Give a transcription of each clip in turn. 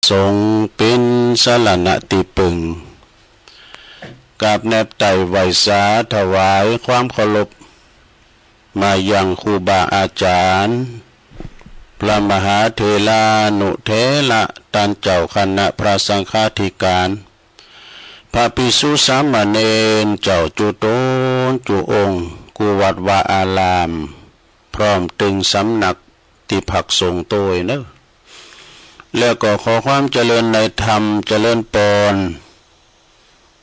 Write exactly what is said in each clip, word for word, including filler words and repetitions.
สงฆ์เป๋นสรณะตี้ปึง กราบแนบไต่ไหว้สาถวายความเคารพ มายังครูบาอาจารย์ พระมหาเถรานุเถระ ต้านเจ้าคณะพระสังฆาธิการ พระภิกษุสามเณรเจ้าจุ๊ตนจุ๊องค์ กู้วัดวาอาราม พร้อมตึงสำนักตี้พักสงฆ์โตยเนอะ แล้วก็ขอความเจริญในธรรม เจริญปอน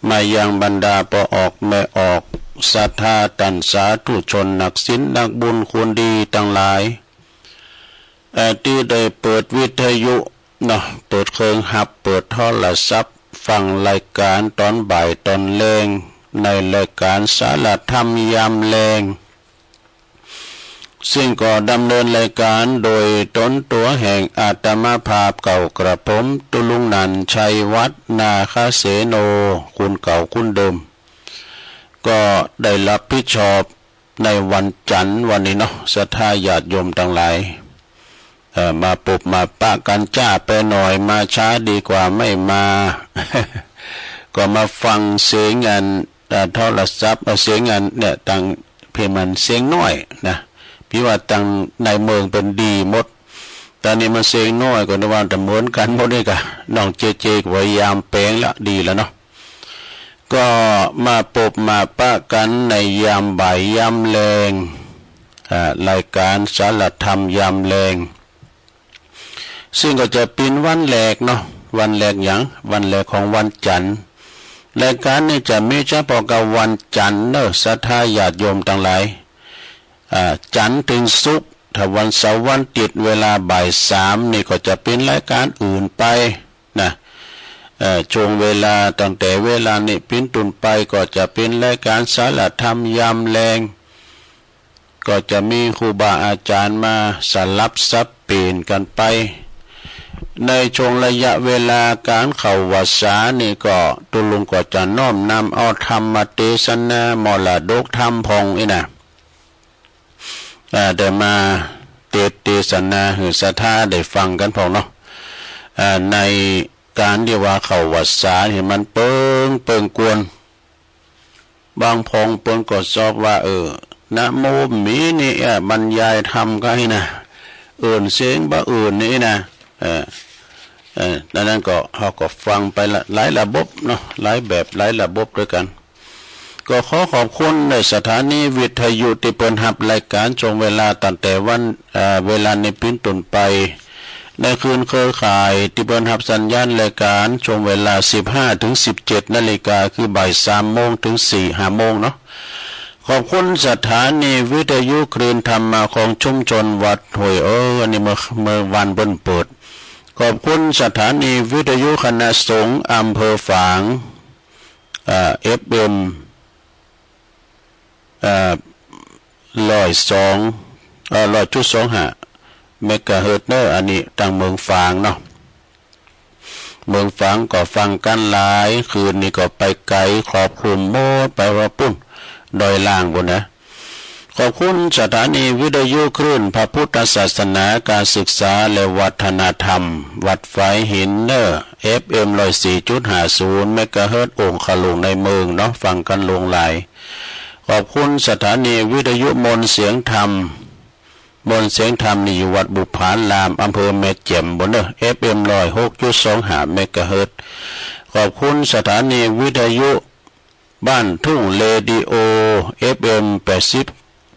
มายังบรรดาป้อออกแม่ออก ศรัทธาต้านสาธุชน นักศีลนักบุญคนดีตังหลาย เอ่อ ตี้ได้เปิดวิทยุเนาะ เปิดเครื่องฮับ เปิดโทรศัพท์ ฟังรายการตอนบ่ายตอนแลง ในรายการสารธรรมยามแลง ซึ่งก็ดำเนินรายการโดยตนตั๋วแห่งอาตมาภาพเก่ากระผม ตุ๊ลุงนันท์ ชัยวัฒน์ นาคเสโน คนเก่าคนเดิม ก็ได้รับผิดชอบในวันจันทร์วันนี้เนาะ ศรัทธาญาติโยมตังหลาย เอ่อ มาปบมาปะกั๋นจ๊าไปหน่อย มาช้าดีกว่าไม่มา ก็มาฟังเสียงอัน เอ่อ โทรศัพท์ เอ่อ เสียงอันเนี่ย ตังเพียงมันเสียงน้อยนะ พี่ว่าตังในเมืองเปิ้นดีหมด ต๋อนนี้มันเสียงน้อย ก็นึกว่าจะเหมือนกั๋นหมดนี่กะ น้องเจเจก็พยายามแป๋งละ ดีแล้วเนาะ ก็มาปบมาปะกั๋นในยามบ่ายยามแลง อ่า รายการสารธรรมยามแลง ซึ่งก็จะเป๋นวันแรกเนาะ วันแรกหยัง วันแรกของวันจันทร์ รายการนี้จะมีเฉพาะกับวันจันทร์เนอะ ศรัทธาญาติโยมตังหลาย อ่า จันทร์ถึงศุกร์ ถ้าวันเสาร์วันอาทิตย์เวลาบ่ายสามนี่ก็จะเป๋นรายการอื่นไปนะ เอ่อ ช่วงเวลาตั้งแต่เวลานี้เป๋นต้นไปก็จะเป๋นรายการสารธรรมยามแลง ก็จะมีครูบาอาจ๋ารย์มาสลับสับเปลี่ยนกั๋นไป ในช่วงระยะเวลาก๋านเข้าวัสสานี่ก็ตุ๊ลุงก็จะน้อมนำเอาธรรมเตสนามรดกธรรมพ่องอี้นะ อ่า ได้มาเตสน์เตสนาหื้อศรัทธาได้ฟังกั๋นพ่องเนาะ อ่า ในก๋านตี้ว่าเข้าวัสสานี่มันเปิง เปิงกวน บางพ่องเปิ้นก็ชอบว่า เออ นะโมมีนี่ เอ่อ บรรยายธรรมก็ให้นะ เอิ้นเสียงบ่าอื่นนี่นะ เออ เออ ดังนั้นก็ เฮาก็ฟังไปละ หลายระบบเนาะ หลายแบบ หลายระบบด้วยกั๋น ก็ขอขอบคุณในสถานีวิทยุตี้เปิ้นฮับรายก๋านช่วงเวลาตั้งแต่วัน เอ่อ เวลานี้เป๋นต้นไป ในคลื่นเครือข่ายตี้เปิ้นฮับสัญญาณรายก๋านช่วงเวลาสิบห้าถึงสิบเจ็ดนาฬิกา คือบ่ายสามโมงถึงสี่ห้าโมงเนาะ ขอบคุณสถานีวิทยุคลื่นธรรมของชุมชนวัดห้วย เออ อันนี้เมื่อ เมื่อวานเปิ้นเปิด ขอบคุณสถานีวิทยุคณะสงฆ์อำเภอฝาง อ่า เอฟเอ็ม เอ่อ ร้อยสอง เอ่อ ร้อยจุดสองห้าเมกะเฮิรตซ์เนอะ อันนี้ตางเมืองฝางเนาะ เมืองฝางก็ฟังกั๋นหลาย คลื่นนี้ก็ไปไก๋ครอบคลุมหมด ไปฮอดปุ้น ดอยล่างปุ้นนะ ขอบคุณสถานีวิทยุคลื่นพระพุทธศาสนา การศึกษาและวัฒนธรรม วัดฝายหินเนอะ เอฟเอ็ม ร้อยสี่จุดห้าศูนย์เมกะเฮิรตซ์ องคลุงในเมืองเนาะ ฟังกั๋นหลวงหลาย ขอบคุณสถานีวิทยุมนต์เสียงธรรม มนต์เสียงธรรมนี่อยู่วัดบุพผาราม อำเภอแม่แจ่มปุ้นเนอะ เอฟเอ็ม ร้อยหกจุดสองห้าเมกะเฮิรตซ์ ขอบคุณสถานีวิทยุบ้านทุ่งเรดิโอ เอฟเอ็ม แปดสิบ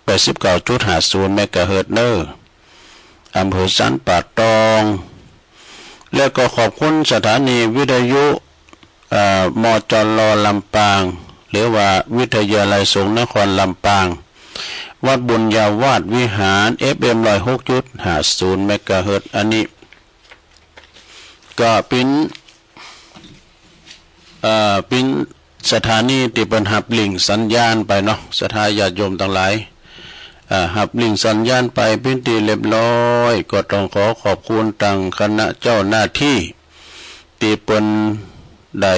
แปดสิบเก้าจุดห้าศูนย์เมกะเฮิรตซ์เนอะ อำเภอสันป่าตอง แล้วก็ขอบคุณสถานีวิทยุ เอ่อ มจล ลำปาง หรือว่าวิทยาลัยสงฆ์นครลำปาง วัดบุญญาวาสวิหาร เอฟเอ็ม ร้อยหกจุดห้าศูนย์เมกะเฮิรตซ์ อันนี้ก็เป๋น เอ่อ เป๋นสถานีตี้เปิ้นฮับลิงก์สัญญาณไปเนาะ ศรัทธาญาติโยมตังหลาย เอ่อ ฮับลิงก์สัญญาณไปเป๋นตี้เรียบร้อย ก็ต้องขอขอบคุณตางคณะเจ้าหน้าที่ ตี้เปิ้นได้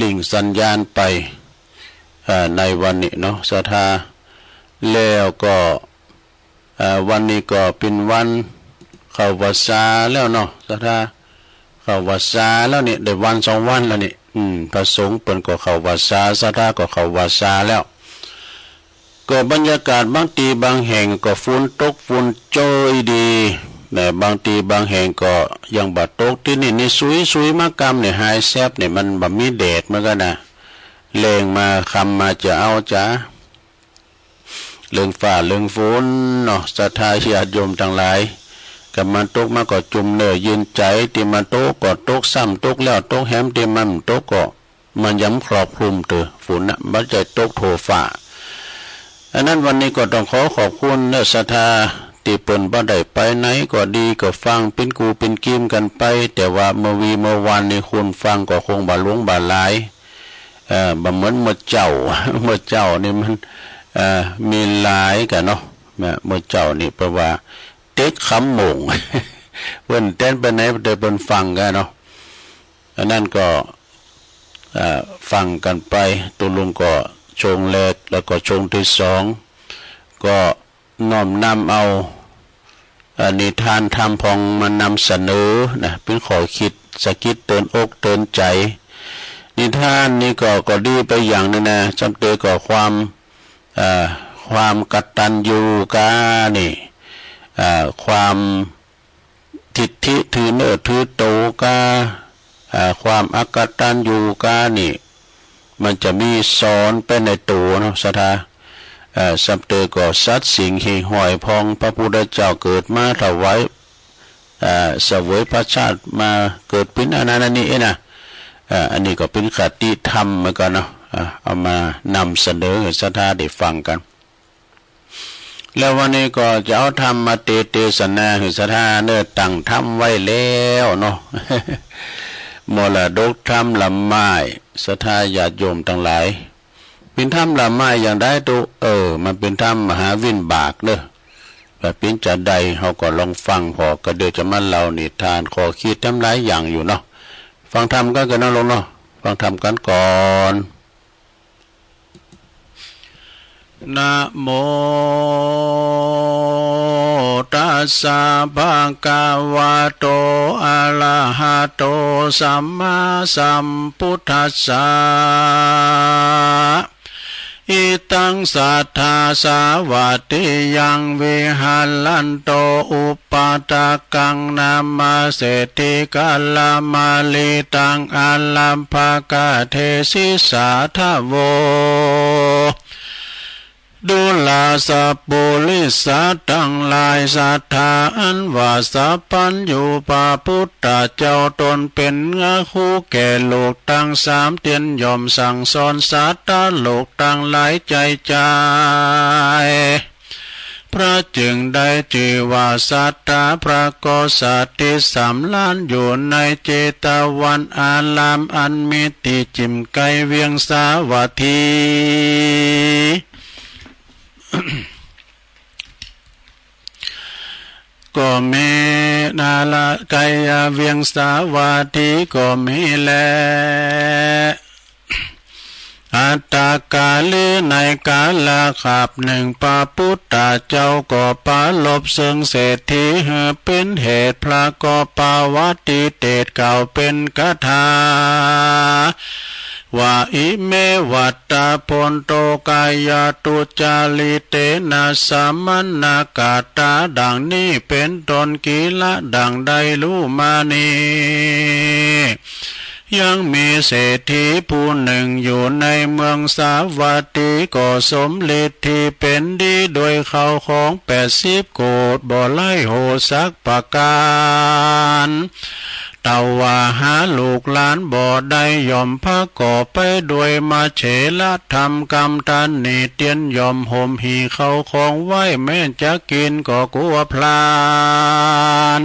ลิงก์สัญญาณไป เอ่อ ในวันนี้เนาะ ศรัทธา แล้วก็ เอ่อ วันนี้ก็เป๋นวันเข้าพรรษาแล้วเนาะ ศรัทธา ค เข้าวัสสาแล้วนี่ ได้วันสองวันแล้วนี่ อืม พระสงฆ์เปิ้นก็เข้าวัสสา ศรัทธาก็เข้าวัสสาแล้ว ก็บรรยากาศบางตี้บางแห่งก็ฝนตกฝนโจยดีนะ บางตี้บางแห่งก็ยังบ่ตก ตี้นี่นี่สุยๆ มากำนี่หายแซบนี่ มันบ่มีแดดเหมือนกันนะ แลงมาค่ำมาจะเอาจ๋า เรื่องฟ้าเรื่องฝนเนาะ ศรัทธาญาติโยมตังหลาย กำมันตกมาก็จุ่มเนื้อเย็นใจ๋ ตี้มันตกก็ตกซ้ำ ตกแล้วตกแหม ตี้มันบ่ตกก็ มันยังครอบคลุมเตื้อ ฝนน่ะ บ่ใจ้ตกทั่วฟ้า อันนั้นวันนี้ก็ต้องขอขอบคุณเนอะ ศรัทธา ตี้เปิ้นบ่ได้ไปไหนก็ดี ก็ฟังเป๋นกูเป๋นกีมกั๋นไป แต่ว่าเมื่อวีเมื่อวานนี่คนฟังก็คงบ่หลวงบ่หลาย เอ่อ บ่เหมือนเมื่อเจ๊า เมื่อเจ๊านี่มัน เอ่อ มีหลายกั๋นเนาะ นะ เมื่อเจ๊านี่เปิ้นว่าเต๊กขำโมง เปิ้นแต๊นไปไหน แต่เปิ้นฟังกั๋นเนาะ อันนั้นก็ เอ่อ ฟังกั๋นไป ตกลงก็ช่วงแรก แล้วก็ช่วงตี้สอง ก็น้อมนำเอา เอ่อ นิทานธรรมพองมานำเสนอนะ เป๋นข้อคิดสะกิดเตือนอกเตือนใจ๋ นิทานนี่ก็ ก็ดีไปอย่างหนึ่งนะ ซ้ำเตอก็ความ เอ่อ ความกตัญญูกานี่ เอ่อ ความ ทิฐิถือเนื้อถือโตกา อ่า ความอกตัญญูกานี่ มันจะมีสอนไปในโตเนาะ ศรัทธา เอ่อ ซ้ำเตอก็สัตว์สิ่งหิ่งห้อยพองพระพุทธเจ้าเกิดมาถวาย เอ่อ เสวยพระชาติมาเกิดเป๋นอันนั้นอันนี้เองนะ เอ่อ อันนี้ก็เป๋นคติธรรมเหมือนกั๋นเนาะ อ่า เอามานำเสนอให้ศรัทธาได้ฟังกั๋น แล้ววันนี้ก็จะเอาธรรมมาเต เตสนาหื้อศรัทธาเนอ ตั้งธรรมไว้แล้วเนาะ มรดกธรรมละไม้ ศรัทธาญาติโยมตังหลาย เป๋นธรรมละไม้อย่างใดตุ๊ เออ มันเป๋นธรรมมหาวิบากเนอะ ว่าเป๋นจาใด เฮาก็ลองฟัง พอก็เดี๋ยวจะมาเล่านิทาน ข้อคิดธรรมหลายอย่างอยู่เนาะ ฟังธรรมกั๋นก่อนเนาะลูกเนาะ ฟังธรรมกั๋นก่อน นะโมตัสสะ ภะคะวะโต อะระหะโต สัมมาสัมพุทธัสสะ อิตัง สัทธา สาวัตถียัง วิหะรันโต อุปาทะกัง นะมะ เศรษฐี กะละมะลิตัง อารัมภะกะ เทสิสาทะโว ดูราสะปุริสะตังหลาย ศรัทธาอันว่าสัพพัญญูพระพุทธเจ้าตนเป๋นอาคูแก่โลกตังสาม เตียนย่อมสั่งสอนสัตว์โลกตังหลายใจ๋ใจ๋ พระจึงได้จื้อว่าสัทธา พระก็สถิตสำราญอยู่ในเจตวันอารามอันมีตี้จิ่มใก้เวียงสาวัตถี ก็มีนาละ ใก้เวียงสาวัตถีก็มีแล อัตตกาลิ ในกาละคาบหนึ่ง พระพุทธเจ้าก็ปรารภเซิงเศรษฐีหื้อเป๋นเหตุ พระก็ปวัตติเตศน์กล่าวเป๋นคาถา ว่า อิเม วัตตะ ภันโต กายาตุจาริเตนะ สมณะกะตา ดังนี้เป๋นต้น กิละ ดังได้ฮู้มานี้ ยังมีเศรษฐีผู้หนึ่งอยู่ในเมืองสาวัตถี ก็สมฤทธิเป๋นดีด้วยข้าวของแปดสิบโกฏ บ่ไร้โหดสักประก๋าน แต่ว่าหาลูกหลานบ่ได้ ย่อมพาก่อไปด้วยมะเฉละธรรม กำตาหนี้เตียนย่อมห่มหี่ข้าวของไว้ แม้นจะกิ๋นก็กั๋วพลาน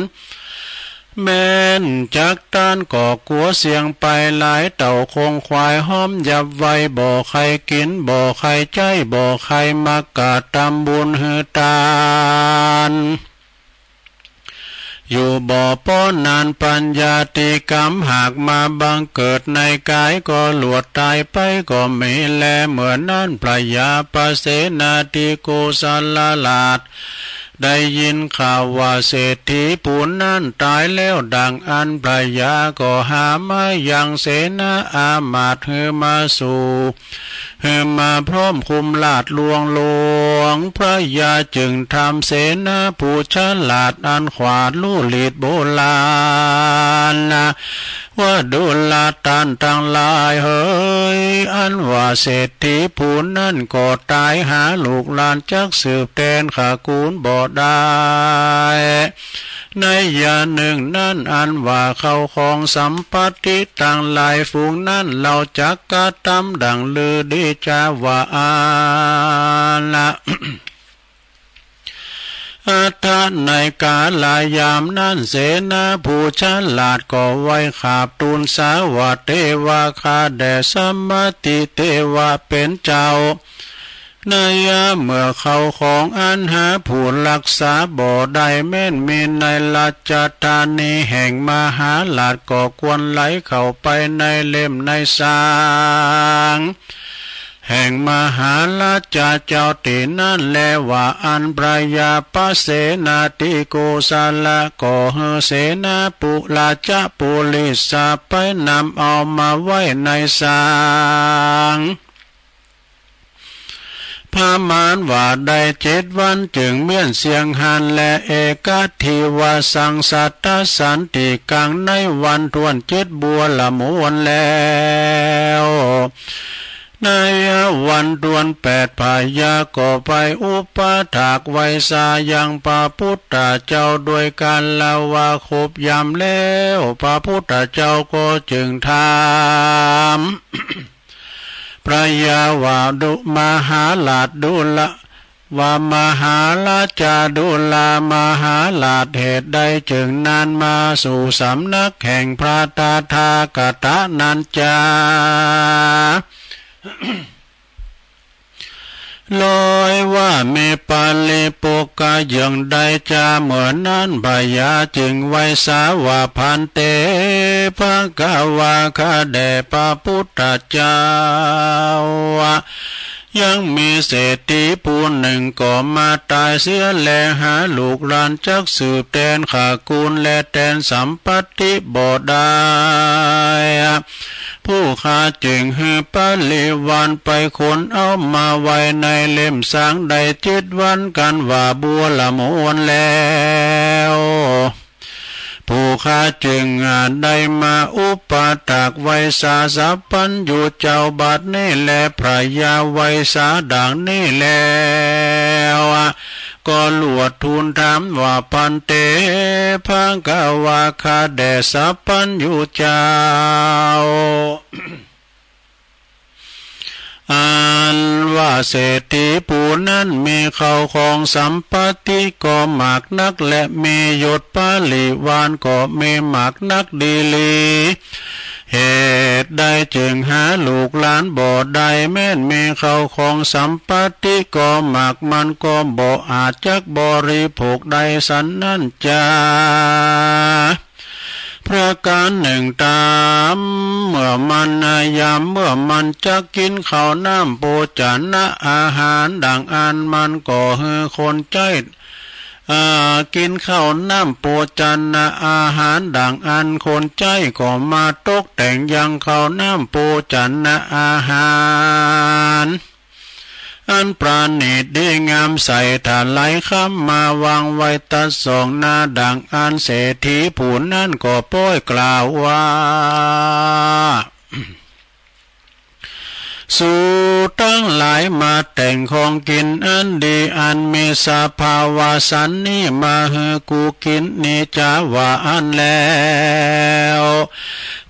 แม้นจักตานก็กั๋วเสี้ยงไปหลาย เต่าคงควายฮ้อมยับไว้ บ่ใค่กิ๋น บ่ใค่ใจ๊ บ่ใค่มากระตำบุญหื้อตาน อยู่บ่ปอนาน ปัญญาติกรรมหากมาบังเกิดในก๋าย ก็หลวดต๋ายไปก็มีแล เมื่อนั้นพญาปเสนาธิโกศลราช ได้ยินข่าวว่าเศรษฐีผู้นั้นตายแล้วดังอั้น พระยาก็หามายังเสนาอามาตย์หื้อมาสู่ หื้อมาพร้อมคุมราชย์หลวงหลวง พระยาจึงถามเสนาผู้ฉลาดอันขวาดลูกหลีดโบราณนะ ว่าดูราต้านตังหลายเหย อันว่าเศรษฐีผู้นั้นก็ตาย หาลูกหลานจักสืบแทนขะกูลบ่ได้ ในยามหนึ่งนั้นอันว่าข้าวของสัมปัตติตังหลายฝูงนั้น เฮาจักกระตำดังฤๅดีจาว่าอั้นละ อัตถะ ในกาลยามนั้น เสนาผู้ฉลาดก็ไหว้ขาบทูลสาว่า เทวะ ข้าแด่สมาติเทวะเป๋นเจ้า ในยามเมื่อข้าวของอันหาผู้รักษาบ่ได้แม้นมีในราชธานีแห่งมหาราช ก็ควรไหลเข้าไปในเล่มในซาง แห่งมหาราชเจ้าตี้นั้นแล ว่าอั้น พระยาปเสนาธิโกศละ ก็หื้อเสนาปุราชปุริสะไปนำเอามาไว้ในซาง ประมาณว่าได้เจ็ดวัน จึงเมี้ยนเสียงหัน และเอกะทิวะสังสัตตสันติกัง ในวันถ้วนเจ็ดบัวละมวนแล้ว ในวันถ้วนแปด พญาก็ไปอุปถากไหว้สายังพระพุทธเจ้า ด้วยการละว่าครบยามแล้ว พระพุทธเจ้าก็จึงถาม พญาว่า ดู มหาราชดูรา ว่ามหาราชาดูรา มหาราชเหตุใดจึงนานมาสู่สำนักแห่งพระตถาคตะนั้นจา ลอยว่ามีปาริปุกกะเยื่องใดจา เมื่อนั้นพญาจึงไหว้สาว่า ภันเต ภควา ข้าแด่พระพุทธเจ้า ยังมีเศรษฐีผู้หนึ่งก็มาตายเสียแล หาลูกหลานจักสืบแทนขะกูลและแทนสัมปัตติบ่ได้ ผู้ข้าจึงหื้อปริวารไปขนเอามาไว้ในเล่มซางได้เจ็ดวัน กันว่าบัวละมวนแล้ว ผู้ข้าจึงได้มาอุปถากไหว้สาสัพพัญญูเจ้าบัดนี้แล พญาไหว้สาดังนี้แล้ว ก็ลวดทูลถามว่า ภันเต ภควา ข้าแด่สัพพัญญูเจ้า อันว่าเศรษฐีผู้นั้นมีข้าวของสัมปัตติก็มากนัก และมียศปริวารก็มีมากนักดีหลี เหตุใดจึงหาลูกหลานบ่ได้ แม้นมีข้าวของสัมปัตติก็มาก มันก็บ่อาจจักบริโภคได้สันนั้นจา ประการหนึ่งตาม เมื่อมัน ยามเมื่อมันจักกินข้าวน้ำโภชนะอาหารดังอั้น มันก็หื้อคนใจ๊ อ่า กินข้าวน้ำโภชนะอาหารดังอั้น คนใจ๊ก็มาตกแต่งยังข้าวน้ำโภชนะอาหาร อันประณีตดีงามใส่ถลายคำมาวางไว้ตัดสองหน้าดังอั้น เศรษฐีผู้นั้นก็ป้อยกล่าวว่า สูตังหลายมาแต่งของกินอันดีอันมีสภาวะสันนี้มาหื้อกูกินนี้จาว่าอั้นแล้ว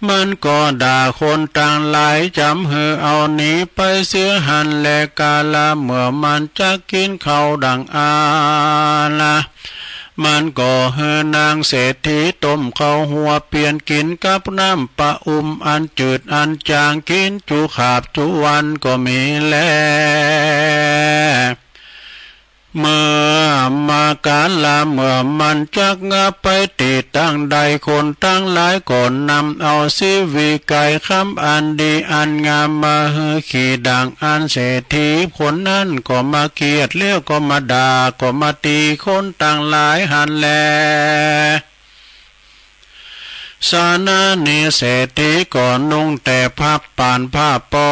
มันก็ด่าคนตังหลายจ๋ำหื้อเอาหนีไปเสียหั้นแล กาละเมื่อมันจักกินข้าวดังอั้น มันก็หื้อนางเศรษฐีต้มข้าวหัวเปียนกินกับน้ำปะอุ่มอันจืดอันจางกินจุขาบจุวันก็มีแล เมื่อมากาลเมื่อมันจักงับไปตี้ตังใด คนตังหลายก็นำเอาสีวิไกรคำอันดีอันงามมาหื้อขี้ ดังอันเศรษฐีคนนั้นก็มาเคียด แล้วก็มาด่า ก็มาตีคนตังหลายหั้นแล สานานิเศรษฐีก็นุ่งแต่ผ้าป่านผ้าปอ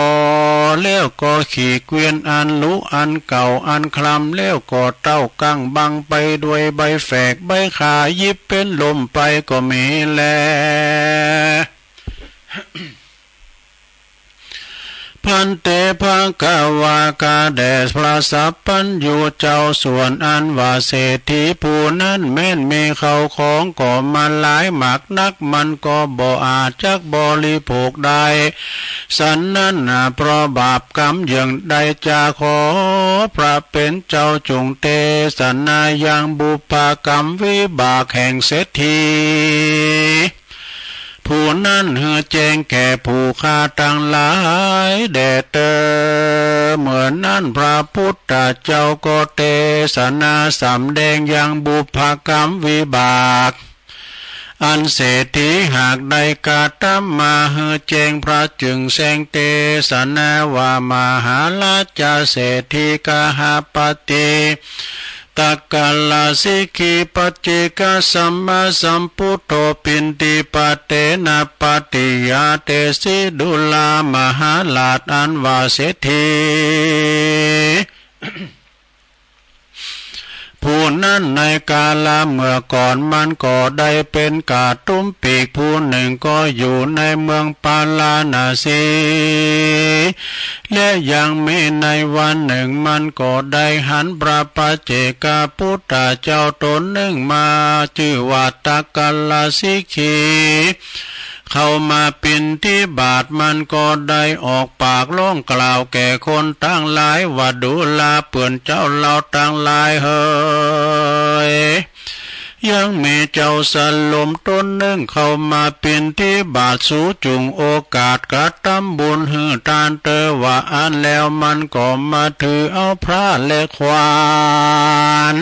แล้วก็ขี้เกวียนอันหรูอันเก่าอันคลำ แล้วก็เต้ากั้งบังไปด้วยใบแฝกใบข่า หยิบเป็นล่มไปก็มีแล ภันเต ภควา ข้าแต่พระสัพพัญญูเจ้า ส่วนอันว่าเศรษฐีผู้นั้นแม้นมีข้าวของก็มาหลายมากนัก มันก็บ่อาจจักบริโภคได้ สันนั้นนะ เพราะบาปกรรมเยื่องใด จะขอพระผู้เป็นเจ้าจงเตสนายังบุพกรรมวิบากแห่งเศรษฐี ผู้นั้นหื้อแจ้งแก่ผู้ข้าตังหลายแด่เตอ เมื่อนั้นพระพุทธเจ้าก็เตสนาสำแดงยังบุพกรรมวิบาก อันเศรษฐีหากได้กระทำมาหื้อแจ้ง พระจึงแสดงเตสนาว่า มหาราชเศรษฐีกหปติ ตักกะลาสิกขี ปัจเจกสัมมาสัมพุทโธ ปิณฑิปาเตนะ ปาติยาเตสิ ดูรา มหาราช อันว่าเศรษฐี ผู้นั้นในกาละเมื่อก่อน มันก็ได้เป็นกระดุมปีกผู้หนึ่ง ก็อยู่ในเมืองปาราณสี และยังมีในวันหนึ่ง มันก็ได้หันพระปัจเจกพุทธเจ้าตนหนึ่งมา ชื่อว่าตักกะลาสิกขี เข้ามาปิณฑิบาต มันก็ได้ออกปากร้องกล่าวแก่คนตังหลายว่า ดูราเปื้อนเจ้าเราตังหลายเหย ยังมีเจ้าสลมตนหนึ่งเข้ามาปิณฑิบาต สูจุ่งโอกาสกระทำบุญหื้อตานเตอว่าอั้นแล้ว มันก็มาถือเอาพระและขวาน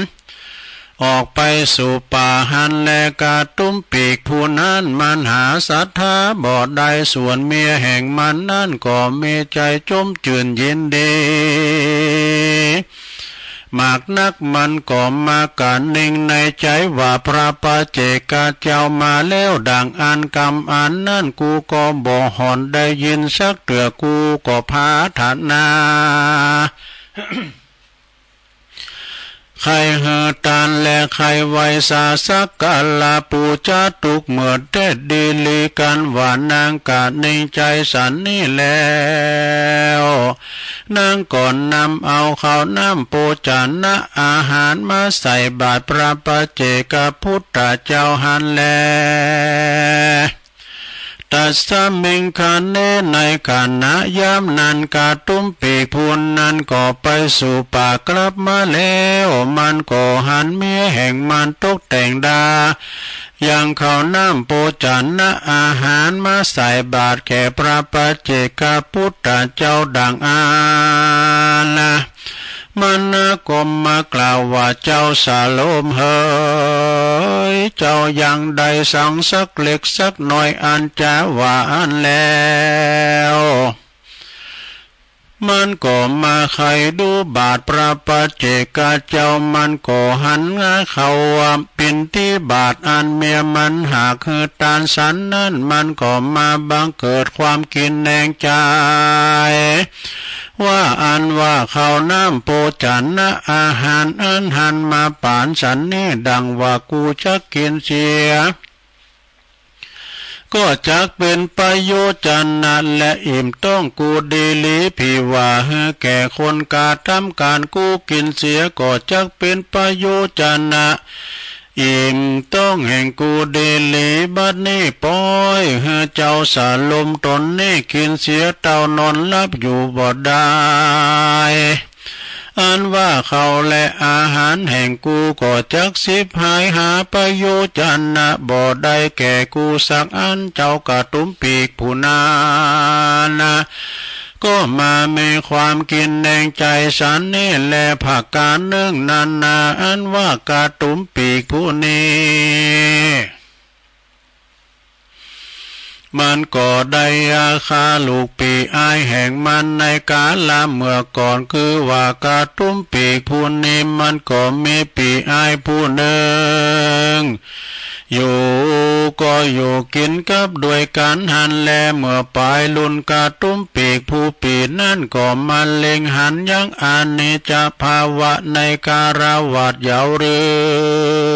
ออกไปสู่ป่าหั้นแล กระดุมปีกผู้นั้นมันหาศรัทธาบ่ได้ ส่วนเมียแห่งมันนั้นก็มีใจจมจื้นยินดี มากนัก มันก็มากะนิ่งในใจว่า พระปัจเจกเจ้ามาแล้ว ดังอันกำอันนั้น กูก็บ่หอนได้ยินสักเตื้อ กูก็ปรารถนา ใค่หื้อตานและใค่ไหว้สาสักการะปู๋จาทุกเมื่อเต๊ดดีหลีกั๋นว่า นางกะนิ่งใจสันนี้แล้ว นางก็นำเอาข้าวน้ำโภชนะอาหารมาใส่บาตรพระปัจเจกพุทธเจ้าหั้นแล ตัสสะมิงขะเณ ในขณะยามนั้น กระดุมปีกผู้นั้นก็ไปสู่ป่ากลับมาแล้ว มันก็หันเมียแห่งมันตกแต่งดา ยังข้าวน้ำโภชนะอาหารมาใส่บาตรแก่พระปัจเจกพุทธเจ้าดังอั้น มันก็มากล่าวว่า เจ้าสลมเหย เจ้ายังได้สังสักเล็กสักน้อยอันจาว่าอั้นแล้ว มันก็มาใค่ดูบาตรพระปัจเจกเจ้า มันก็หันงาเข้าว่า ปิณฑิบาตอันเมียมันหากหื้อตานสันนั้น มันก็มาบังเกิดความคิดแหนงใจ ว่าอันว่าข้าวน้ำโภชนะอาหารอันหันมาปานสันนี้ ดังว่ากูจักกิ๋นเสีย ก็จักเป๋นประโยชนะและอิ่มต๊องกูดีหลี ผิว่าหื้อแก่คนกระทำก๋าน กูกิ๋นเสียก็จักเป๋นประโยชนะ อิ่มต๊องแห่งกูดีหลี บัดนี้ปล่อยหื้อเจ้าสลมต๋นนี้กิ๋นเสียเต้านอนหลับอยู่บ่ได้ อันว่าข้าวและอาหารแห่งกูก็จักฉิบหาย หาประโยชนะบ่ได้แก่กูสักอัน เจ้ากระดุมปีกผู้นั้น ก็มามีความคิดในใจสันนี้แล ประการหนึ่งนั้นนา อันว่ากระตุ้มปีกผู้นี้ มันก็ได้ฆ่าลูกปีอ้ายแห่งมันในกาลเมื่อก่อน คือว่ากระตุ้มปีกผู้นี้มันก็มีปีอ้ายผู้หนึ่ง อยู่ก็อยู่กินกับด้วยกันหั้นแล เมื่อปลายรุ่นกระตุ้มปีกผู้ปีนั้นก็มาเล็งหันยังอานิจจภาวะในคฤหัสถ์เย้าเรื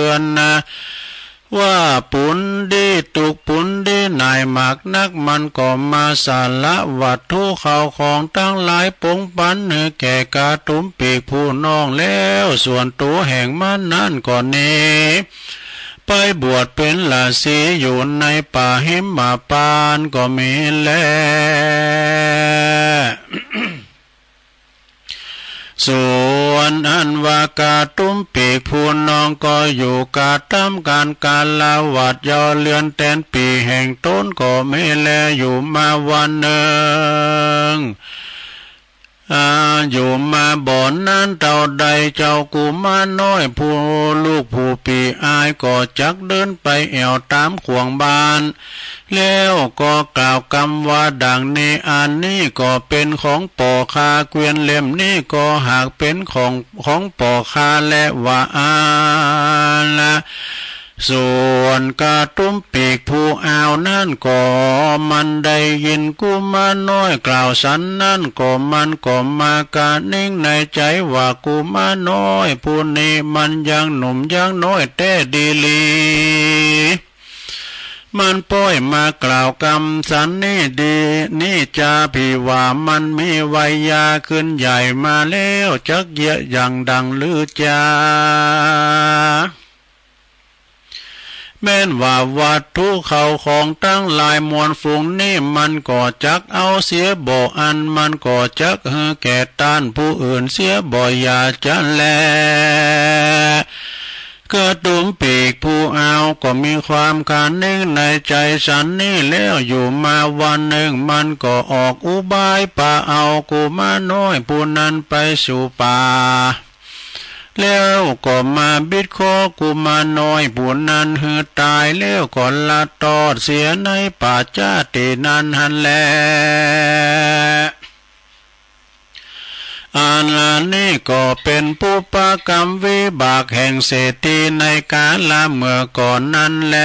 อนนะ ว่าผลดีทุกข์ผลดีหน่ายมากนัก มันก็มาสละวัตถุเข้าของทั้งหลายปงปันหื้อแก่กระตุ้มปีกผู้น้องแล้ว ส่วนตัวแห่งมันนั้นก็หนีไปบวชเป็นฤๅษีอยู่ในป่าหิมพานต์ก็มีแล ส่วนอันว่ากระตุ้มปีกผู้น้องก็อยู่กระทำการคฤหัสถ์เย้าเรือนแทนปีแห่งตนก็มีแล อยู่มาวันหนึ่ง อ่า อยู่มาบ่อนานเท่าใด เจ้ากุมารน้อยผู้ลูกผู้ปีอ้ายก็จักเดินไปแอ่วตามข่วงบ้าน แล้วก็กล่าวกำว่าดังนี้ อันนี้ก็เป็นของป้อข้า เกวียนเล่มนี้ก็หากเป็นของ ของป้อข้าแล ว่าอั้นนะ ส่วนกระตุ้มปีกผู้อ้าวนั้นก็มันได้ยินกุมารน้อยกล่าวสันนั้นก็มันก็มากระหนิงในใจว่ากุมารน้อยผู้นี้มันยังหนุ่มยังน้อยแต๊ดีหลี มันป้อยมากล่าวกำสันนี้ดี นี้จา พี่ว่ามันมีวัยยาขึ้นใหญ่มาแล้ว จักเยียะอย่างดังหรือจา แม้นว่าวัตถุเข้าของทั้งหลายมวลฝูงนี้ มันก็จักเอาเสียบ่ อันมันก็จักหื้อแก่ต้านผู้อื่นเสียบ่ อย่าจั้นแล กระตุ้มปีกผู้อ้าวก็มีความคาเน่งในใจสันนี้แล้ว อยู่มาวันหนึ่งมันก็ออกอุบายปาเอากุมารน้อยผู้นั้นไปสู่ป่า แล้วก็มาบิดคอกุมารน้อยผู้นั้นหื้อตาย แล้วก็ลัดตอดเสียในป่าจ๊าตี้นั้นหั้นแล อันนี้ก็เป็นปุพพกรรมวิบากแห่งเศรษฐีในกาลเมื่อก่อนนั้นแล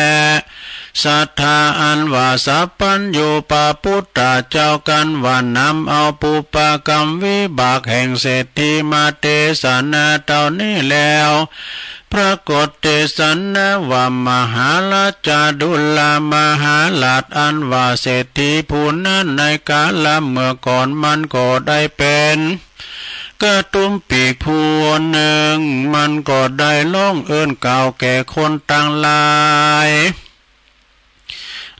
สัตถา อันว่าสัพพัญญูพระพุทธเจ้า กันว่านำเอาปุพพกรรมวิบากแห่งเศรษฐีมาเทศนาเท่านี้แล้ว ปรากฏเทศนาว่ามหาราชาดุลมหาราช อันว่าเศรษฐีผู้นั้นในกาลเมื่อก่อนมันก็ได้เป็นกระตุ้มปีกผู้หนึ่ง มันก็ได้ร้องเอิ้นกล่าวแก่คนตังหลาย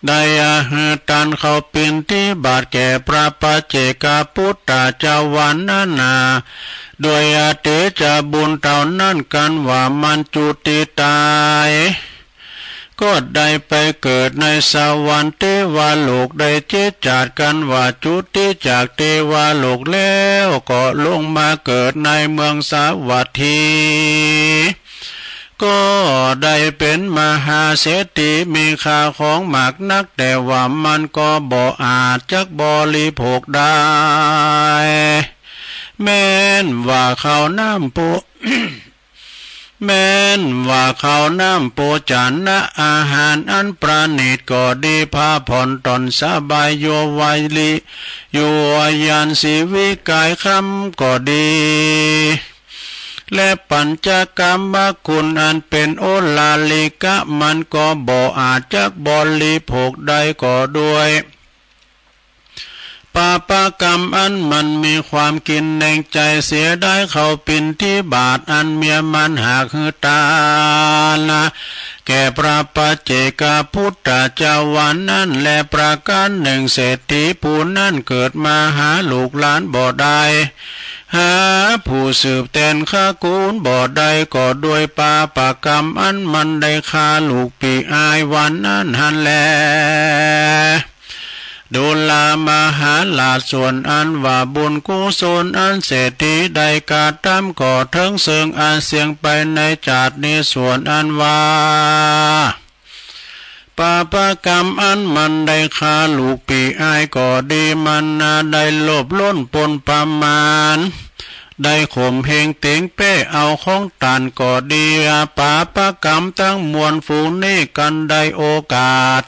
ได้อาหือตานเข้าปิณฑิบาตแก่พระปัจเจกพุทธเจ้าวันนั้นนา ด้วยอาเตจะบุญเท่านั้นกันว่ามันจุติตาย ก็ได้ไปเกิดในสวรรค์เทวโลก ได้เจ็ดจาติกันว่าจุติจากเทวโลกแล้ว ก็ลงมาเกิดในเมืองสาวัตถี ก็ได้เป็นมหาเศรษฐีมีข้าวของมากนัก แต่ว่ามันก็บ่อาจจักบริโภคได้ แม้นว่าข้าวน้ำโภ แม้นว่าข้าวน้ำโภชนะอาหารอันประณีตก็ดี ผ้าผ่อนต่อนสบาย อยู่ไวริ อยู่ยานสีวิกายคำก็ดี และปัญจกรรมคุณอันเป็นโอลาลิกะ มันก็บ่อาจจักบริโภคได้ก็ด้วย ปาปกรรมอันมันมีความคิดในใจเสียดายข้าวปิณฑิบาตอันเมียมันหากหื้อตาน แก่พระปัจเจกพุทธเจ้าวันนั้น และประการหนึ่งเศรษฐีผู้นั้นเกิดมาหาลูกหลานบ่ได้ หาผู้สืบแทนขะกู๋นบ่ได้ ก็ด้วยปาปกรรมอันมันได้ฆ่าลูกปี้อ้ายวันนั้นหั้นแล ดูรามาหาราช ส่วนอันว่าบุญกุศลอันเศรษฐีได้กระทำ ก็เถิงซึ่งอันเสี้ยงไปในชาตินี้ ส่วนอันว่า ปาปกรรมอันมันได้ฆ่าลูกปี้อ้ายก็ดี มันนาได้โลภล้นปนประมาณ ได้ข่มเหงเต๋งเป๊ะเอาของต้านก็ดี ปาปกรรมตังมวลฝูงนี้ กันได้โอกาส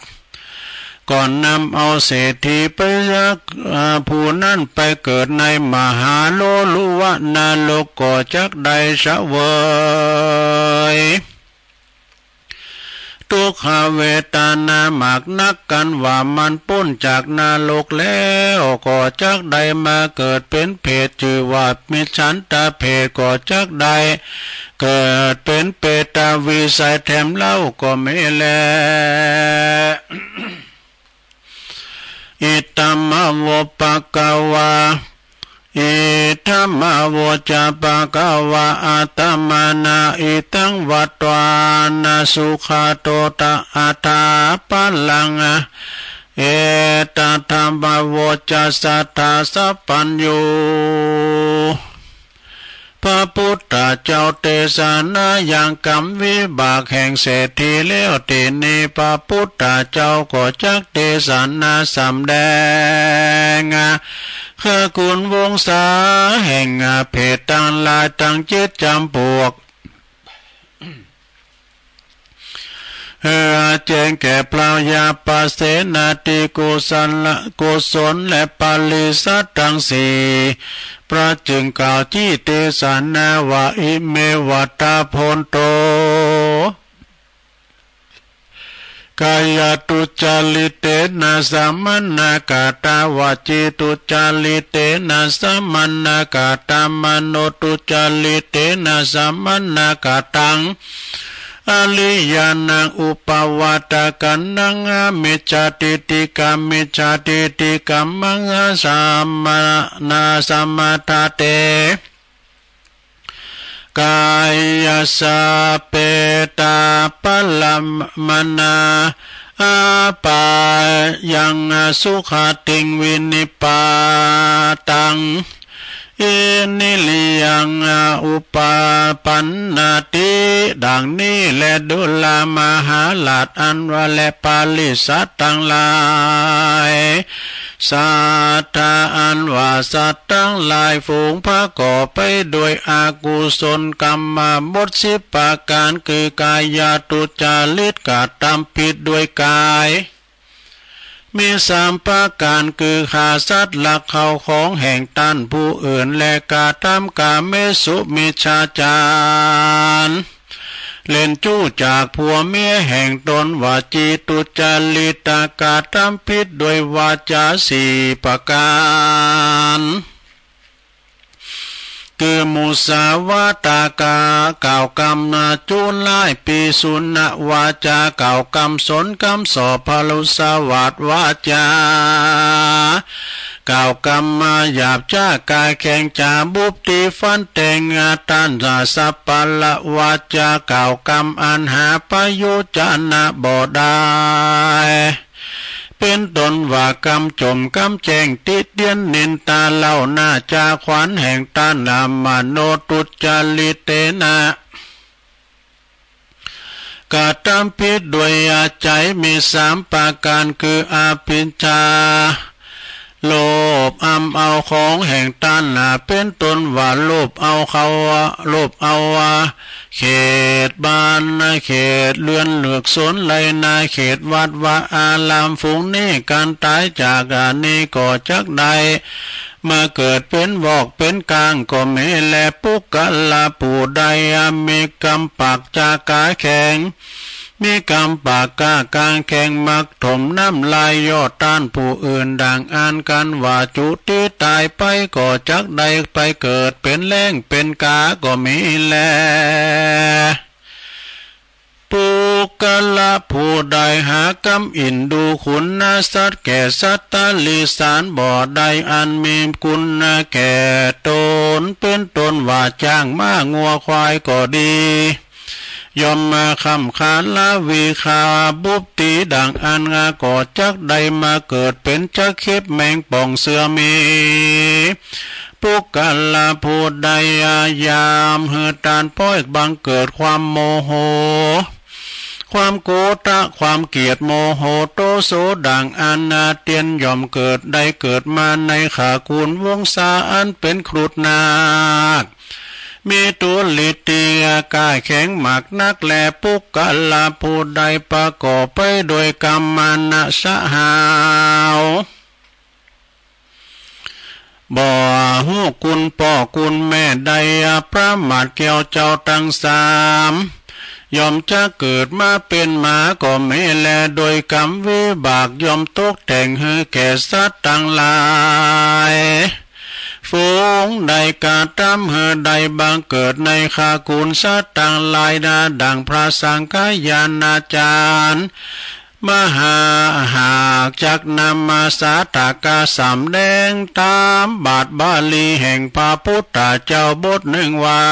ก็นำเอาเศรษฐีไปยักษ์ อ่า ผู้นั้นไปเกิดในมหาโลลุวะนรก ก็จักได้เสวย ทุกขเวทนามากนัก กันว่ามันป๊นจากนรกแล้ว ก็จักได้มาเกิดเป๋นเปรต จื้อว่ามิจฉันตเปรต ก็จักได้เกิดเป๋นเปรตวิสัยแถมเล่าก็มีแล อิทัมมะโว ภะคะวา อิทัมมะโว จะ ภะคะวา อัตตะมานะ อิทัง วัตตานะ สุขะโต ตะ อัตถะ พะลัง เอตัทธัมมะโว จะ สัตถาสัพพัญญู พระพุทธเจ้าเตสนายังกรรมวิบากแห่งเศรษฐีแล้ว ตี้นี้พระพุทธเจ้าก็จักเตสนาสำแดง คือคุณวงศาแห่งเปรตตังหลายตังเจ็ดจ๋ำปวก หื้อแจ้งแก่พระยาปเสนาตี้กุศล กุศลและปริศาทตังสี่ พระจึงกล่าวจิเตสนาว่า อิเม วัตถะ โพนโต กายะทุจจาริเตนะ สมณะกะตะ วจีทุจจาริเตนะ สมณะกะตะ มโนทุจจาริเตนะ สมณะกะตัง อริยานัง อุปปาทะกัณหัง มิจฉาทิฏฐิกามิจฉาทิฏฐิกัมมัง สมณะ สมะทะเต กายะสะ เปตะ ปะละมะนะ อาปายัง สุขะติง วินิปปาตัง อินทริยัง อุปปะปันนาติ ดังนี้แล ดูรามาหาราช อันว่าแล ปริศาทตังหลาย สัตถะ อันว่าสัตว์ตังหลาย ฝูงประกอบไปด้วยอกุศลกรรมหมดสิบประก๋าน คือกายะทุจจาริต กระทำผิดด้วยกาย มีสามประก๋าน คือฆ่าสัตว์ ลักข้าวของแห่งต้านผู้อื่น และกระทำกาเมสุมิจฉาจาร เล่นจู้จากผัวเมียแห่งตน วจีทุจจาริต กระทำผิดด้วยวาจาสี่ประก๋าน คือมุสาวาทะ กล่าวกำจุร้าย ปิสุนวาจา กล่าวกำสนกำส่อ พรุสวาทวาจา กล่าวกำหยาบจ๊า กล้าแข็งจ๋า บุบตี๋ฟันแตง ต้านสัปปะละวาจา กล่าวกำอันหาประโยชน์จะนะบ่ได้ เป๋นต้นว่ากำจ่มกำแจ้ง ติเตียนนินทาเล่าหน้าจ๋าขวัญแห่งต้าน มโนทุจจาริเตนะ กระทำผิดด้วยอาศัย มีสามประก๋าน คืออภิชฌา โลภอำเอาของแห่งต้าน เป๋นต้นว่าโลภเอาเขา โลภเอา เขตบ้านเขตเรือนเลือกสนไร่นา เขตวัดวาอาราม ฝูงนี้กันต๋ายจากอันนี้ก็จักได้มาเกิดเป๋นวอกเป๋นกางก็มีแล ปุคคละผู้ใดมีกำปากจ๊ากล้าแข็ง มีกำปากกล้ากางแข็ง มักถมน้ำลายยอดต้านผู้อื่น ดังอั้นกันว่าจุติต๋ายไปก็จักได้ไปเกิดเป๋นแล้งเป๋นกาก็มีแล ปุคคละผู้ใดหากำอินดูคุณสัตว์แก่สัตว์ติริสานบ่ได้ อันมีคุณแก่ตน เป๋นต้นว่าจ๊างม้างัวควายก็ดี ยอมมาคำคาลาวิคาบุพติดังอันงาก็จักได้มาเกิดเป็นจักเข็บแมงป่องเสือมี ปุคคละผู้ใดยามหื้อตานป้อยบังเกิดความโมโห ความโกธะ ความเกลียด โมโห โตโส ดังอันนาเตียนย่อมเกิดได้เกิดมาในขากูลวงศาอันเป็นครุฑนาค มีตัวฤทธิ์ที่กล้าแข็งมากนัก และปุคคละผู้ใดประกอบไปโดยกรรมมณสหาว บ่ฮู้คุณพ่อคุณแม่ได้ประมาทแก่เจ้าทั้งสาม ย่อมจะเกิดมาเป็นหมาก็มีแล โดยกรรมวิบากย่อมตกแต่งหื้อแก่สัตว์ทั้งหลาย ฝูงใดกระทำหื้อได้บังเกิดในขากูลสัตว์ทั้งหลายนา ดังพระสังฆายาณาจารย์ มหาหากจักนำมาสาธกะสำแดงตามบาทบาลีแห่งพระพุทธเจ้าบทหนึ่งว่า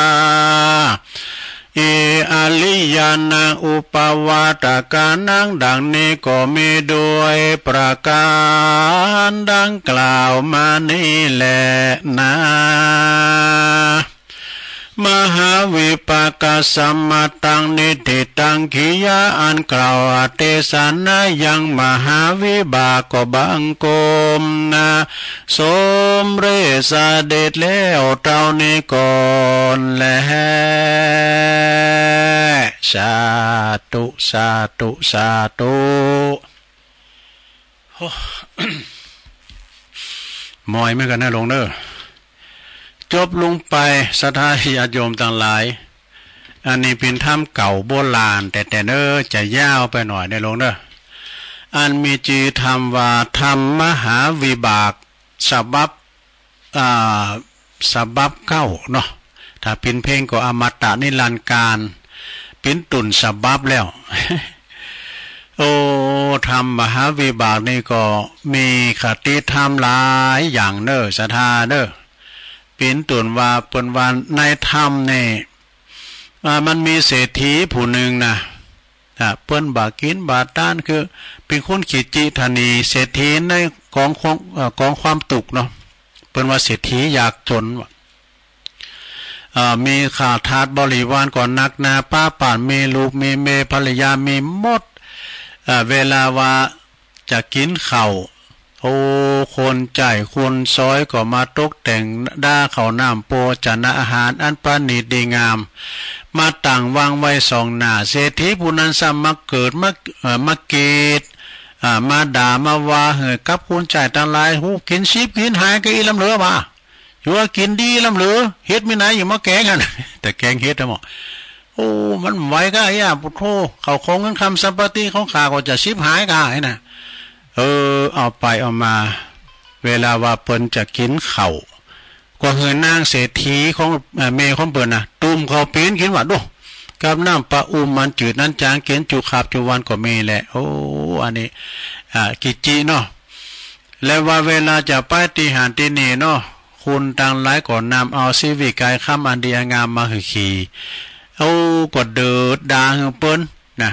เอ อริยานังอุปวาทกานัง ดังนี้ก็มีด้วยประการดังกล่าวมานี้แหละนา มหาวิปากสมตัง นิฏฐิตัง กิริยาอันกล่าวเทศนายังมหาวิบากก็บังคมนา สมเร็จเสด็จแล้วเท่านี้ก่อนแล สาธุ สาธุ สาธุ โอ้ มอยเหมือนกันนะหลวงเด้อ จบลงไป ศรัทธาญาติโยมทั้งหลาย อันนี้เป็นธรรมเก่าโบราณ แต่แต่เน้อ จะยาวไปหน่อยนะหลวงเด้อ อันมีจื่อธรรมว่าธรรมมหาวิบาก ฉบับ อ่า ฉบับเก้าเนาะ ถ้าเป๋นเพลงก็อมตะนิรันดร์กาล เป๋นต้นฉบับแล้ว โอ้ ธรรมมหาวิบากนี่ก็มีคติธรรมหลายอย่างเน้อ ศรัทธาเน้อ เป๋นต้นว่า เปิ้นว่าในธรรมนี่ อ่า มันมีเศรษฐีผู้หนึ่งนะ อ่า เปิ้นบ่ากิ๋นบ่าตาน คือเป๋นคนขี้จิตรณี เศรษฐีในกองความ เอ่อ กองความตุ๊กข์เนาะ เปิ้นว่าเศรษฐียากจ๋นว่ะ อ่า มีข้าทาสบริวารก็นักหนา ป้าป้าน มีลูก มีเมย์ ภรรยา มีหมด อ่า เวลาว่าจะกิ๋นข้าว โอ้ คนใจ๊คนซอยก็มาตกแต่งด้าข้าวน้ำโภชนะอาหารอันประณีตดีงาม มาตั้งวางไว้ส่องหน้า เศรษฐีผู้นั้นซ้ำมาเกิด มา เอ่อ มาเกลียด อ่า มาด่า มาว่าหื้อกับคนใจ๊ตังหลาย ฮู้กิ๋นฉิบกิ๋นหายก็อี้ลำเหลือบ่า อยู่ว่ากิ๋นดีลำเหลือ เห็ดมีไหนอยู่มาแกงหั่น แต่แกงเห็ดนะหมอ โอ้ มันไหวก้าอี้อะ ปุโธ ข้าวของเงินคำสัมปติของข้าก็จะฉิบหายก้าอี้นะ เออ เอาไปเอามา เวลาว่าเปิ้นจะกิ๋นข้าว ก็หื้อนางเศรษฐีของ เอ่อ เมย์ของเปิ้นนะ ตุ้มข้าวเป๋นกิ๋นว่า ดู กับน้ำปะอุ่มอันจืดอันจาง กิ๋นจุคาบจุวันก็มีแหละ โอ้ อันนี้ อ่า ขี้จิตรเนาะ และว่าเวลาจะไปตี้หั้นตี้นี่เนาะ คนตังหลายก็นำเอาชีวิตกายคำอันดีอันงามมาหื้อขี่ โอ้ ก็เดือดดาหื้อเปิ้นนะ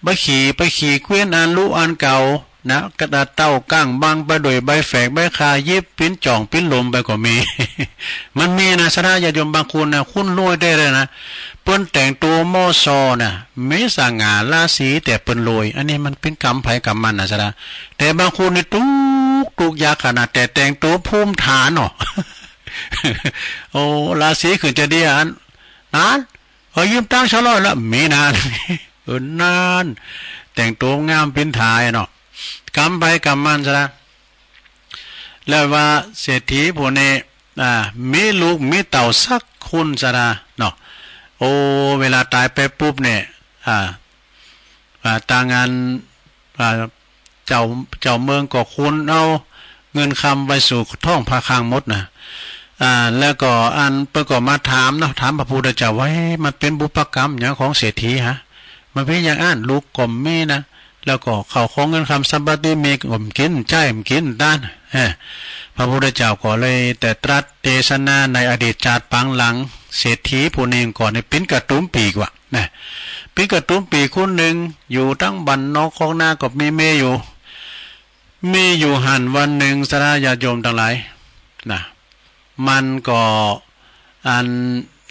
ไปขี่ ไปขี่เกวียนอันลุอันเก่านะ กระเต้าก้างบังไปด้วยใบแฝกใบข่า หยิบปิ้นจ่องปิ้นลมไปก็มี มันมีนะ ศรัทธาญาติโยมบางคนนะ คนรวยแต๊เลยนะ เปิ้นแต่งตั๋วหม้อซอนะ มีสง่าราศี แต่เปิ้นรวย อันนี้มันเป๋นกรรมไผกรรมมันนะ ศรัทธา แต่บางคนนี่ตุ๊กข์ ตุ๊กข์ยากขนาด แต่แต่งตั๋วภูมิฐานเนาะ โอ้ ราศีขึ้นจะดีอันนั้น เออ ยืมตังค์ซะร้อยละ มีนาน เออ นาน แต่งตั๋วงามปิ้นถ่ายเนาะ กรรมไผกรรมมันซะนะ แล้วว่าเศรษฐีผู้นี้ อ่า มีลูกมีเต้าสักคนซะนะเนาะ โอ้ เวลาต๋ายไปปุ๊บเนี่ย อ่า อ่า ตางาน อ่า เจ้า เจ้าเมืองก็ขนเอาเงินคำไปสู่ท้องพระคลังหมดนะ อ่า แล้วก็อันเปิ้นก็มาถามเนาะ ถามพระพุทธเจ้าว่า เฮ้ย มันเป๋นบุพกรรมหยังของเศรษฐีฮะ มันเป๋นอย่างอั้น ลูกก็มีนะ แล้วก็ข้าวของเงินคำสัมปติมีก็บ่กิน ใช้บ่กินตัน เออ พระพุทธเจ้าก็เลยแต่ตรัสเทศนาในอดีตชาติปางหลัง เศรษฐีผู้หนึ่งก่อนนี่ปิ้นกระตุ้มปีกว่านะ ปิ้นกระตุ้มปีกคนหนึ่ง อยู่ตังบ้านนอกคอกนาก็มีเมย์อยู่ มีอยู่หั้นวันหนึ่ง ศรัทธาญาติโยมตังหลายนะ มันก็อัน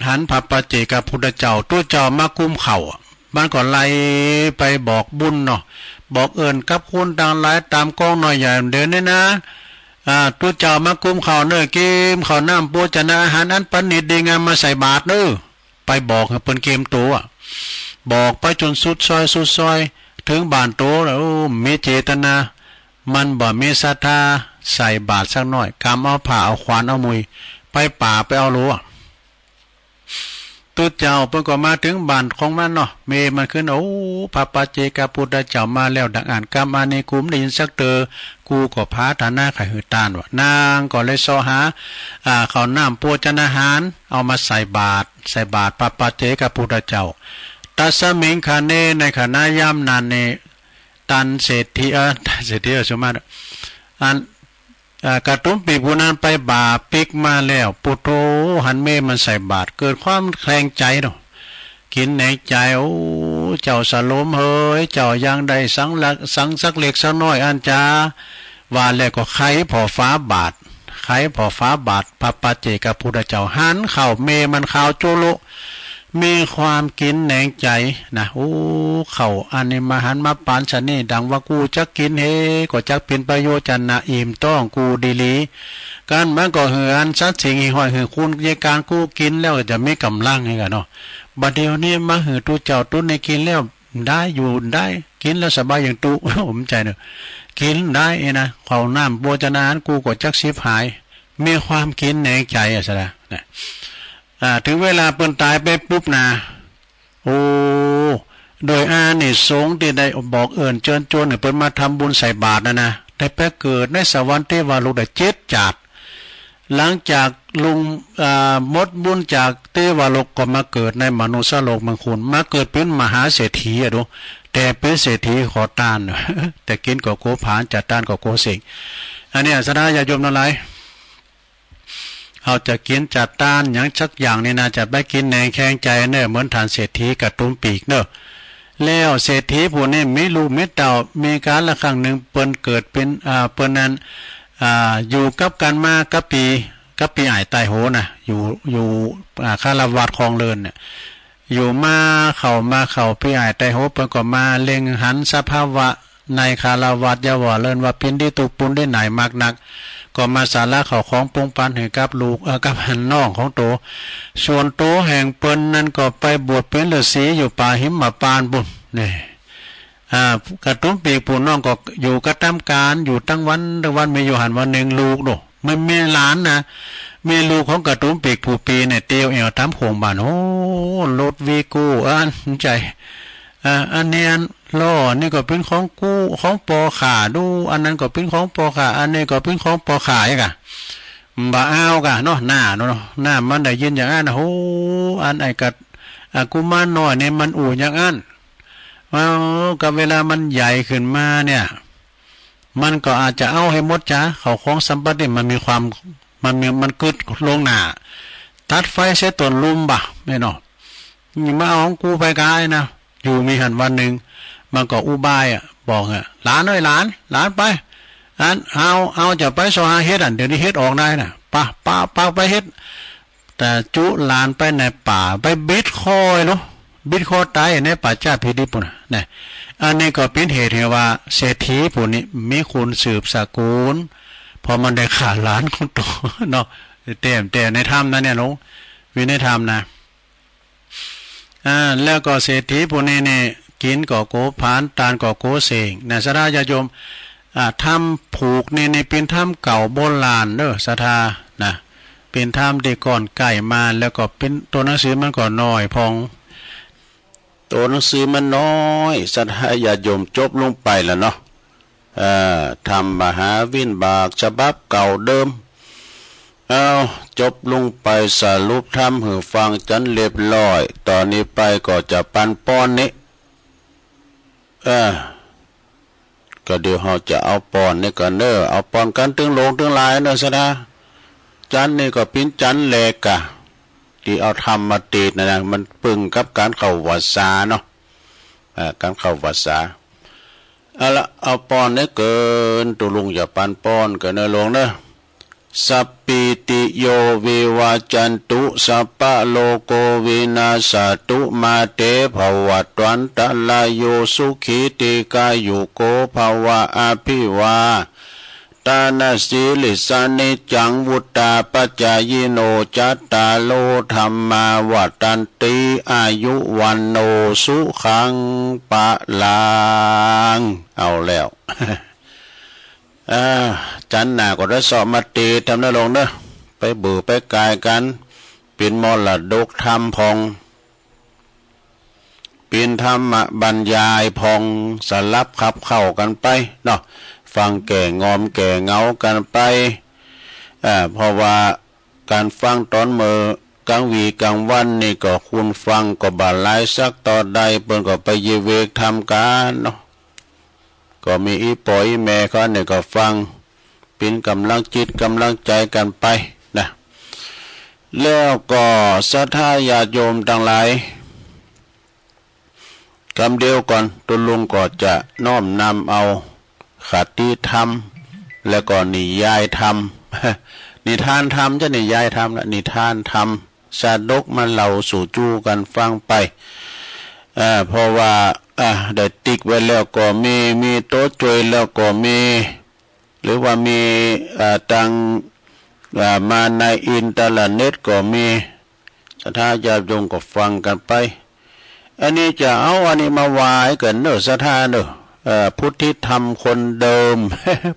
หันพระปัจเจกพุทธเจ้า ตุ๊เจ้ามากุมข้าวอะ มันก็ไล่ไปบอกบุญเนาะ บอกเอิ้นกับคนตังหลายตามกองน้อยใหญ่เดินเนี่ยนะ อ่า ตุ๊เจ้ามากุมข้าวเน้อ เกมข้าวน้ำโภชนะอาหารอันประณีตดีงามมาใส่บาตรเน้อ ไปบอกให้เปิ้นเกมโตอะ บอกไปจนสุดซอยสุดซอย ถึงบ้านโตแล้ว โอ้ มีเจตนา มันบ่มีศรัทธาใส่บาตรสักหน้อย กำเอาผ้าเอาขวานเอามุย ไปป่าไปเอาโลอะ ตุ๊เจ้าเปิ้นก็มาถึงบ้านของมันเนาะ เมย์มันขึ้น โอ้ พระปัจเจกพุทธเจ้ามาแล้ว ดังอ่านกำอันนี้กูบ่ได้ยินสักเตอ กูก็ปรารถนาใค่หื้อตานว่า นางก็เลยเซาะหา อ่า ข้าวน้ำโภชนาหาร เอามาใส่บาตร ใส่บาตรพระปัจเจกพุทธเจ้า ตัสมิงคเณ ในขณะยามนั้นนี่ ตันเศรษฐี เออ ตันเศรษฐี เออ สมมาตร อัน เอ่อ กระตุ้มปีกผู้นั้นไปบ่าปิกมาแล้ว ปุโธ หันเมย์มันใส่บาตร เกิดความแคลงใจเนาะ คิดในใจ โอ้ เจ้าสโลมเหย เจ้ายังได้สังละ สังสักเล็กสักน้อยอันจา ว่าแล้วก็ไขผ่อฝาบาตร ไขผ่อฝาบาตร พระปัจเจกพุทธเจ้า หันข้าวเมย์มันขาวโจ๊ะโละ มีความคิดในใจนะ โอ้ ข้าวอันนี้มาหันมาปานชะนี้ ดังว่ากูจักกินเฮ ก็จักเป็นประโยชน์จะนะ อิ่มท้องกูดีหลี กันมันก็หื้ออันสัตว์สิ่งห้อยหื้อคุณยายการกูกินแล้วก็จะมีกำลังนี่กันเนาะ บัดเดี๋ยวนี้มาหื้อตุ๊เจ้าตุ๊นี้กินแล้วได้อยู่ได้ กินแล้วสบายอย่างตุ๊ ผมใจเนาะ กินได้เอ้นะ ข้าวน้ำโภชนาหารกูก็จักสิบหาย มีความคิดในใจอะสะนะ นะ อ่า ถึงเวลาเปิ้นตายไปปุ๊บนะ โอ้ โดยอานิสงส์ที่ได้บอกเอิ้นเชิญชวนให้เปิ้นมาทำบุญใส่บาตรนะนะ ได้ไปเกิดในสวรรค์เทวโลกได้เจ็ดจาติ หลังจากลง อ่า หมดบุญจากเทวโลกก็มาเกิดในมนุษย์โลกเมืองคน มาเกิดเป็นมหาเศรษฐีอะดู แต่เป็นเศรษฐีขอตาน แต่กินก็โกผลาญ จัดตานก็โกเสง อันเนี้ย ศรัทธาญาติโยมทั้งหลาย เฮาจะกินจัดตานหยังสักอย่างนี่นะ จะไปกินแหนงแคลงใจเนอะ เหมือนท่านเศรษฐีกระตุ้มปีกเนอะ แล้วเศรษฐีผู้นี้มีลูกมีเต้า มีกาลครั้งหนึ่งเปิ้นเกิดเป็น อ่า เปิ้นนั้น อ่า อยู่กับกันมากับปี้ กับปี้อ้ายไต้โหนะ อยู่ อยู่ อ่า ฆราวาสครองเรือนเนี่ย อยู่มาเข้ามาเข้า ปี้อ้ายไต้โหเปิ้นก็มาเล็งหันสภาวะ ในฆราวาส อย่าว่าเลินว่าปิ้นดี ตุ๊กปูนดี หน่ายมากนัก ก็มาสละข้าวของปรุงปันหื้อกับลูก เอ่อ กับน้องของโต ส่วนโตแห่งเปิ้นนั้นก็ไปบวชเป็นฤๅษีอยู่ป่าหิมพานต์ปุ้น นี่ อ่า กระตุ้มปีกผู้น้องก็อยู่กระทำการอยู่ตั้งวันตั้งวัน มีอยู่หั้นวันหนึ่งลูกโด มันมีหลานนะ มีลูกของกระตุ้มปีกผู้ปี้เนี่ย เตียวแอ่วต๋ามโค้งบ้าน โอ้ รถวีโก้ อันใหญ่ อ่า อันนี้อันล้อนี่ก็เป็นของกู ของปอข้าดู อันนั้นก็เป็นของปอข้า อันนี้ก็เป็นของปอข้าอีกอะ บ่เอากะเนาะ น้าเนาะ น้ามันได้ยินอย่างอั้น โห อันไอ้กะ อ่า กุมารน้อยนี่มันอู้อย่างอั้น เอา กะเวลามันใหญ่ขึ้นมาเนี่ย มันก็อาจจะเอาให้หมดจ้า ข้าวของสัมปติมันมีความ มันมี มันกึ๊ดลงหน้า ตัดไฟเสียต้นลุ่มบ่ะ แม่นเนาะ นี่มาเอาของกูไปกายนะ อยู่มีหั้นวันหนึ่ง มันก็อุบายอะ บอกอะ หลานเอ้ยหลาน หลานไป อัน เอา เอาจะไปเซาะหาเห็ดอัน เดี๋ยวนี้เห็ดออกได้นะ ปะ ปะ ปะ ไปเฮ็ด แต่จุหลานไปในป่า ไปบิดคอไอ้เนาะ บิดคอต๋ายในป่าจ๊าแผ่นดินปุ้นน่ะ นะ อันนี้ก็เป็นเหตุให้ว่าเศรษฐีผู้นี้มีคนสืบสกุล เพราะมันได้ฆ่าหลานของโตเนาะ แต่ แต่ในธรรมนะเนี่ยเนาะ วินัยธรรมนะ อ่า แล้วก็เศรษฐีผู้นี้นี่ กินก็โกผลาญ ตานก็โกเสง นะ ศรัทธาญาติโยม อ่า ธรรมผูกนี่ นี่เป็นธรรมเก่าโบราณเด้อ ศรัทธา นะ เป็นธรรมที่ก่อนใกล้มา แล้วก็เป็น ตัวหนังสือมันก็น้อยพอง ตัวหนังสือมันน้อย ศรัทธาญาติโยม จบลงไปแล้วเนาะ เอ่อ ธรรมมหาวิบากฉบับเก่าเดิม เอา จบลงไป สรุปธรรมหื้อฟังจ๋นเรียบร้อย ต๋อนนี้ไปก็จะปันป้อนนี้ เออ ก็เดี๋ยวเฮาจะเอาป้อนนี่ก่อนเนอะ เอาป้อนกันตึงหลวงตึงหลายเนอะสะดา จันนี่ก็ปิ้นจันแลกกะ ที่เอาธรรมมาเตศน์นะนะ มันปึงกับการเข้าพรรษาเนาะ อ่า การเข้าพรรษา เอาละ เอาป้อนนี่เกิน ตุลุงอย่าปันป้อนเกินเนอะหลวงเนอะ Sabbītiyo vivajjantu, sabbarogo vinassatu, mā te bhavatvantarāyo, sukhī dīghāyuko bhava. Abhivādanasīlissa niccaṃ vuḍḍhāpacāyino, cattāro dhammā vaḍḍhanti, āyu vaṇṇo sukhaṃ balaṃ. เอาแล้ว อ่า จันหน้าก็ได้เสาะมาเตศน์ธรรมนะหลวงเนอะ ไปเบื่อไปกายกัน เป็นมรดกธรรมผ่อง เป็นธรรมบรรยายผ่อง สลับขับเข้ากันไปเนาะ ฟังแก่งอมแก่เหงากันไป อ่า เพราะว่าการฟังตอนมื้อกลางวีกลางวันนี่ก็คุณฟังก็บ่หลายสักต่อใด เปิ้นก็ไปเยเวกธรรมกันเนาะ ก็มีอีป่ออีแม่เขาเนี่ยก็ฟัง เป็นกำลังจิตกำลังใจกันไปนะ แล้วก็ศรัทธาญาติโยมทั้งหลาย กำเดียวก่อน ตุลุงก็จะน้อมนำเอาคติธรรม แล้วก็นิยายธรรม นิทานธรรม จะนิยายธรรมละ นิทานธรรม ชาดกมาเล่าสู่จู้กันฟังไป เอ่อ เพราะว่า อ่ะ ได้ติ๊กไว้แล้วก็มี มีโต๊ะจวยแล้วก็มี หรือว่ามี อ่า ตัง อ่า มาในอินเทอร์เน็ตก็มี ศรัทธาญาติโยมก็ฟังกันไป อันนี้จะเอาอันนี้มาไหว้กันเนอะ ศรัทธาเนอะ เอ่อ พุทธิธรรมคนเดิม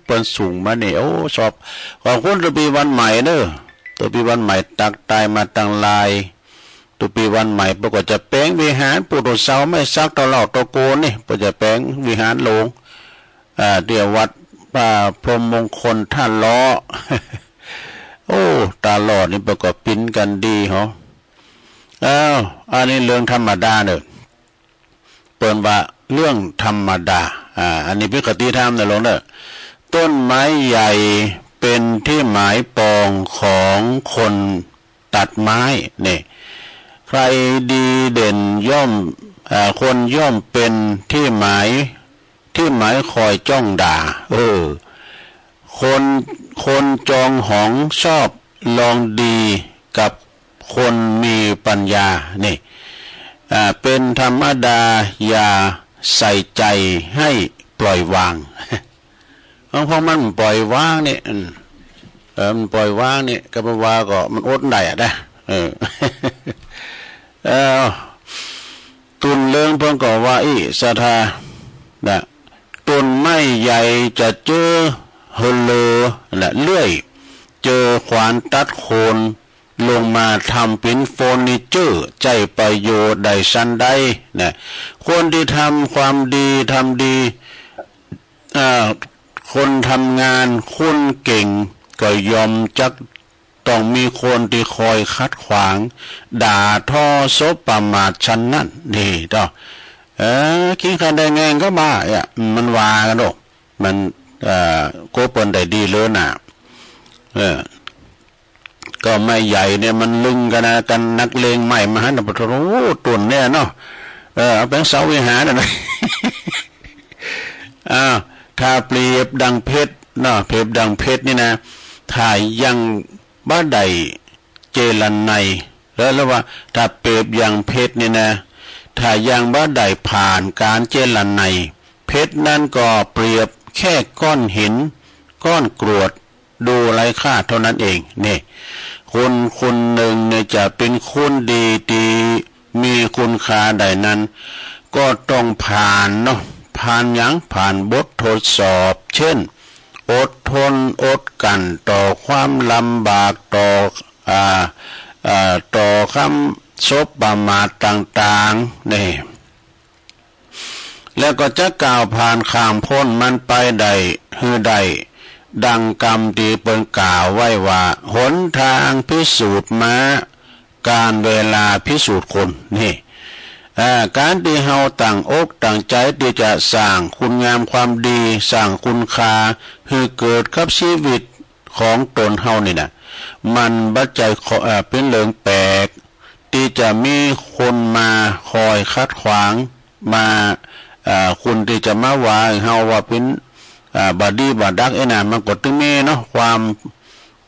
เปิ้นส่งมานี่ โอ้ ชอบ ขอบคุณตุปีวันใหม่เนอะ ตุปีวันใหม่ตักตายมาตังหลาย ตุปีวันใหม่เปิ้นก็จะแป๋งวิหาร ปู่ตุเสาไม่ซักตะเลาะตะโกนนี่ เปิ้นจะแป๋งวิหารหลวง อ่า ที่วัด อ่า พรหมมงคลท่าล้อ โอ้ ตาหลอดนี่เปิ้นก็ปิ้นกันดีเหรอ อ้าว อันนี้เรื่องธรรมดาเนอะ เปิ้นว่าเรื่องธรรมดา อ่า อันนี้เป็นคติธรรมนะหลวงเนอะ ต้นไม้ใหญ่เป็นที่หมายปองของคนตัดไม้ นี่ ใครดีเด่นย่อม อ่า คนย่อมเป็นที่หมาย ที่หมายคอยจ้องด่า เออ คน คนจองหองชอบลองดีกับคนมีปัญญา นี่ อ่า เป็นธรรมดา อย่าใส่ใจให้ปล่อยวาง ของพวกมันปล่อยวางนี่ อืม เออ มันปล่อยวางนี่ ก็แปลว่าก็มันอดได้อะนะ เออ เออ ตุนเรื่องเพิ่นก็ว่าอี้ ศรัทธา นะ ต้นไม้ใหญ่จะเจอเฮอเลอ นะ เลื่อย เจอขวานตัดโคน ลงมาทำเป็นเฟอร์นิเจอร์ ใช้ประโยชน์ได้ชั้นใด นะ คนที่ทำความดี ทำดี อ่า คนทำงาน คนเก่ง ก็ย่อมจักต้องมีคนที่คอยขัดขวาง ด่าทอสบประมาทชั้นนั้น นี่เนาะ เออ คิดคันได้แงงก็มา เนี่ย มันว่ากันเนาะ มัน เอ่อ โกเปิ้นได้ดีเลยน่ะ เออ ก็ไม้ใหญ่เนี่ยมันลึงกันนะ กันนักเลงไม้มาหันน่ะ ปะโถ ต้นเนี่ยเนาะ เออ เอาเป็นเสาวิหารน่ะนะ อ้าว ถ้าเปรียบดังเพชรเนาะ เปรียบดังเพชรนี่นะ ถ้ายังบ่ได้เจรไน แล้ว แล้วว่า ถ้าเปรียบอย่างเพชรนี่นะ ถ้ายังบ่ได้ผ่านการเจรไน เพชรนั้นก็เปรียบแค่ก้อนหิน ก้อนกรวด ดูไร้ค่าเท่านั้นเอง นี่ คนคนหนึ่งเนี่ยจะเป็นคนดีที่มีคุณค่าได้นั้น ก็ต้องผ่านเนาะ ผ่านหยัง ผ่านบททดสอบ เช่น อดทน อดกลั้นต่อความลำบาก ต่อ อ่า อ่า ต่อคำสบประมาทต่างๆ นี่ แล้วก็จะก้าวผ่านข้ามพ้นมันไปได้หื้อได้ ดังกำที่เปิ้นกล่าวไว้ว่า หนทางพิสูจน์ม้า กาลเวลาพิสูจน์คน นี่ อ่า การตี้เฮาตั้งอกตั้งใจตี้จะสร้างคุณงามความดี สร้างคุณค่าหื้อเกิดกับชีวิตของตนเฮานี่นะ มันบ่ใจ้ข้อ เอ่อ เป๋นเรื่องแปลก ตี้จะมีคนมาคอยขัดขวาง มา เอ่อ คนตี้จะมาว่าเฮาว่าเป๋น อ่า บ่ดีบ่ดัก เอ้ยนะ มันก็ตึงมีเนาะ ความ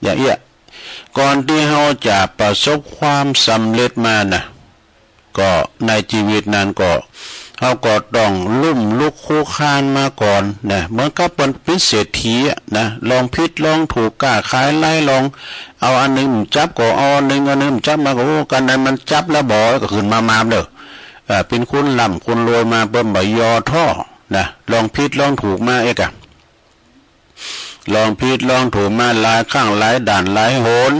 อย่างเอี้ย ก่อนตี้เฮาจะประสบความสำเร็จมานะ ก็ในชีวิตนั้นก็ เฮาก็ต้องล้มลุกคลุกคลานมาก่อนนะ เหมือนกับเปิ้นเป๋นเศรษฐีอะนะ ลองผิดลองถูก ค้าขายหลาย ลองเอาอันหนึ่งจับก็เอาอันหนึ่ง อันหนึ่งจับมาก็ โอ้ กันใดมันจับแล้วบ่ ก็ขึ้นมามาเด้อ เอ่อ เป๋นคนร่ำคนรวยมา เปิ้นบ่ย่อท้อนะ ลองผิดลองถูกมาเอกอะ ลองผิดลองถูกมาหลายครั้งหลายด้านหลายหน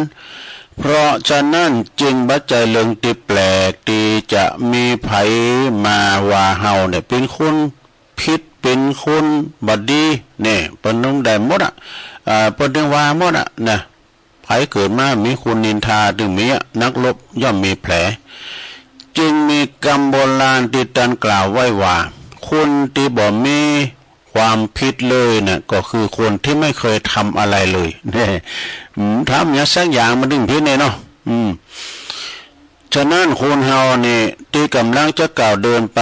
เพราะฉะนั้นจึงบ่ใจ้เรื่องตี้แปลกตี้จะมีไผมาว่าเฮาเนี่ยเป๋นคนผิด เป๋นคนบ่ดีเนี่ย เปิ้นต้องได้หมดอะ เอ่อ เปิ้นต้องว่าหมดอะนะ ไผเกิดมามีคนนินทาตึงมีอะ นักรบย่อมมีแผล จึงมีกำโบราณตี้ตันกล่าวไว้ว่า คนตี้บ่มี ความผิดเลยน่ะ ก็คือคนที่ไม่เคยทำอะไรเลย เนี่ย อืม ทำหยังสักอย่างมันตึงผิดเนี่ยเนาะ อืม ฉะนั้นคนเฮานี่ ตี้กำลังจะก้าวเดินไป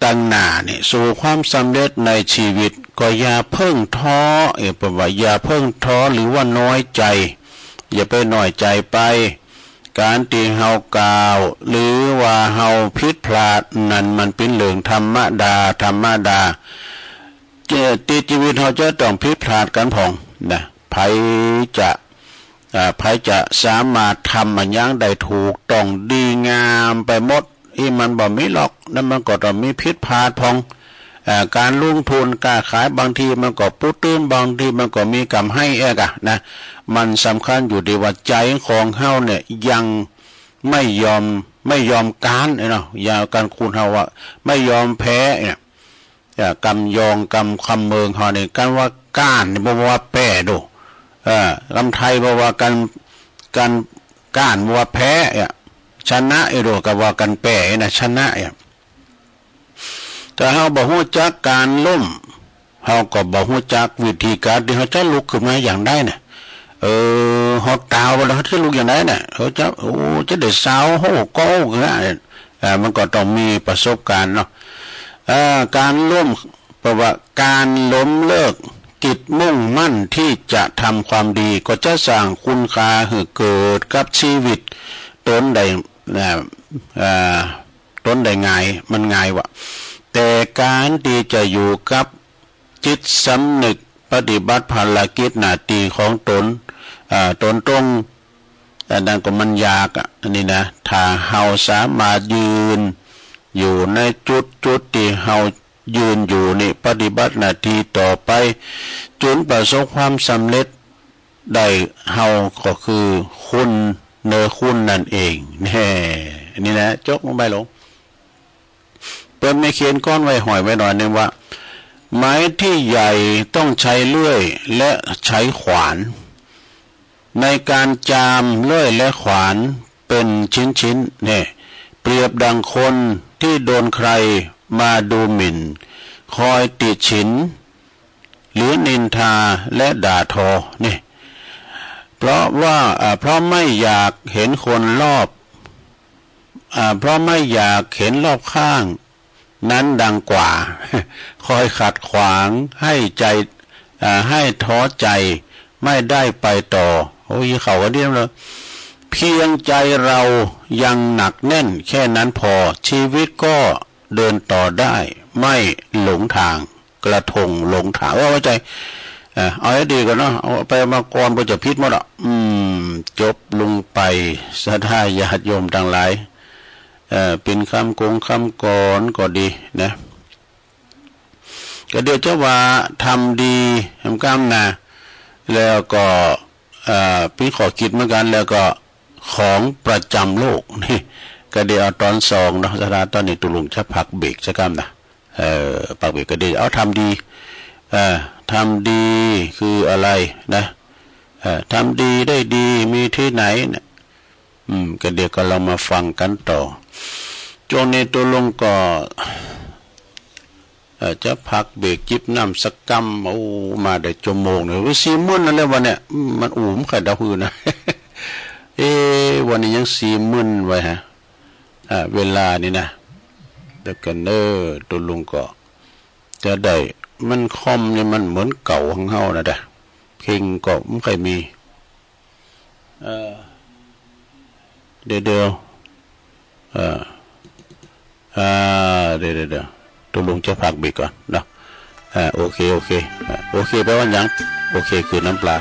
ตังหน้านี่ สู่ความสำเร็จในชีวิต ก็อย่าเพิ่งท้อ เอ้ย เปิ้นว่าอย่าเพิ่งท้อหรือว่าน้อยใจ อย่าไปน้อยใจไป ก๋านตี้เฮากล่าว หรือว่าเฮาผิดพลาดนั้น มันเป๋นเรื่องธรรมดา ธรรมดา เจ- ตี้ชีวิตเฮาจะต้องผิดพลาดกั๋นพ่องนะ ไผจะ อ่า ไผจะสามารถทำอะหยังได้ถูกต้องดีงามไปหมด อี้มันบ่มีหรอก นั้นมันก็ต้องมีผิดพลาดพ่อง เอ่อ ก๋านลงทุน ค้าขาย บางทีมันก็ปู๊ดตื้น บางทีมันก็มีก๋ำไรเอกอะนะ มันสำคัญอยู่ตี้ว่าใจ๋ของเฮาเนี่ยยังไม่ยอม ไม่ยอมก๊านเนาะ อย่างก๋านคนเฮาอะ ไม่ยอมแพ้เนี่ย เอ่อ กำยอง กำ กำเมืองเฮาเนี่ย ก๋านว่าก๊านนี่บ่ว่าแพ้โด เอ่อ กำไทยบ่ว่าก๋าน ก๋าน ก๊านบ่ว่าแพ้อะ ชนะเอโด ก็ว่าก๋านแพ้นะ ชนะอะ ถ้าเฮาบ่ฮู้จักก๋านล้ม เฮาก็บ่ฮู้จักวิธีก๋านตี้เฮาจะลุกขึ้นมาอย่างใดน่ะ เออ เฮาตาวไปแล้ว เฮาจะลุกอย่างใดน่ะ เฮาจะ โอ้ จะได้สาวโฮก็โฮนะ เอ่อ มันก็ต้องมีประสบการณ์เนาะ เอ่อ ก๋านล้ม แปลว่าก๋านล้มเลิกจิตมุ่งมั่นที่จะทำความดี ก็จะสร้างคุณค่าหื้อเกิดกับชีวิตตนได้ เอ่อ เอ่อ ตนได้ง่าย มันง่ายวะ แต่ก๋านตี้จะอยู่กับจิตสำนึกปฏิบัติภารกิจหน้าตี้ของตน อ่า ตนตรง อันนั้นก็มันยากอะ อันนี้นะ ถ้าเฮาสามารถยืนอยู่ในจุด จุดตี้เฮายืนอยู่นี่ ปฏิบัติหน้าตี้ต่อไป จนประสบความสำเร็จ ได้เฮาก็คือคุณเหนือคุณนั่นเอง แน่ นี่นะ จบลงไปลง เปิ้นมีเขียนกลอนไว้ห้อยไว้หน้อยหนึ่งว่า ไม้ที่ใหญ่ต้องใช้เลื่อยและใช้ขวาน ในการจามเลื่อยและขวานเป็นชิ้นๆ เนี่ย เปรียบดังคนที่โดนใครมาดูหมิ่น คอยติฉิน หรือนินทาและด่าทอ นี่ เพราะว่า อ่า เพราะไม่อยากเห็นคนรอบ อ่า เพราะไม่อยากเห็นรอบข้างนั้นดังกว่า คอยขัดขวางให้ใจ อ่า ให้ท้อใจไม่ได้ไปต่อ โอ้ย เขาก็เดียวเลย เพียงใจเรายังหนักแน่นแค่นั้นพอ ชีวิตก็เดินต่อได้ ไม่หลงทาง กระทงหลงทาง ว่าไว้ใจ เอ่อ เอาให้ดีก่อนเนาะ เอาไปเอามาก่อน บ่จะผิดหมดอ่ะ อืม จบลงไป ศรัทธาญาติโยมทั้งหลาย เอ่อ เป็นคำกงคำกลอนก็ดีนะ ก็เดี๋ยวจะว่าทำดีทำกรรมนะ แล้วก็ เอ่อ เป็นข้อคิดเหมือนกัน แล้วก็ของประจำโลก นี่ ก็เดี๋ยวเอาตอนสองเนาะ ศรัทธาตอนนี้ตกลงจะพักเบรกสักคำนะ เอ่อ พักเบรกก็เดี๋ยวเอาทำดี เอ่อ ทำดีคืออะไรนะ เอ่อ ทำดีได้ดีมีที่ไหนเนี่ย อืม ก็เดี๋ยวก็ลองมาฟังกันต่อ ช่วงนี้ตกลงก็ เอ่อ จะพักเบรกจิบน้ำสักกำ โอ้ มาได้ชั่วโมงหนึ่ง สี่หมื่นนั่นแหละวันเนี้ย มันอู๋มไข่ดาวหื้อนะ เอ๊ะ วันนี้ยังสี่หมื่นไว้ฮะ อ่า เวลานี่นะ เดี๋ยวกันเนอะ ตกลงก็ จะได้ มันคอมนี่มันเหมือนเก่าของเฮานะเด้อ เพลงก็ไม่ค่อยมี เอ่อ เดี๋ยวเดี๋ยว เอ่อ อ่า เดี๋ยวเดี๋ยวเดี๋ยว ตกลงจะพักเบรกก่อนเนาะ อ่า โอเค โอเค อ่า โอเค แปลว่าหยัง โอเค คือน้ำปลา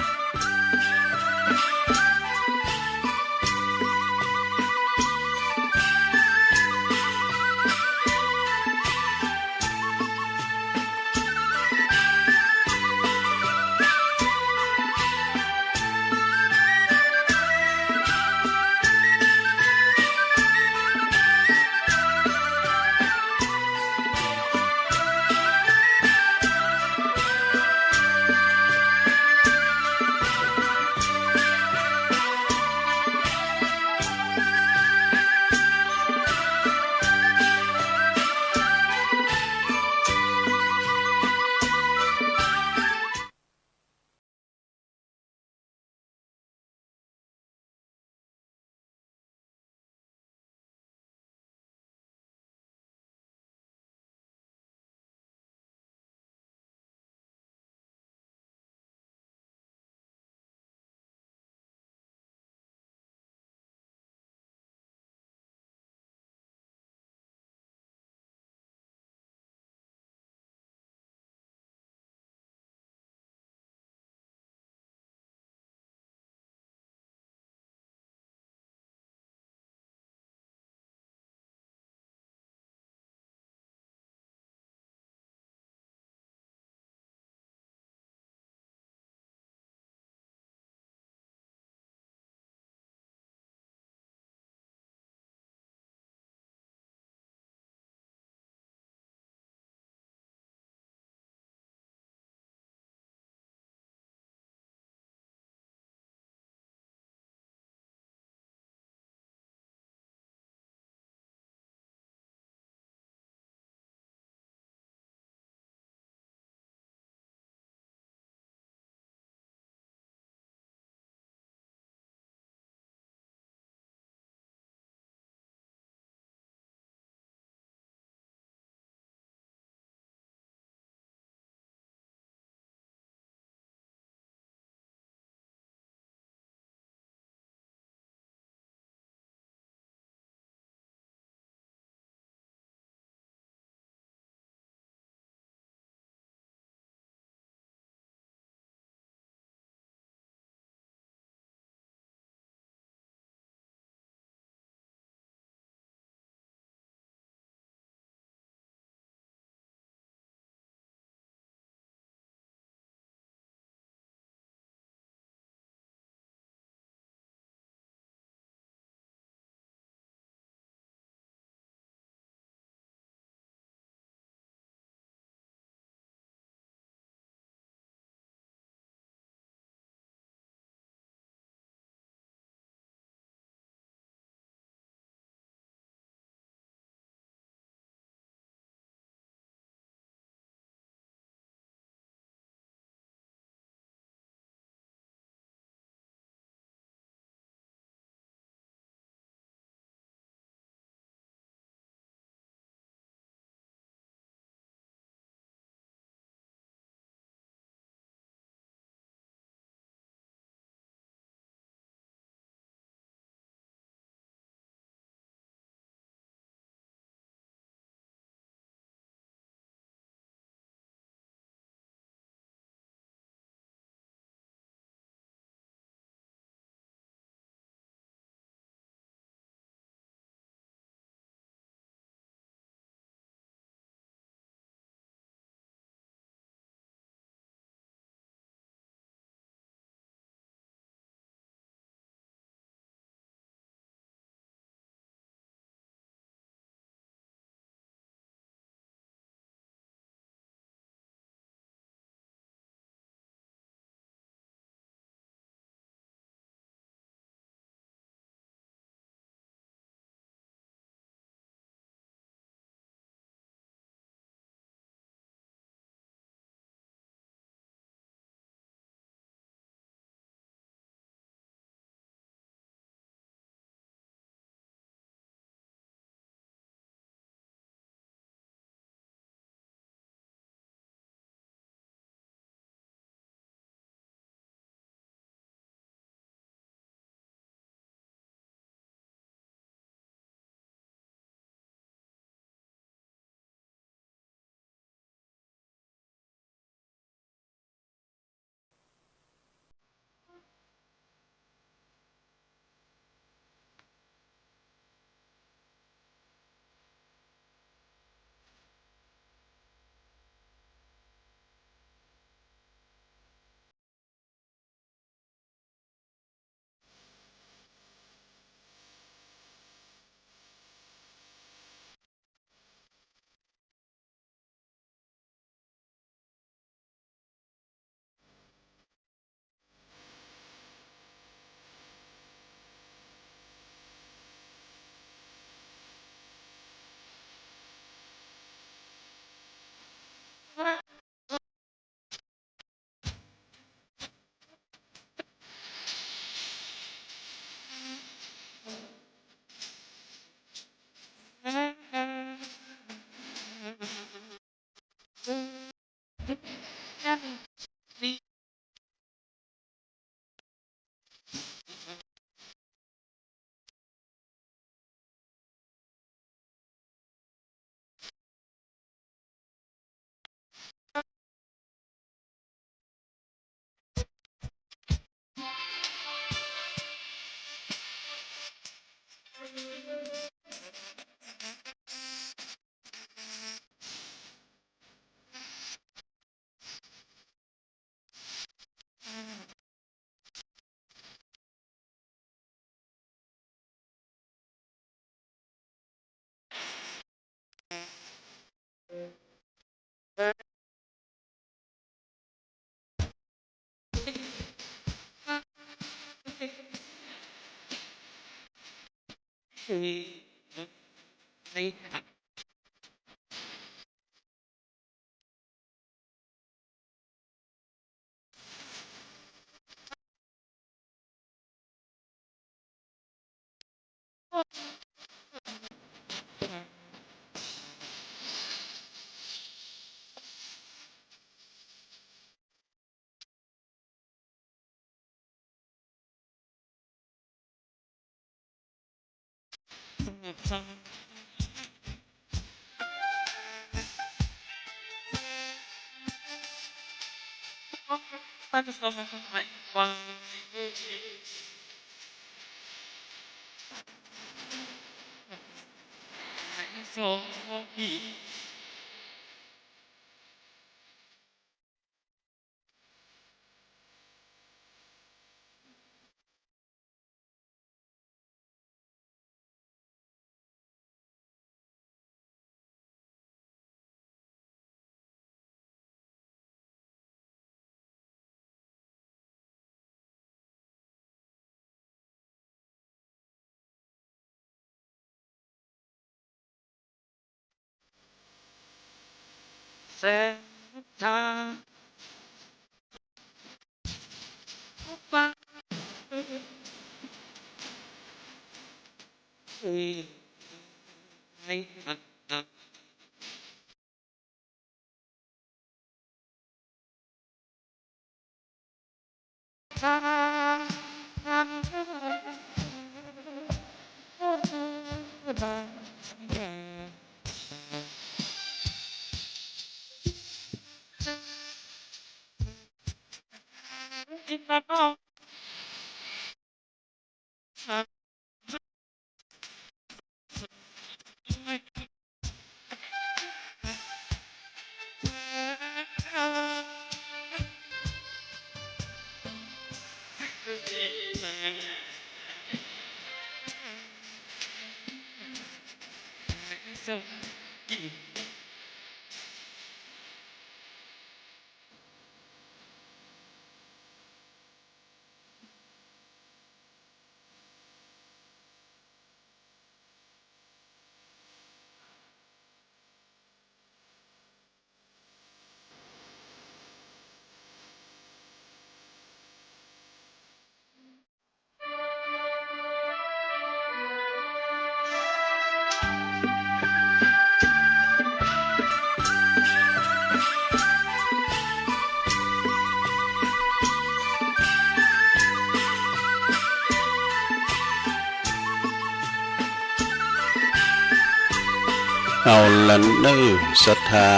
เอาละเนอ ศรัทธา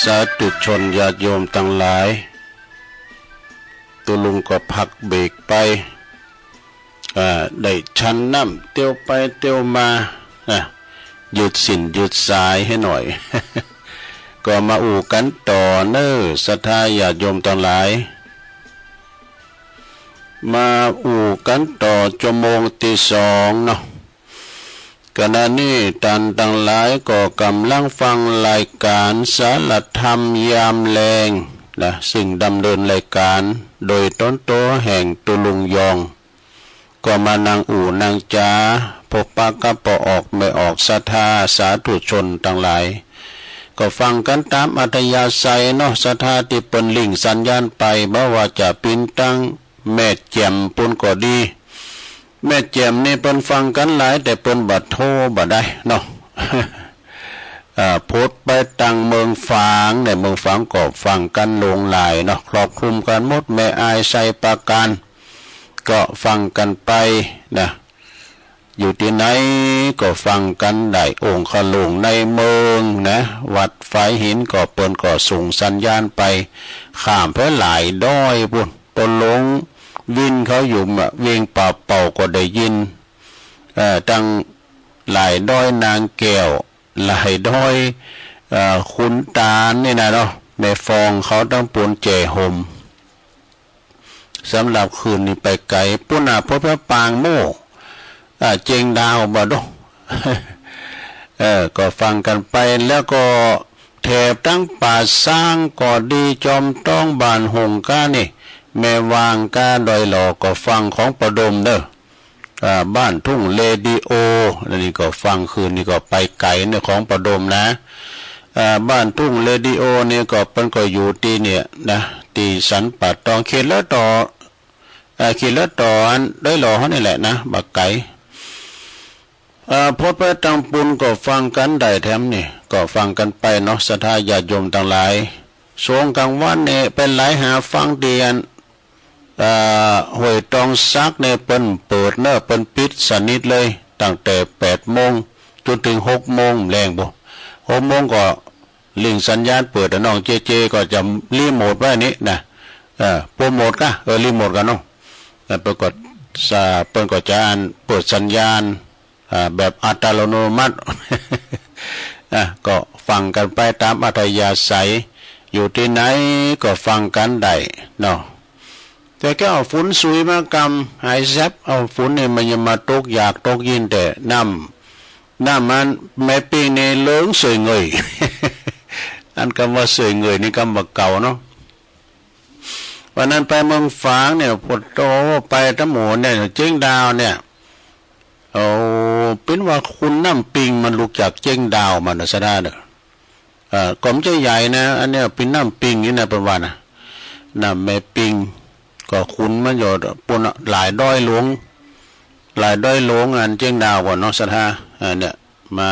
สาธุชนญาติโยมตังหลาย ตุ๊ลุงก็พักเบรกไป อ่า ได้ฉันน้ำเตียวไปเตียวมา อ่ะ ยืดเส้นยืดสายให้หน่อย ก็มาอู้กันต่อเนอ ศรัทธาญาติโยมตังหลาย มาอู้กันต่อชั่วโมงที่สองเนาะ ขณะนี้ท่านตังหลายก็กำลังฟังรายการสารธรรมยามแลงนะ ซึ่งดำเนินรายการโดยตนโตแห่งตุ๊ลุงยอง ก็มานั่งอู้นั่งจา พบปะกับป้อออกแม่ออกศรัทธาสาธุชนตังหลาย ก็ฟังกันตามอัธยาศัยเนาะ ศรัทธาตี้เปิ้นลิงก์สัญญาณไป บ่ว่าจะเป๋นตังแม่แจ่มปู้นก็ดี แม่แจ่มนี่เปิ้นฟังกันหลาย แต่เปิ้นบ่โทรบ่ได้เนาะ อ่า พดไปตังเมืองฝางเนี่ย เมืองฝางก็ฟังกันหลงหลายเนาะ ครอบคลุมกันหมด แม่อาย ไชยปราการ ก็ฟังกันไปนะ อยู่ตี้ไหนก็ฟังกันได้ องค์ขะหลวงในเมืองนะ วัดฝายหินก็เปิ้นก็ส่งสัญญาณไป ข้ามไปหลายดอยปู้น ปอหลวงวินเขาอยู่เวียงป่าเป้าก็ได้ยิน เอ่อ ตังหลายดอยนางแก้ว หลายดอย เอ่อ ขุนตาลนี่นะเนาะ แม่ฟองเขาตังปูนแจ่ห่ม สำหรับคืนนี้ไปไก๋ ปู้นน่ะ พบพระปางโม่ อ่า เจียงดาวบ่ดอก เออ ก็ฟังกันไป แล้วก็แถบตังป่าซางก็ดี จอมตอง บ้านหงส์ก้านี่ แม่วางก้า ดอยหล่อ ก็ฟังของปอดมเด้อ อ่า บ้านทุ่งเรดิโอ อันนี้ก็ฟังคืนนี้ก็ไปไก๋ในของปอดมนะ อ่า บ้านทุ่งเรดิโอนี่ก็เปิ้นก็อยู่ตี้เนี่ยนะ ตี้สันป่าตอง เขตเลือดต่อ อ่า เขตเลือดต่ออันดอยหล่อเฮานี่แหละนะ บ่ไก๋ อ่า พดไปตังปูนก็ฟังกันได้แถมนี่ ก็ฟังกันไปเนาะ ศรัทธาญาติโยมตังหลาย ช่วงกลางวันนี่ไปไหลหาฟังตี้อัน เอ่อ ห้วยตองสักเนี่ยเปิ้นเปิดเนอะ เปิ้นปิดสนิทเลย ตั้งแต่แปดโมงจนถึงหกโมงแลงปู้น หกโมงก็ลิงสัญญาณเปิดอะ น้องเจเจก็จะรีโมทไว้นี่นะ เออ โปรโมทกะ เออ รีโมทกะเนาะ แล้วเปิ้นก็จะ เปิ้นก็จะอันเปิดสัญญาณ อ่า แบบอัตโนมัติ อ่ะ ก็ฟังกันไปตามอัธยาศัย อยู่ตี้ไหนก็ฟังกันได้เนาะ แต่แก้วเอาฝนสุยมากำ หายแซบ เอาฝนนี่มันยังมาตกหยากตกยิน แต่น้ำ น้ำมันแม่ปิงนี่เหลืองสวยเงย อันกำว่าสวยเงยนี่กำว่าเก่าเนาะ วันนั้นไปเมืองฝางเนี่ย พอโตไปตะหมูเนี่ย เจียงดาวเนี่ย โอ้ เปิ้นว่าขุนน้ำปิงมันลุกจากเจียงดาวมานะ ศรัทธาเนอะ เอ่อ ก็บ่ใจ้ใหญ่นะ อันเนี้ยเปิ้นน้ำปิงนี่นะ เปิ้นว่านะ น้ำแม่ปิง ก็ขุนมันอยู่ปู้นน่ะ หลายดอยหลวง หลายดอยหลวงอันเจียงดาวก่อนเนาะ ศรัทธา เอ่อ เนี่ย มา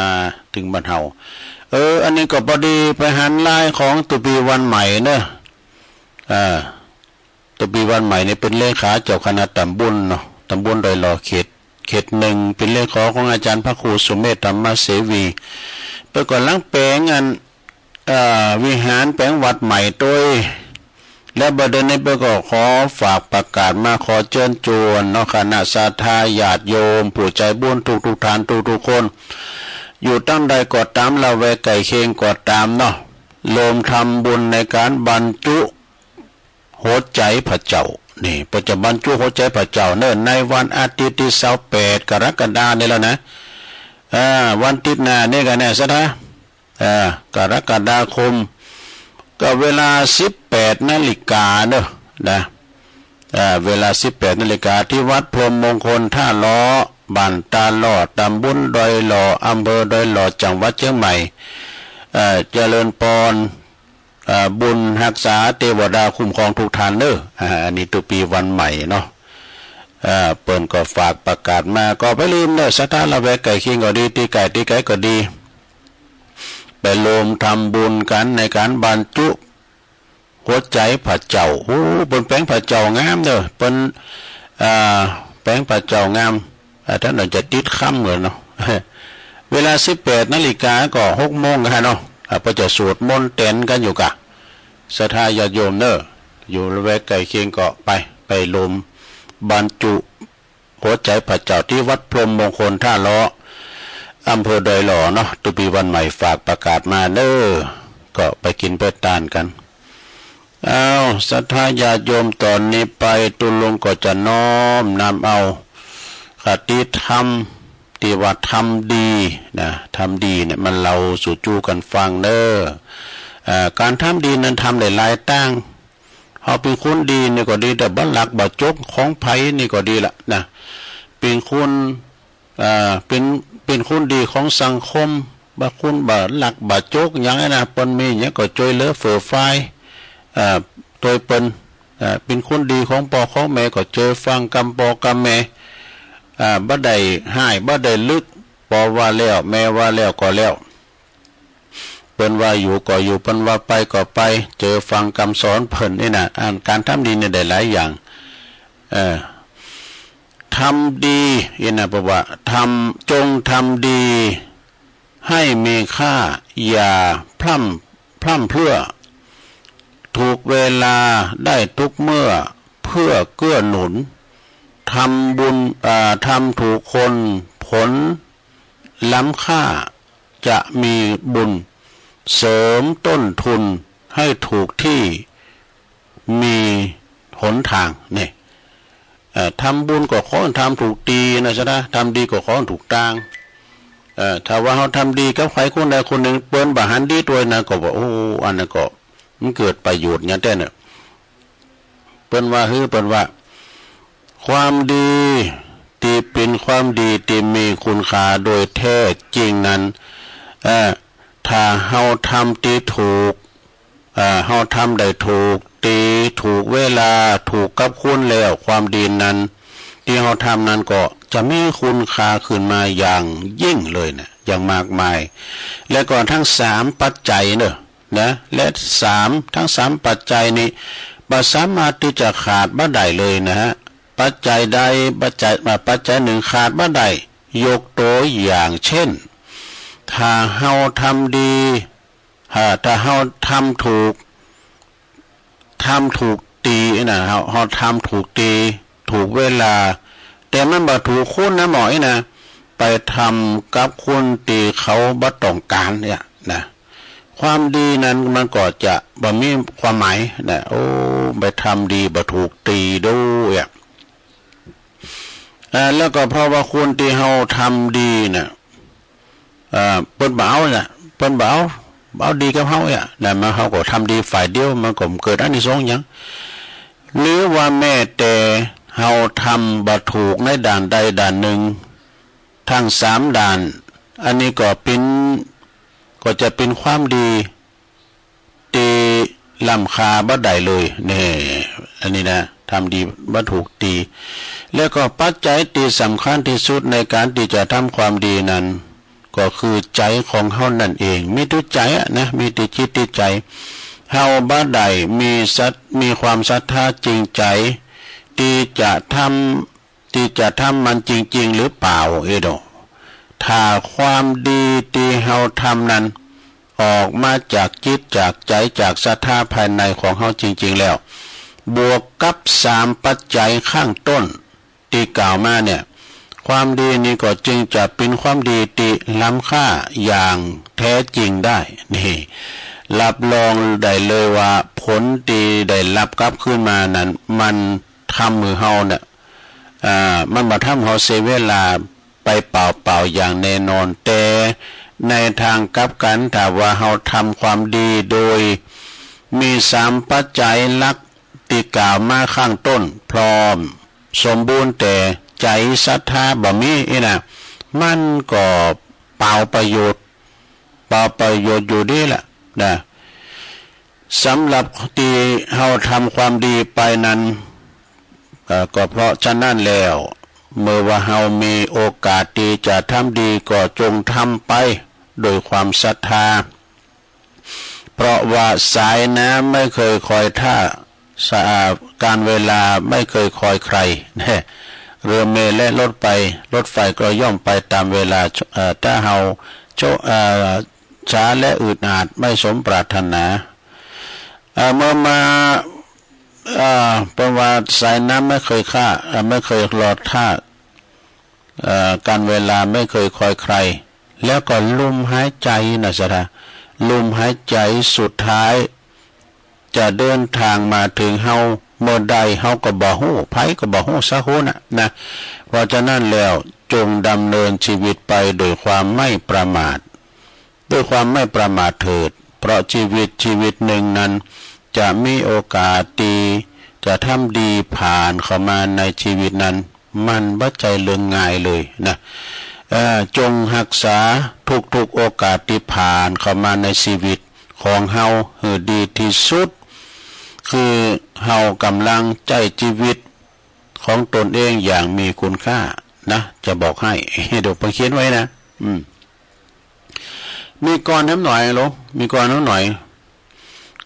ถึงบ้านเฮา เออ อันนี้ก็พอดีไปหันไลน์ของตุปีวันใหม่เนอะ อ่า ตุปีวันใหม่นี่เป็นเลขาเจ้าคณะตำบลเนาะ ตำบลดอยหล่อ เขต เขตหนึ่ง เป็นเลขาของอาจารย์พระครูสุเมธธรรมเสวี เปิ้นก่อนหลังแปลงอัน เอ่อ วิหารแปลงวัดใหม่โตย และบัดเดี๋ยวนี้เปิ้นก็ขอฝากประกาศมา ขอเชิญชวนเนาะ คณะศรัทธาญาติโยมผู้ใจบุญทุกๆ ท่านทุกๆ คน อยู่ตังใดก็ต๋าม ละแวกใก้เคียงก็ต๋ามเนาะ รวมทำบุญในการบรรจุ หัวใจพระเจ้า นี่ เปิ้นจะบรรจุหัวใจพระเจ้าเนอะ ในวันอาทิตย์ตี้ซาวแปดกรกฎาคมนี่แล้วนะ อ่า วันอาทิตย์หน้านี่กะเนี่ย ศรัทธา อ่า กรกฎาคม ก็เวลาสิบแปดนาฬิกาเนอะ นะ อ่า เวลาสิบแปดนาฬิกา ที่วัดพรหมมงคลท่าล้อ บ้านตาล้อ ตำบลดอยหล่อ อำเภอดอยหล่อ จังหวัดเชียงใหม่ เอ่อ เจริญพร อ่า บุญฮักษาเตวดาคุ้มครองทุกท่านเนอะ อ่า อันนี้ตุปีวันใหม่เนาะ อ่า เปิ้นก็ฝากประกาศมา ก็บ่ลืมเนอะ ศรัทธาละแวกใก้เคียงก็ดี ตี้ใก้ตี้ไก๋ก็ดี ไปรวมทำบุญกันในการบรรจุหัวใจพระเจ้า โอ้ เปิ้นแปลงพระเจ้างามเนอะ เปิ้น อ่า แปลงพระเจ้างาม อ่า ท่านอาจจะติดค่ำเหมือนเนาะ เวลาสิบแปดนาฬิกาก็หกโมงกะเนาะ อ่า เปิ้นจะสวดมนต์แตนกันอยู่กะ ศรัทธาญาติโยมเนอะ อยู่ละแวกใก้เคียงก็ไป ไปรวมบรรจุหัวใจพระเจ้าตี้วัดพรหมมงคลท่าล้อ อำเภอดอยหล่อเนาะ ตุปีวันใหม่ฝากประกาศมาเนอะ ก็ไปกินไปตานกัน อ้าว ศรัทธาญาติโยม ต๋อนนี้ไปตุ๊ลุงก็จะน้อมนำเอาคติธรรมตี้ว่าทำดีนะ ทำดีเนี่ย มาเล่าสู่จู้กั๋นฟังเน้อ เอ่อ ก๋านทำดีนั้นทำได้หลายตาง เฮาเป๋นคนดีนี่ก็ดี แต่บ่ลักบ่จกของใผนี่ก็ดีละนะ เป๋นคน อ่า เป๋น เป๋นคนดีของสังคม บ่คนบ่ลักบ่จกหยังนะ เปิ้นมีหยังก็จ้วยเหลือเฟือเฟื้อ อ่า ตวยเปิ้น อ่า เป๋นคนดีของป้อของแม่ก็เจื้อฟังกำป้อกำแม่ อ่า บ่ได้ฮ้าย บ่ได้ลึก ป้อว่าแล้ว แม่ว่าแล้วก็แล้ว เปิ้นว่าอยู่ก็อยู่ เปิ้นว่าไปก็ไป เจอฟังกำสอนเปิ้นนี่นะ อันการทำดีนี่ได้หลายอย่าง เออ ทำดีนี่นะ บอกว่าทำ จงทำดีให้มีค่า อย่าพร่ำ พร่ำเพรื่อ ถูกเวลาได้ทุกเมื่อ เพื่อเกื้อหนุน ทำบุญ อ่า ทำถูกคน ผลล้ำค่า จะมีบุญ เสริมต้นทุนให้ถูกที่ มีหนทาง นี่ เอ่อ ทำบุญก็ขอทำถูกตี้นะ ใช่ไหม ทำดีก็ขอถูกตาง เอ่อ ถ้าว่าเฮาทำดีกับใครคนใดคนหนึ่ง เปิ้นบ่หันดีตวยนะ ก็ว่า โอ้ อันนั้นก็มันเกิดประโยชน์อย่างแท้เนี่ย เปิ้นว่า หื้อ เปิ้นว่า ความดีตี้เป๋นความดีตี้มีคุณค่าโดยแท้จริงนั้น เอ่อ ถ้าเฮาทำตี้ถูก เอ่อ เฮาทำได้ถูกตี้ ถูกเวลา ถูกกับคนแล้ว ความดีนั้นตี้เฮาทำนั้นก็จะมีคุณค่าขึ้นมาอย่างยิ่งเลยนะ อย่างมากมาย และก็ทั้งสามปัจจัยเนอะ นะ และสาม ทั้งสามปัจจัยนี้ บ่สามารถตี้จะขาดบ่ได้เลยนะฮะ ปัจจัยใด ปัจจัย อ่า ปัจจัยหนึ่งขาดบ่ได้ ยกตัวอย่างเช่น ถ้าเฮาทำดี อ่า ถ้าเฮาทำถูก ทำถูกตี้นะ เฮา เฮาทำถูกตี้ ถูกเวลา แต่มันบ่ถูกคนนะหมอนี่นะ ไปทำกับคนตี้เขาบ่ต้องการเนี่ยนะ ความดีนั้นมันก็จะบ่มีความหมายนะ โอ้ ไปทำดีบ่ถูกตี้โดยอะ อ่า แล้วก็เพราะว่าคนตี้เฮาทำดีน่ะ อ่า เปิ้นบ่เอาน่ะ เปิ้นบ่เอา บ่เอาดีกับเฮาเนี่ย แล้วมัน เฮาก็ทำดีฝ่ายเดียว มันก็บ่เกิดอานิสงส์หยัง หรือว่าแม้แต่เฮาทำบ่ถูกในด้านใดด้านหนึ่ง ทั้งสามด้าน อันนี้ก็เป๋น ก็จะเป๋นความดี ตี้ล้ำค่าบ่ได้เลย แน่ อันนี้นะ ทำดีบ่ถูกตี้ แล้วก็ปัจจัยตี้สำคัญตี้สุดในการตี้จะทำความดีนั้น ก็คือใจของเฮานั่นเอง มีแต่ใจอะนะ มีแต่จิตแต่ใจ เฮาบ่ได้มีศรัท- มีความศรัทธาจริงใจ ตี้จะทำ ตี้จะทำมันจริงๆ หรือเปล่า เอโด ถ้าความดีตี้เฮาทำนั้น ออกมาจากจิตจากใจจากศรัทธาภายในของเฮาจริงๆ แล้ว บวกกับสามปัจจัยข้างต้นตี้กล่าวมาเนี่ย ความดีนี้ก็จึงจะเป๋นความดีตี้ล้ำค่าอย่างแท้จริงได้ นี่ รับรองได้เลยว่าผลตี้ได้รับกลับคืนมานั้น มันทำหื้อเฮาเนี่ย อ่า มันบ่ทำเฮาเสียเวลาไปเปล่าๆ อย่างแน่นอน แต่ในทางกลับกัน ถ้าว่าเฮาทำความดีโดยมีสามปัจจัยหลักตี้กล่าวมาข้างต้นพร้อมสมบูรณ์ แต่ใจศรัทธาบ่มีอี้นะ มันก็เปล่าประโยชน์ เปล่าประโยชน์อยู่ดีแหละนะ สำหรับตี้เฮาทำความดีไปนั้น เอ่อ ก็เพราะฉะนั้นแล้ว เมื่อว่าเฮามีโอกาสตี้จะทำดี ก็จงทำไปโดยความศรัทธา เพราะว่าสายน้ำไม่เคยคอยท่า สะ- อ่า การเวลาไม่เคยคอยใคร เรือเมล์และรถไฟ รถไฟก็ย่อมไปตามเวลา เอ่อ ถ้าเฮาโช- เอ่อ ช้าและอืดอาดไม่สมปรารถนา เอ่อ เมื่อมา เอ่อ เปิ้นว่าสายน้ำไม่เคยฆ่า เอ่อ ไม่เคยรอท่า เอ่อ การเวลาไม่เคยคอยใคร แล้วก็ลมหายใจนะศรัทธา ลมหายใจสุดท้าย จะเดินทางมาถึงเฮาเมื่อใดเฮาก็บ่ฮู้ ไผก็บ่ฮู้สักคนน่ะนะ เพราะฉะนั้นแล้วจงดำเนินชีวิตไปโดยความไม่ประมาท ด้วยความไม่ประมาทเถิด เพราะชีวิตชีวิตหนึ่งนั้น จะมีโอกาสตี้จะทำดีผ่านเข้ามาในชีวิตนั้น มันบ่ใจ้เรื่องง่ายเลยนะ เอ่อ จงรักษาทุกๆ โอกาสตี้ผ่านเข้ามาในชีวิตของเฮาหื้อดีที่สุด คือเฮากำลังใจ๊ชีวิตของตนเองอย่างมีคุณค่านะ จะบอกให้ เดี๋ยวเปิ้นเขียนไว้นะ อืม มีก้อนน้ำหน่อยลูก มีก้อนน้ำหน่อย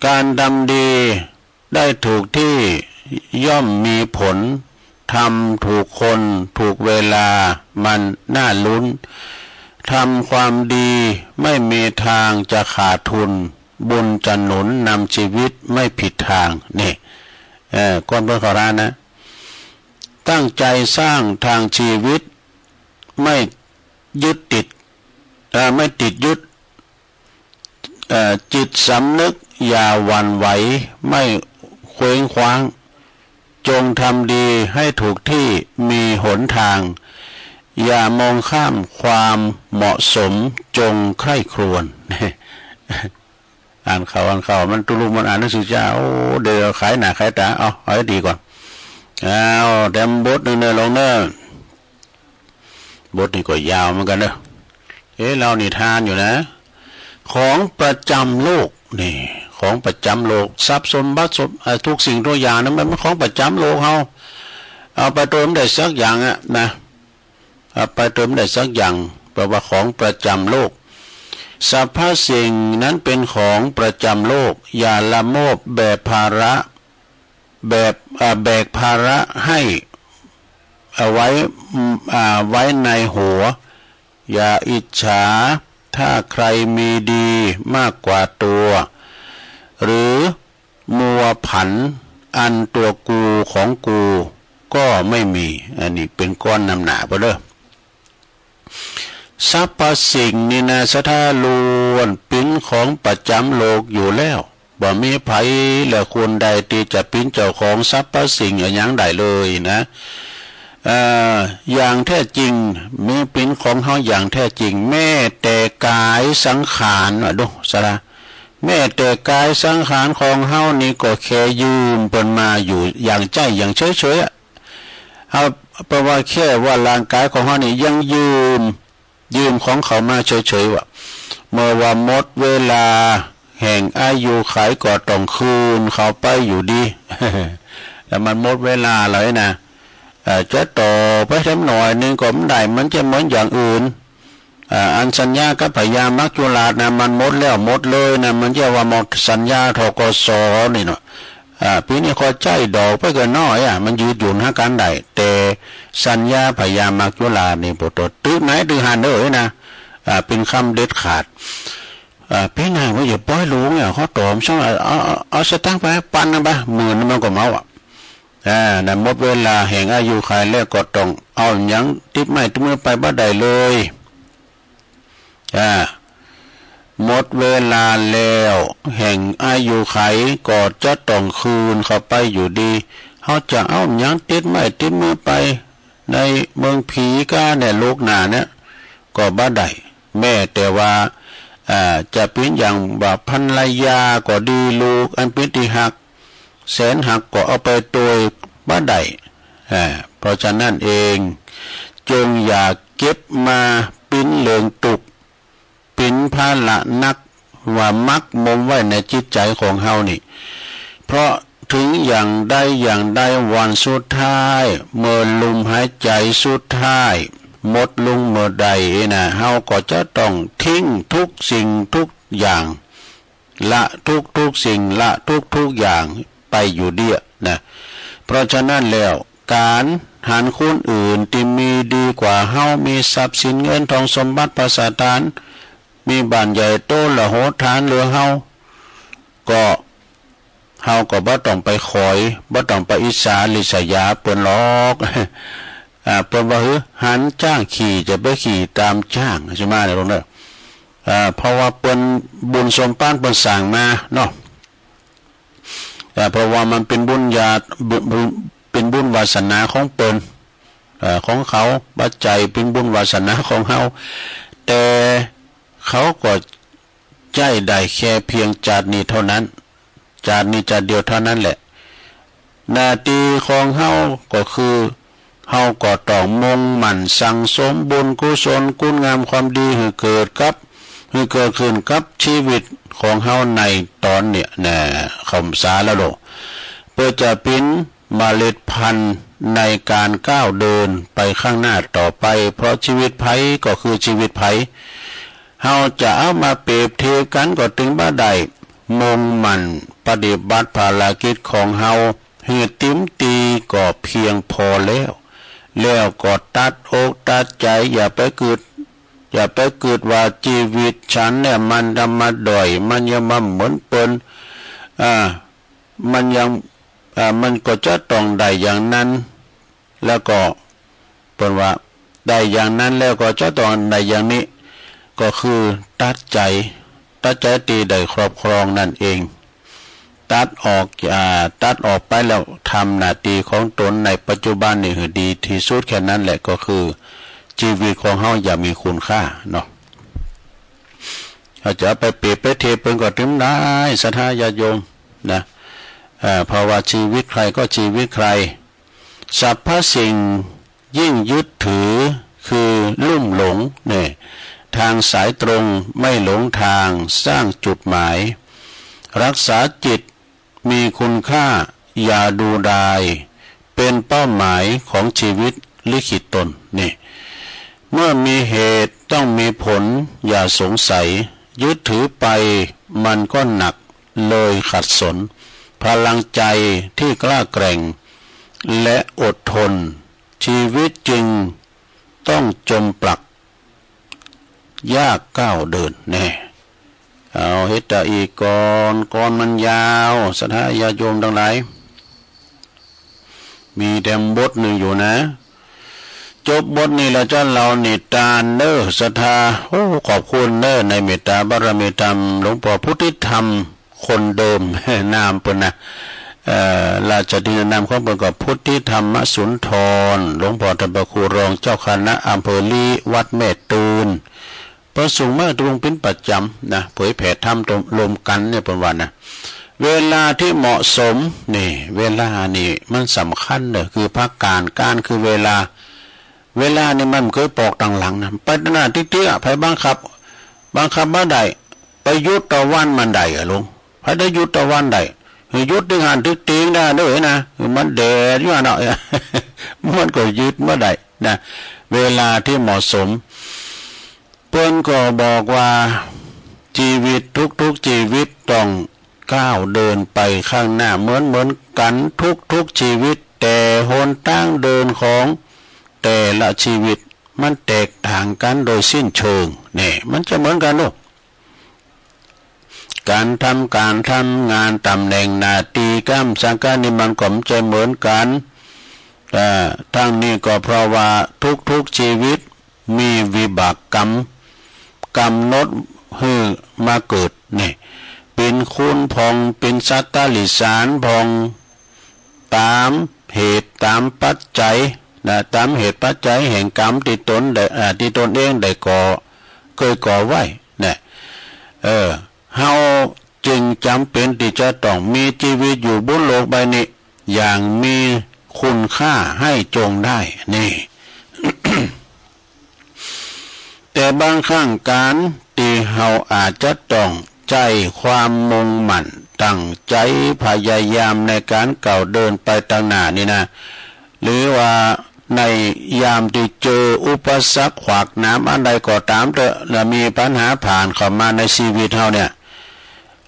การทำดีได้ถูกที่ย่อมมีผล ทำถูกคน ถูกเวลา มันน่าลุ้น ทำความดีไม่มีทางจะขาดทุน บุญจะหนุนนำชีวิตไม่ผิดทาง นี่ เอ่อ ก้อนเปิ้นเข้าร้านนะ ตั้งใจสร้างทางชีวิต ไม่ยึดติด เอ่อ ไม่ติดยึด เอ่อ จิตสำนึกอย่าหวั่นไหว ไม่เคว้งคว้าง จงทำดีให้ถูกที่มีหนทาง อย่ามองข้ามความเหมาะสม จงใคร่ครวญ อ่านข่าว อ่านข่าว มันตุลุก มันอ่านหนังสือจ้า โอ้ เดี๋ยวขายหน้าขายต๋า เอา เอาให้ดีก่อน เอา แถมบทหนึ่งเด้อ ลงเด้อ บทนี้ก็ยาวเหมือนกันเนอะ เอ๊ะ เล่านิทานอยู่นะ ของประจำโลก นี่ ของประจำโลก ทรัพย์สมบัติ สม- เอ่อ ทุกสิ่งทุกอย่างนั้น มันเป็นของประจำโลกเฮา เอาไปเติมได้สักอย่างอะนะ เอาไปเติมได้สักอย่าง แปลว่าของประจำโลก สรรพสิ่งนั้นเป็นของประจำโลก อย่าละโมบแบกภาระ แบบ อ่า แบกภาระให้ เอาไว้ อ่า ไว้ในหัว อย่าอิจฉา ถ้าใครมีดีมากกว่าตัว หรือมัวผันอันตัวกูของกูก็ไม่มี อันนี้เป็นก้อนนำหนาไปเด้อ สรรพสิ่งนี่นะ ศรัทธาล้วนเป็นของประจำโลกอยู่แล้ว บ่มีไผและคนใดที่จะเป็นเจ้าของสรรพสิ่งอะหยังได้เลยนะ เอ่อ อย่างแท้จริง มีเป็นของเฮาอย่างแท้จริง แม้แต่กายสังขาร ว่าดู ศรัทธา แม้แต่กายสังขารของเฮานี่ก็แค่ยืมเปิ้นมาอยู่อย่างใจ้อย่างเฉยๆอะ เฮา เพราะว่าแค่ว่าร่างกายของเฮานี่ยังยืม ยืมของเขามาเฉยๆ ว่า เมื่อว่าหมดเวลาแห่งอายุขัยก็ต้องคืนเขาไปอยู่ดี แต่มันหมดเวลาแล้วนะ เอ่อ จะต่อไปแถมหน่อยหนึ่งก็บ่ได้ มันจะเหมือนอย่างอื่น อ่า อันสัญญากับพญามัจจุราชนะ มันหมดแล้วหมดเลยนะ มันเรียกว่าหมดสัญญา ธ.ก.ส. นี่เนาะ อ่า ปีนี้ข้อยใจ๊ดอกไปก็น้อยอะ มันยืดหยุ่นหากันได้ แต่สัญญาพญามัจจุราชนี่ บ่ต้อง ตึกไหนตึกหั้นเด้อนะ อ่า เป็นคำเด็ดขาด อ่า ปีหน้าว่าอย่าปล่อยหลวงเนี่ย เขาตอบซ้ำ เอา เอา เอาสตางค์ไปปันหนึ่งไป หมื่นหนึ่งมันก็เมาอะ อ่า นะ หมดเวลาแห่งอายุขัยแล้วก็ต้องเอาหยังติดไม้ติดมือไปบ่ได้เลย อ่า หมดเวลาแล้วแห่งอายุขัยก็จะต้องคืนเขาไปอยู่ดี เขาจะเอาหยังติดไม้ติดมือไปในเมืองผีก้าเนี่ย โลกหน้าเนี่ย ก็บ่ได้ แม้แต่ว่า อ่า จะเป็นอย่างว่าภรรยาก็ดี ลูกอันเป็นที่ฮัก แสนฮักก็เอาไปโตยบ่ได้ อ่า เพราะฉะนั้นเอง จงอย่าเก็บมาเป็นเรื่องตุ๊กข์ เป็นภาระหนัก ว่าหมักหมมไว้ในจิตใจของเฮานี่ เพราะถึงอย่างใดอย่างใดวันสุดท้าย เมื่อลมหายใจสุดท้ายหมดลงเมื่อใดนะ เฮาก็จะต้องทิ้งทุกสิ่งทุกอย่าง ละทุกๆสิ่ง ละทุกๆอย่างไปอยู่เดี้ยนะ เพราะฉะนั้นแล้ว การหันคนอื่นที่มีดีกว่าเฮา มีทรัพย์สินเงินทองสมบัติพัสถาน มีบ้านใหญ่โตมโหฬารเหลือเฮา ก็ เฮาก็บ่ต้องไปขอย บ่ต้องไปอิจฉาริษยาเปิ้นหรอก อ่า เปิ้นว่า หื้อหันช้างขี่ จะไปขี่ตามช้าง ใช่ไหม เนี่ย ตรงนั้น อ่า เพราะว่าเปิ้นบุญสมปานเปิ้นสร้างมาเนาะ อ่า เพราะว่ามันเป็นบุญญา บุญ บุญ เป็นบุญวาสนาของเปิ้น อ่า ของเขา ปัจจัยเป็นบุญวาสนาของเฮา แต่เขาก็ใจ๊ได้แค่เพียงชาตินี้เท่านั้น ชาตินี้ชาติเดียวเท่านั้นแหละ หน้าที่ของเฮาก็คือ เฮาก็ต้องมุ่งมั่นสั่งสมบุญกุศลคุณงามความดีให้เกิดกับ ให้เกิดขึ้นกับชีวิตของเฮาในตอนเนี่ยนะ เข้าพรรษาแล้วโลก เพื่อจะเป็นเมล็ดพันธุ์ในการก้าวเดินไปข้างหน้าต่อไป เพราะชีวิตไผก็คือชีวิตไผ เฮาจะเอามาเปรียบเทียบกันก็ตึงบ่ได้ มุ่งมั่นปฏิบัติภารกิจของเฮาหื้อเต็มตี้ก็เพียงพอแล้ว แล้วก็ตัดอกตัดใจ อย่าไปกึ๊ด อย่าไปกึ๊ดว่าชีวิตฉันเนี่ยมันธรรมดอย มันยังบ่เหมือนเปิ้น อ่า มันยัง อ่า มันก็จะต้องได้อย่างนั้น แล้วก็เปิ้นว่าได้อย่างนั้นแล้วก็จะต้องได้อย่างนี้ ก็คือตัดใจ ตัดใจตี้ได้ครอบครองนั่นเอง ตัดออก อ่า ตัดออกไปแล้วทำหน้าตี้ของตนในปัจจุบันนี่หื้อดีตี้สุดแค่นั้นแหละ ก็คือชีวิตของเฮาอย่ามีคุณค่าเนาะ เฮาจะเอาไปเปรียบไปเทียบเปิ้นก็ตึงได้ ศรัทธาญาติโยมนะ เอ่อ เพราะว่าชีวิตใครก็ชีวิตใคร สรรพสิ่งยิ่งยึดถือคือลุ่มหลงเนี่ย ทางสายตรงไม่หลงทางสร้างจุดหมาย รักษาจิตมีคุณค่าอย่าดูดาย เป็นเป้าหมายของชีวิตลิขิตตน นี่ เมื่อมีเหตุต้องมีผล อย่าสงสัย ยึดถือไปมันก็หนักเลยขัดสน พลังใจที่กล้าแกร่ง และอดทน ชีวิตจึงต้องจมปลัก ยากก้าวเดินแน่ เอาเฮ็ดตะอีกก่อน ก่อนมันยาว ศรัทธาญาติโยมทั้งหลาย มีแต่บทหนึ่งอยู่นะ จบบทนี้แล้วเจ้าเหล่านิทานเด้อ ศรัทธา โอ้ ขอบคุณเด้อ ในเมตตาบารมีธรรม หลวงพ่อพุทธิธรรม คนเดิม นามเปิ้นนะ เอ่อ ราชทินนามของเปิ้นก็พุทธิธรรมสุนทร หลวงพ่อท่านพระครูรองเจ้าคณะอำเภอลี้ วัดแม่ตื่น เปิ้นส่งมาตรงเป็นประจำนะ เผยแผ่ธรรมรวมกันเนี่ยเปิ้นว่านะ เวลาที่เหมาะสม นี่ เวลานี่มันสำคัญเด้อ คือพระการ การคือเวลา เวลานี่มันบ่เคยปอกตังหลังนะ ไปตังหน้าติ๊กๆ อะ ไผบังคับ บังคับบ่ได้ ไปหยุดตะวันมันได้อะลุง ไผได้หยุดตะวันได้ หื้อหยุดตึงหั้นตึงติงได้เด้อนะ มันแดดอยู่หั่นเนาะ มันก็หยุดบ่ได้นะ เวลาที่เหมาะสม เปิ้นก็บอกว่า ชีวิตทุกๆ ชีวิตต้องก้าวเดินไปข้างหน้าเหมือนๆ กันทุกๆ ชีวิต แต่หนทางเดินของแต่ละชีวิตมันแตกต่างกันโดยสิ้นเชิง นี่ มันจะเหมือนกันลูก การทำ การทำงาน ตำแหน่ง หน้าตี้ การสังกัดนี่มันก็บ่ใจ้เหมือนกัน เอ่อ ทั้งนี้ก็เพราะว่าทุกๆ ชีวิตมีวิบากกรรม กำหนดหื้อมาเกิด นี่ เป็นคนพ่อง เป็นสัตว์ติรัจฉานพ่อง ตามเหตุตามปัจจัยนะ ตามเหตุปัจจัยแห่งกรรมตี้ตนได้ อ่า ตี้ตนเองได้ก่อ เคยก่อไว้นะ เออ เฮาจึงจำเป็นตี้จะต้องมีชีวิตอยู่บนโลกใบนี้อย่างมีคุณค่าให้จงได้ นี่ แต่บางครั้งการตี้เฮาอาจจะต้องใจ้ความมุ่งมั่นตั้งใจ๋พยายามในการก้าวเดินไปตังหน้านี่นะ หรือว่าในยามตี้เจออุปสรรคขวากหนามอันใดก็ตามเต๊อะ และมีปัญหาผ่านเข้ามาในชีวิตเฮาเนี่ย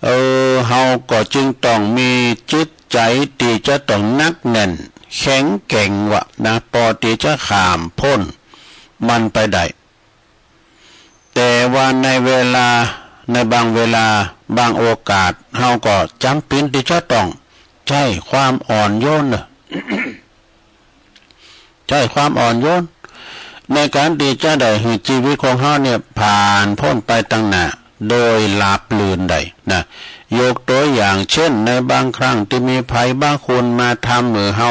เออ เฮาก็จึงต้องมีจิตใจ๋ตี้จะต้องหนักแน่น แข็งแกร่งวะนะ ปอตี้จะข้ามพ้นมันไปได้ แต่ว่าในเวลา ในบางเวลา บางโอกาส เฮาก็จ๋ำเป๋นตี้จะต้องใจ๊ความอ่อนโยนเนอะ ใจ๊ความอ่อนโยน ในการตี้จะได้หื้อชีวิตของเฮาเนี่ยผ่านพ้นไปตังหน้าโดยราบรื่นได้นะ ยกตัวอย่างเช่น ในบางครั้งตี้มีใผบางคนมาทำหื้อเฮา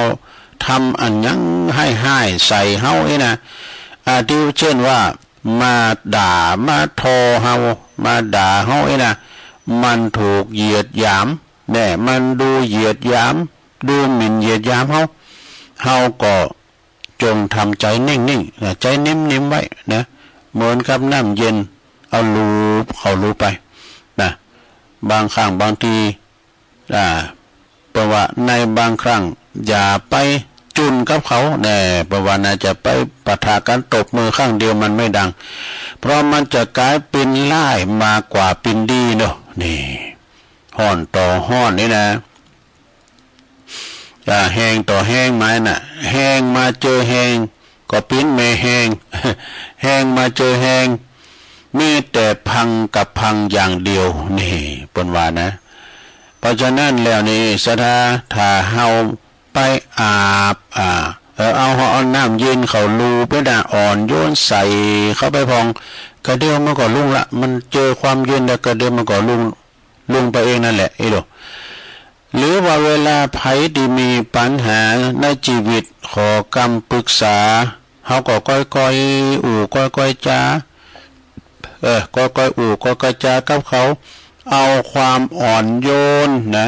ทำอันหยังฮ้ายๆ ใส่เฮาอี้นะ อาทิเช่นว่า มาด่า มาถ่อเฮา มาด่าเฮาอี้นะ มันถูกเหยียดหยาม แน่ มันดูเหยียดหยาม ดูหมิ่นเหยียดหยามเฮา เฮาก็จงทำใจ๋นิ่งๆ นะ ใจ๋นิ่มๆ ไว้นะ เหมือนกับน้ำเย็น เอาลูบเข้าลูบไปนะ บางครั้งบางที อ่า เปิ้นว่าในบางครั้งอย่าไปจุ่นกับเขาแน่ เปิ้นว่าน่าจะไปปะทะกันตบมือข้างเดียวมันไม่ดัง เพราะมันจะกลายเป็นร้ายมากกว่าเป็นดีเนาะ นี่ ฮ้อนต่อฮ้อนนี่นะ อ่า แฮงต่อแฮงมาน่ะ แฮงมาเจอแฮง ก็ปิ้นแม่แฮง แฮงมาเจอแฮง มีแต่พังกับพังอย่างเดียว นี่ เปิ้นว่านะ เพราะฉะนั้นแล้วนี่ ศรัทธา ถ้าเฮาไปอาบ อ่า เออ เอา เอาน้ำเย็นเข้าลูบไปนะ อ่อนโยนใส่เข้าไปพอง กะเดียวมันก็ลุงละ มันเจอความเย็นแล้ว กะเดียวมันก็ลุง ลุงไปเองนั่นแหละ อีโด หรือว่าเวลาไผที่มีปัญหาในชีวิต ขอกำปรึกษา เฮาก็ค่อยๆ อู้ ค่อยๆ จา เออ ค่อยๆ อู้ ค่อยๆ จากับเขา เอาความอ่อนโยนนะ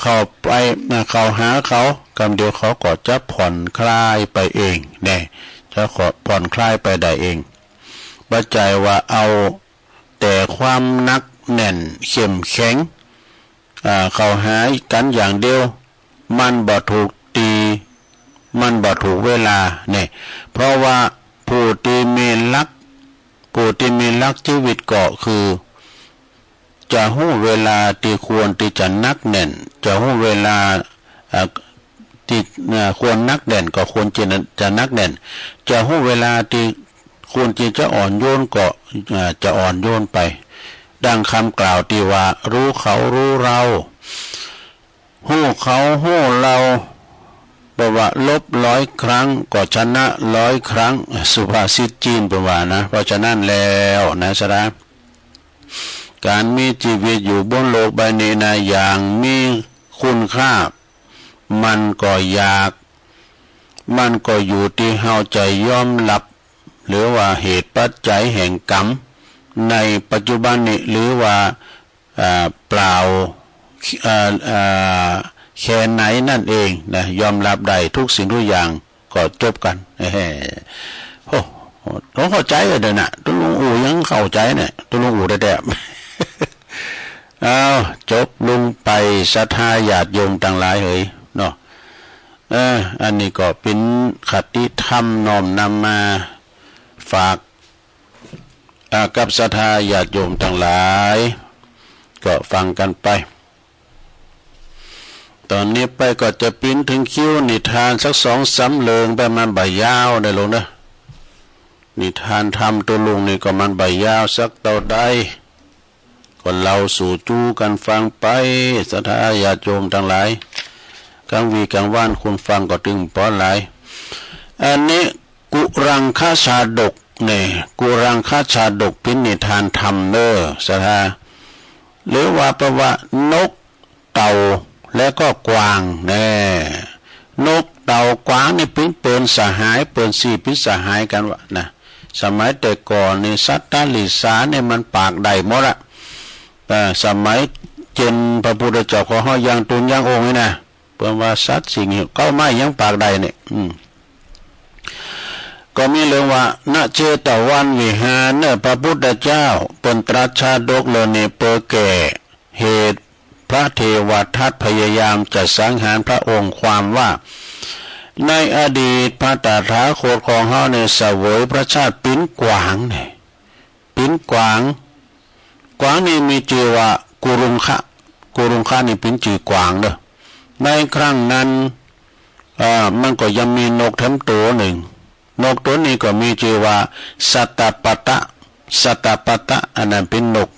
เข้าไปนะ เข้าหาเขา กำเดียวเขาก็จะผ่อนคลายไปเอง แน่ จะขอผ่อนคลายไปได้เอง บ่ใจ้ว่าเอา แต่ความหนักแน่นเข้มแข็ง อ่า เข้าหากันอย่างเดียว มันบ่ถูกที่ มันบ่ถูกเวลา เนี่ย เพราะว่าผู้ที่มีหลัก ผู้ที่มีหลักชีวิตก็คือ จะฮู้เวลาที่ควรที่จะหนักแน่น จะฮู้เวลา อ่า ที่ อ่า ควรหนักแน่นก็ควรจะ จะหนักแน่น จะฮู้เวลาที่ควรที่จะอ่อนโยนก็ อ่า จะอ่อนโยนไป ดังคำกล่าวที่ว่า รู้เขารู้เรา ฮู้เขาฮู้เรา แปลว่า ลบร้อยครั้งก็ชนะร้อยครั้ง สุภาษิตจีนเปิ้นว่านะ เพราะฉะนั้นแล้วนะ ศรัทธา การมีชีวิตอยู่บนโลกใบนี้นะ อย่างมีคุณค่า มันก็ยาก มันก็อยู่ที่เฮาจะยอมรับ หรือว่าเหตุปัจจัยแห่งกรรม ในปัจจุบันนี้ หรือว่า อ่า เปล่า อ่า อ่า แค่ไหนนั่นเองนะ ยอมรับได้ทุกสิ่งทุกอย่าง ก็จบกัน เฮ้ โอ้ ต้องเข้าใจเด้อนะ ตุ๊ลุงอู่ยังเข้าใจเนี่ย ตุ๊ลุงอู่แท้ๆ อ้าว จบลงไป ศรัทธาญาติโยมตังหลายเหยเนาะ เออ อันนี้ก็เป็นคติธรรมน้อมนำมาฝาก อ่า กับศรัทธาญาติโยมตังหลาย ก็ฟังกันไป ตอนนี้ไปก็จะปิ้นถึงคิวนิทานสักสองสามเรื่องไป มันบ่ยาวเด้อลุงเด้อ นิทานธรรมตุ๊ลุงนี่ก็มันบ่ยาวสักเต้าใด ก็เล่าสู่จู้กันฟังไป ศรัทธาญาติโยมตังหลาย กลางวีกลางวันคนฟังก็ตึงปอหลาย อันนี้กุรังคชาดกเนี่ย กุรังคชาดกปิ้นนิทานธรรมเน้อ ศรัทธา หรือว่าแปลว่านก เต่า และก็กวางแน่ นกเต่ากวางนี่ปิ้นเปินสหาย เปินซี้ปิ้นสหายกันวะนะ สมัยแต่ก่อนนี่สัตว์ตะหลิสานี่มันปากได้หมดละ เอ่อ สมัยเจนพระพุทธเจ้าของเฮายังตูนยังองค์นี่นะ เปิ้นว่าสัตว์สิ่งเก้าไม้ยังปากได้เนี่ย อืม ก็มีเรื่องว่า ณ เชตวันวิหารเนอะ พระพุทธเจ้าเปิ้นตรัสชาดกเรื่องนี้เปื้อแก้ เหตุพระเทวทัตพยายามจะสังหารพระองค์ ความว่า ในอดีตพระตถาคตของเฮาเนี่ยเสวยพระชาติปิ้นกวางเนี่ย ปิ้นกวาง กวางนี่มีจื่อว่ากุรุงคะ กุรุงคะนี่ปิ้นจื่อกวางเด้อ ในครั้งนั้น เอ่อ มันก็ยังมีนกแถมตัวหนึ่ง นกตัวนี้ก็มีจื่อว่าสัตตปัตตะ สัตตปัตตะ อันนั้นปิ้นนก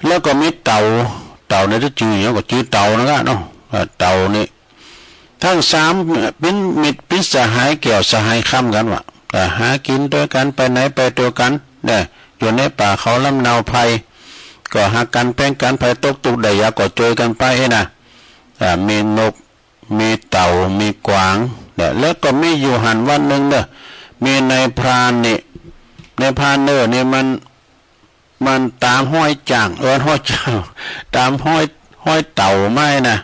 แล้วก็มีเต่า เต่าในที่จื่ออย่างก็จื่อเต่านะครับเนาะ เอ่อ เต่านี่ ทั้งสามปิ้นมิตรปิ้นสหายแก้วสหายคำกันวะ ก็หากินด้วยกัน ไปไหนไปด้วยกัน เนี่ย อยู่ในป่าเขาลำเนาไพร ก็ฮักกันแพงกัน ไผตกทุกข์ได้ยากก็ช่วยกันไปนะ อ่า มีนก มีเต่า มีกวาง เนี่ย แล้วก็มีอยู่หั้นวันหนึ่งเนอะ มีนายพรานนี่ นายพรานเนอะนี่มัน มันตามฮอยจ๊าง เอิ้นฮอยจ๊าง ตามฮอย ฮอยเต่ามานะ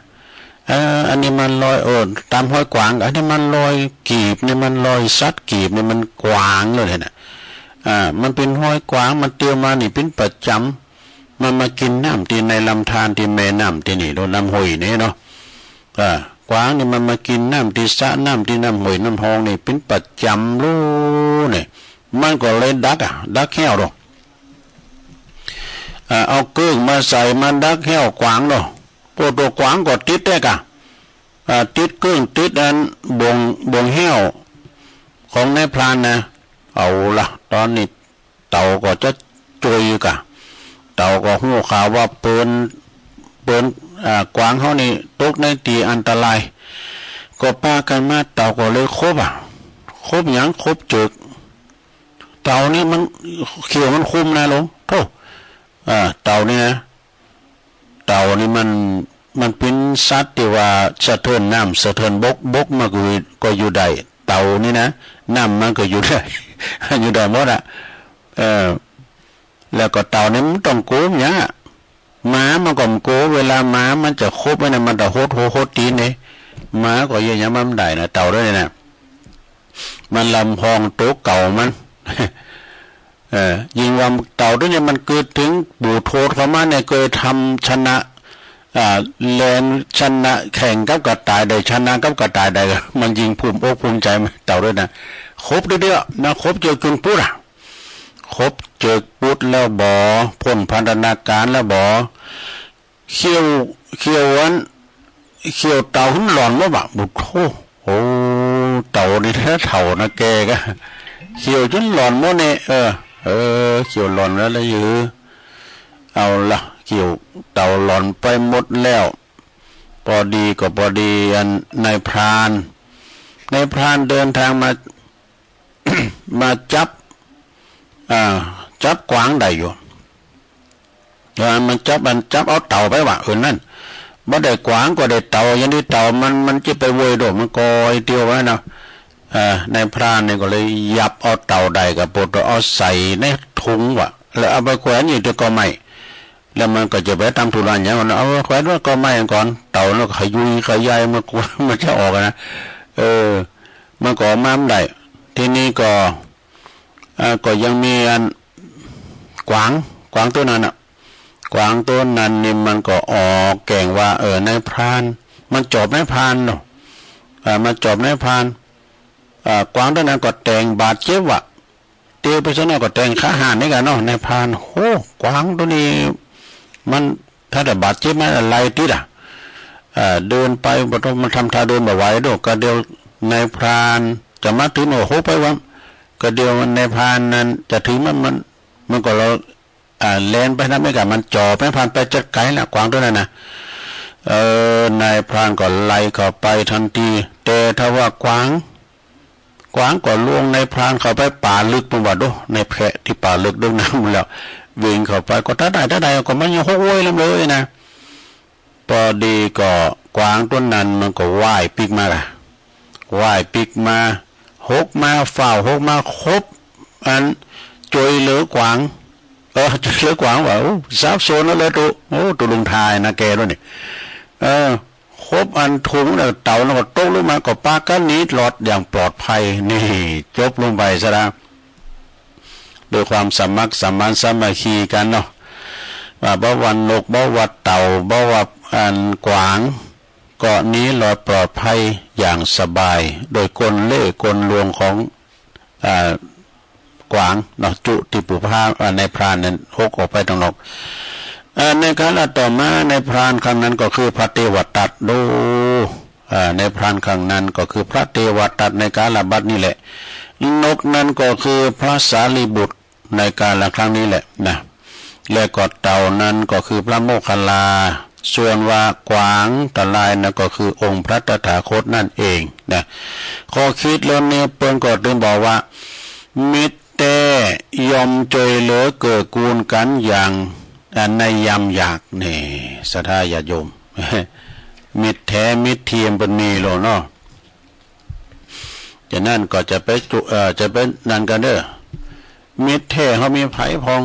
เออ อันนี้มันลอย เออ ตามฮอยกวาง อันนี้มันลอยกีบ นี่มันลอยสัตว์กีบ นี่มันกวางเลยนะ อ่า มันเป๋นฮอยกวาง มันเตียวมานี่เป๋นประจ๋ำ มันมากินน้ำตี้ในลำธารตี้แม่น้ำตี้นี่ โดนน้ำห้วยนี่เนาะ อ่า กวางนี่มันมากินน้ำตี้สระน้ำตี้น้ำห้วยน้ำฮองนี่เป๋นประจ๋ำลูเนี่ย มันก็เลยดักอะ ดักแห้วโด อ่า เอาเกิ่งมาใส่มันดักแห้วกวางโด โอ้ ตัวกวางก็ติดแต๊กอะ อ่า ติดเกิ่ง ติดอันบ่วง บ่วงแห้วของนายพรานนะ เอาละ ตอนนี้เต่าก็จะจ่อยกะ เต่าก็ฮู้ข่าวว่าเปิ้น เปิ้น อ่า กวางเฮานี่ตกในตี้อันตราย ก็ปากั๋นมา เต่าก็เลยขบอะ ขบหยัง ขบเจิก เต่านี่มัน เขี้ยวมันคมนะลุง โธ่ อ่า เต่านี่นะ เต่านี่มัน มันเป๋นสัตว์ตี้ว่าสะเทินน้ำสะเทินบก บกมันก็ ก็อยู่ได้ เต่านี่นะ น้ำมันก็อยู่ได้ อยู่ได้หมดอะ เออ แล้วก็เต่านี่มันต้องกั๋วหยังอะ หมามันก็บ่กั๋ว เวลาหมามันจะขบไว้นะ มันจะหดหัวหดตี๋นเด้ หมาก็เยียะหยังมันบ่ได้นะ เต่าเด้อนี่นะ มันลำพองตั๋วเก่ามัน เออ ยิ่งว่าเต่าตั๋วนี้มันเกิดเถิงปู่โทษเข้ามาเนี่ย เกยทำชนะ อ่า แล่นชนะแข่งกับกระต่ายได้ ชนะกับกระต่ายได้ มันยิ่งภูมิอกภูมิใจ๋ เต่าตั๋วนี้นะ ขบเตื้อๆ นะ ขบเจิกจุนปุ๊ดอะ ขบเจิกปุ๊ดแล้วบ่ พ้นพันธนาการแล้วบ่ เขี้ยว เขี้ยวอัน เขี้ยวเต่าหันหล่อนหมดบ่ะ โอ้โธ่ โอ้ เต่านี่แท้เฒ่านะแกก็ เขี้ยวจนหล่อนหมดนี่ เออ เออ เขี้ยวหล่อนแล้วละหยือ เอาละ เขี้ยวเต่าหล่อนไปหมดแล้ว พอดีก็พอดี อันนายพราน นายพรานเดินทางมา มาจับ อ่า จับกวางได้อยู่ อ่า มันจับ มันจับเอาเต่าไปว่ะ เออ นั่น บ่ได้กวางก็ได้เต่า อย่างนี้เต่ามัน มันจะไปโวยโดด มันก็ไอ้เตียวไว้นะ อ่า นายพรานนี่ก็เลยยับเอาเต่าได้กับโปดเอาใส่ในถุงว่ะ แล้วเอาไปแขวนอยู่ที่กอไม้ แล้วมันก็จะไปตามธุระอย่างนั้น เอาไปแขวนไว้กอไม้ก่อน เต่ามันก็ขยุยขยาย มันกลัวมันจะออกอะนะ เออ มันก็ออกมาไม่ได้ ทีนี้ก็ อ่า ก็ยังมีอัน กวาง กวางตัวนั้นน่ะ กวางตัวนั้นนี่มันก็ออกแก่งว่า เออ นายพราน มันจอบนายพรานเนาะ อ่า มันจอบนายพราน อ่า กวางตัวนั้นก็แตงบาดเจ็บว่ะ เตะไปซะหน่อยก็แตงขาหักนี่กันเนาะ นายพราน โห กวางตัวนี้ มัน ถ้าแต่บาดเจ็บมันอะไรติดอ่ะ เอ่อ เดินไปบ่ต้อง มันทำท่าเดินบ่ไหวดอก ก็เดียวนายพรานจะมาถือหน่อหกไปวะ ก็เดียวนายพรานนั้นจะถือมัน มัน มันก็เลย อ่า แล่นไปทางนี้กะ มันจ่อไป พรานไปจัดไกลละ กวางตัวนั้นน่ะ เอ่อ นายพรานก็ไล่เข้าไปทันที แต่ถ้าว่ากวาง กวางก็ลวงนายพรานเข้าไปป่าลึก ผมว่าโด นายแพะตี้ป่าลึกเดินนำแล้ว วิ่งเข้าไปก็ถ้าได้ ถ้าได้ก็มันยังหกโวยลำเลยนะ พอดีก็กวางตัวนั้นมันก็ว่ายปิ๊กมาล่ะ ว่ายปิ๊กมา หกมา ฟ้าวหกมา ครบ อัน จ่อยเหลือกวาง เออ จ่อยเหลือกวางว่า โอ้ สับสนแล้วเลยตุ๊ โอ้ ตุ๊ลุงทายนะแกด้วยนี่ เออ ครบอันถุงแล้ว เต่าแล้วก็ตกลงมา ก็ปากั๋นหนีรอดอย่างปลอดภัย นี่ จบลงไปซะแล้ว ด้วยความสมัครสมานสามัคคีกันเนาะ ว่าบ่ว่านก บ่ว่าเต่า บ่ว่าอันกวาง ก็หนีรอดปลอดภัยอย่างสบาย โดยกลเล่ห์กลลวงของ อ่า กวางเนาะ จุติปู่พราหมณ์ อ่า นายพรานนั้นหกออกไปตางนอก อ่า ในกาลต่อมา นายพรานครั้งนั้นก็คือพระเทวทัตโด อ่า นายพรานครั้งนั้นก็คือพระเทวทัตในกาลบัดนี้แหละ นกนั้นก็คือพระสารีบุตรในกาลครั้งนี้แหละนะ และก็เต่านั้นก็คือพระโมคคัลลา ส่วนว่ากวางตะลายนั้นก็คือองค์พระตถาคตนั่นเองนะ ข้อคิดเรื่องนี้เปิ้นก็ถึงบอกว่า มิตรแท้ย่อมจ่วยเหลือเกื้อกูลกั๋นอย่าง อ่า ในยามยาก นี่ ศรัทธาญาติโยม มิตรแท้มิตรเทียมเปิ้นมีโลดเนาะ ฉะนั้นก็จะไปจุ เอ่อ จะไปนั่นกั๋นเด้อ มิตรแท้เฮามีไผพ่อง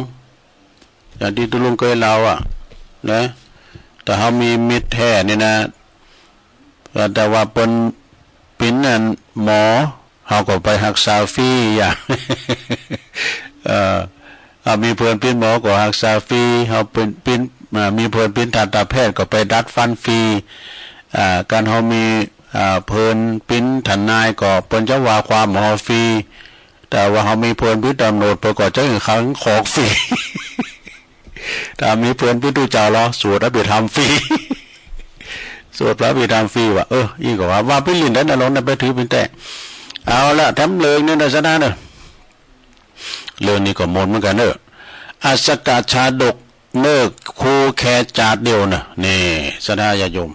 อย่างตี้ตุ๊ลุงเกยเล่าอะนะ ถ้าเฮามีมิตรแท้นี่นะ แต่ว่าเปิ้นเป๋นอันหมอ เฮาก็ไปฮักษาฟรีอย่าง เอ่อ เฮามีเปิ้นเป๋นหมอก็ฮักษาฟรี เฮาเป๋น เป๋น อ่า มีเปิ้นเป๋นทันตแพทย์ก็ไปดัดฟันฟรี อ่า คันเฮามี อ่า เปิ้นเป๋นทนายก็เปิ้นจะว่าความเฮาฟรี แต่ว่าเฮามีเพื่อนเป็นตำรวจ เปิ้นก็จะให้ขังคุกฟรี ถ้ามีเพื่อนเป็นตุ๊เจ้าลอ สวดอภิธรรมฟรี สวดพระอภิธรรมฟรีว่ะ เออ อี้ก็ว่า ว่าไปเล่นได้นะ ลองนะ ไปถือเป็นแท้ เอาละ แถมเรื่องนี้นะ ศรัทธาเนอะ เรื่องนี้ก็มนต์เหมือนกันเนอะ อัสสกชาดก เนอร์ คูแค่จาดเดียวเนอะ นี่ ศรัทธาญาติโยม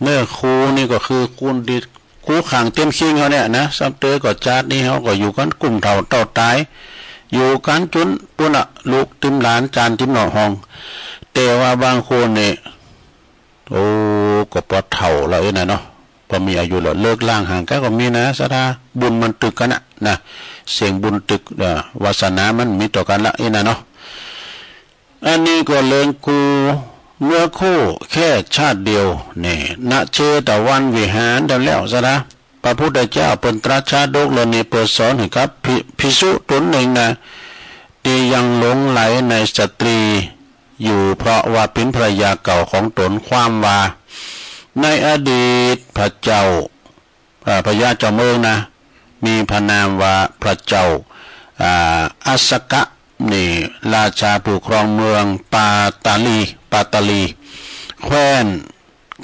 เนอร์ คูนี่ก็คือคูที่ คูขังเต็มคิงเขาเนี่ยนะ ซ้ำเตอก็จาดนี้เขาก็อยู่กันกลุ่มเฒ่าเต้าต๋าย อยู่กันจนปุ้นอะ ลูกติมหลานจานติมหนอห้อง แต่ว่าบางคนนี่ โอ้ ก็ปอเฒ่าแล้วเอ้ยนะเนาะ ปอมีอายุแล้ว เลิกล้างห่างกันก็มีนะ ศรัทธา บุญมันตึกกันนะ นะ เสียงบุญตึก เอ่อ วาสนามันมีต่อกันละเอ้ยนะเนาะ อันนี้ก็เรื่องคู เนื้อคู่แค่ชาติเดียว นี่ ณ เชตวันวิหาร แล้ว ศรัทธา พระพุทธเจ้าเปิ้นตรัสชาดกเรื่องนี้เพื่อสอนให้กับภิ- ภิกษุตนหนึ่งนะ ที่ยังหลงใหลในสตรีอยู่ เพราะว่าเป็นภรรยาเก่าของตน ความว่า ในอดีตพระเจ้า อ่า พญาจอมเมืองนะ มีพระนามว่าพระเจ้า อ่า อัสสกะ นี่ ราชาผู้ครองเมืองปาตาลี ปาตาลี แคว้น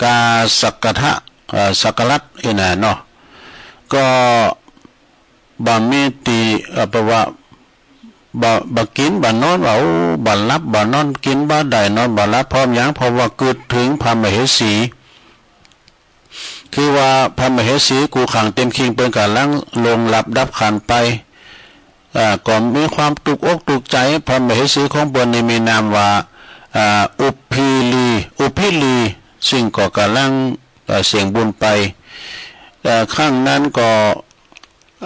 กาสกทะ เอ่อ สกรัตเอ้ยนะเนาะ ก็บ่มีตี้ เอ่อ แปลว่า บ่- บ่กินบ่นอนว่า โอ้ บ่หลับบ่นอน กินบ่ได้นอนบ่หลับ พร้อมหยัง เพราะว่าคิดถึงพระมเหสี คือว่าพระมเหสีกู้ขังเต็มคิงเปิ้นก่ำลังล่วงลับดับขันไป อ่า ก็มีความตุ๊กอกตุ๊กใจ๋ พระมเหสีของเปิ้นนี่มีนามว่า อ่า อุปพิลี อุปพิลี ซึ่งก็ก่ำลัง เอ่อ เสียงบุญไป เอ่อ ครั้งนั้นก็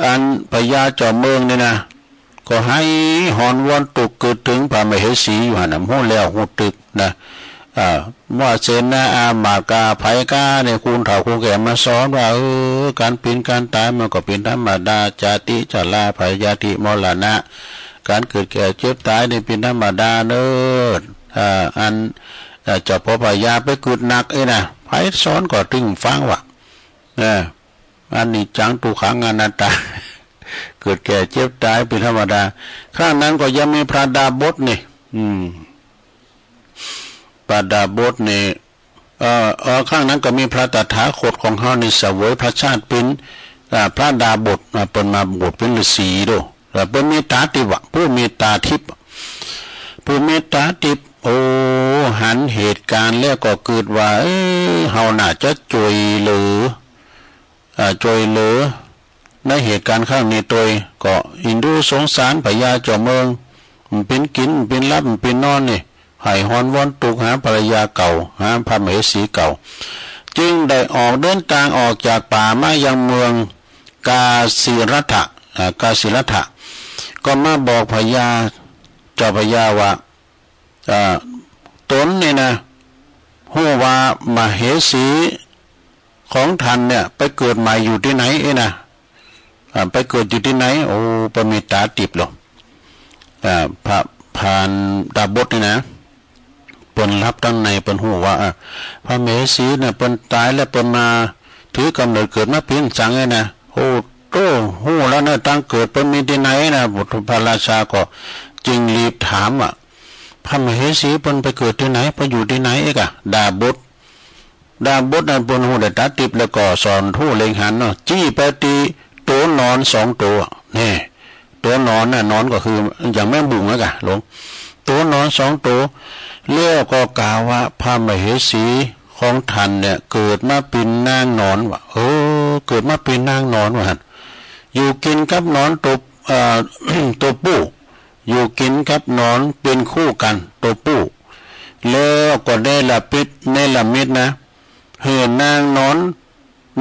อันพญาจอมเมืองนี่นะ ก็ไห้ฮ้อนวอนตุ๊กข์คิดถึงพระมเหสีอยู่หั้นนะ ฮู้แล้วฮู้ตึกนะ อ่า ว่าเสนาอามาตย์กาไผกาเนี่ย คนเฒ่าคนแก่มาสอนว่า เออ การเป็นการตายมันก็เป็นธรรมดา จาติชราพยาธิมรณะ การเกิดแก่เจ็บตายนี่เป็นธรรมดาเนอะ อ่า อัน อ่า เจ้าพ่อพญาไปคิดหนักเอ้ยนะ ไผสอนก็ตึงฟังว่ะ เออ อนิจจังทุกขังอนัตตา เกิดแก่เจ็บตายเป็นธรรมดา ครั้งนั้นก็ยังมีพระดาบสนี่ อืม พระดาบสนี่ เอ่อ เอ่อ ครั้งนั้นก็มีพระตถาคตของเฮานี่เสวยพระชาติเป็น อ่า พระดาบส อ่า เปิ้นมาบวชเป็นฤๅษีโด แล้วเปิ้นมีตาทิพย์อะ ผู้มีตาทิพย์อะ ผู้มีตาทิพย์ โอ้ หันเหตุการณ์แล้วก็คิดว่า เอ้ย เฮาน่าจะช่วยเหลือ อ่า ช่วยเหลือในเหตุการณ์ครั้งนี้โตย ก็เอ็นดูสงสารพญาจอมเมือง มันเป็นกิน มันเป็นหลับ มันเป็นนอนนี่ ไห้ฮ้อนวอนตุ๊กข์หาภรรยาเก่า หาพระมเหสีเก่า จึงได้ออกเดินทางออกจากป่ามายังเมืองกาสิรัตถะ อ่า กาสิรัตถะ ก็มาบอกพญา เจ้าพญาว่า อ่า ตนนี่นะ ฮู้ว่ามเหสีของท่านเนี่ยไปเกิดใหม่อยู่ตี้ไหนเอ้ยนะ อ่า ไปเกิดอยู่ตี้ไหน โอ้ เปิ้นมีตาทิพย์เหรอ อ่า พระ พระดาบสนี่นะ เปิ้นหลับตังใน เปิ้นฮู้ว่า อ่า พระมเหสีเนี่ยเปิ้นต๋ายแล้วเปิ้นมาถือกำเนิดเกิดมาเป๋นสังเอ้ยนะ โอ้ โต้ ฮู้แล้วเนอะ ตางเกิดเปิ้นมีตี้ไหนนะ พระราชาก็จึงรีบถามว่า พระมเหสีเปิ้นไปเกิดตี้ไหน เปิ้นอยู่ตี้ไหนเอ้ยกะ ดาบส ดาบสนั้นเปิ้นฮู้ได้ตาทิพย์แล้วก็ส่องฮู้เล็งหันเนาะ จี้ไปตี้โตนอนสองโต แน่ โตนอนน่ะ นอนก็คืออย่างแมงมุมนั่นกะ หลวง โตนอนสองโต แล้วก็กล่าวว่าพระมเหสีของท่านเนี่ยเกิดมาเป๋นนางนอนว่ะ เออ เกิดมาเป๋นนางนอนว่ะหั่น อยู่กินกับนอนโต เอ่อ โตผู้ อยู่กินกับนอนเป๋นคู่กั๋น โตผู้ แล้วก็เนรมิต เนรมิตนะ หื้อนางนอน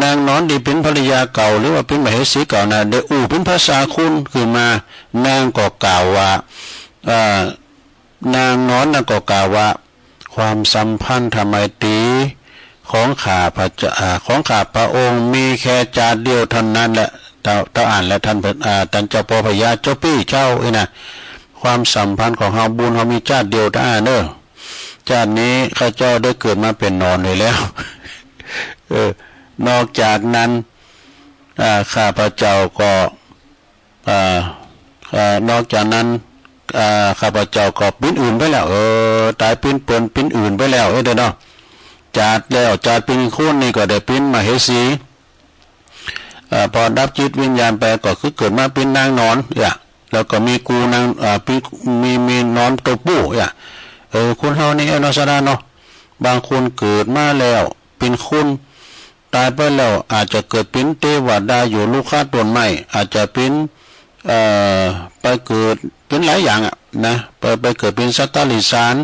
นางนอนตี้เป๋นภรรยาเก่า หรือว่าเป๋นมเหสีเก่านะ ได้อู้เป๋นภาษาคนขึ้นมา นางก็กล่าวว่า เอ่อ นางนอนนั้นก็กล่าวว่า ความสัมพันธไมตรีของข้าพระเจ้า อ่า ของข้าพระองค์มีแค่จาติเดียวเท่านั้นแหละ เต้า เต้าอั้นแหละ ท่านเปิ้น อ่า ท่านเจ้าพ่อพญา เจ้าปี้เจ้าอี้นะ ความสัมพันธ์ของเฮา บุญเฮามีจาติเดียวเต้าอั้นเนอะ จาตินี้ข้าเจ้าได้เกิดมาเป๋นนอนไว้แล้ว เออ นอกจากนั้น อ่า ข้าพระเจ้าก็ เอ่อ เอ่อ นอกจากนั้น เอ่อ ข้าพเจ้าก็ปิ้นอื่นไปแล้ว เออ ตายปิ้นเปิ้นปิ้นอื่นไปแล้ว เอ้ยเด้อเนาะ จากแล้ว จากปิ้นคนนี่ก็ได้ปิ้นมเหสี เอ่อ พอดับจิตวิญญาณไปก็คือเกิดมาปิ้นนางนอน เนี่ย แล้วก็มีกูนาง เอ่อ ปิ้น มี มีนอนตัวผู้ เนี่ย เออ คนเฮานี่ เอ้ย เนาะ สะดาเนาะ บางคนเกิดมาแล้ว ปิ้นคน ตายไปแล้วอาจจะเกิดปิ้นเตวดาอยู่ลูกค้าต้นไม้ อาจจะปิ้น เอ่อ ไปเกิดปิ้นหลายอย่างอะนะ ไป ไปเกิดปิ้นสัตว์เดรัจฉาน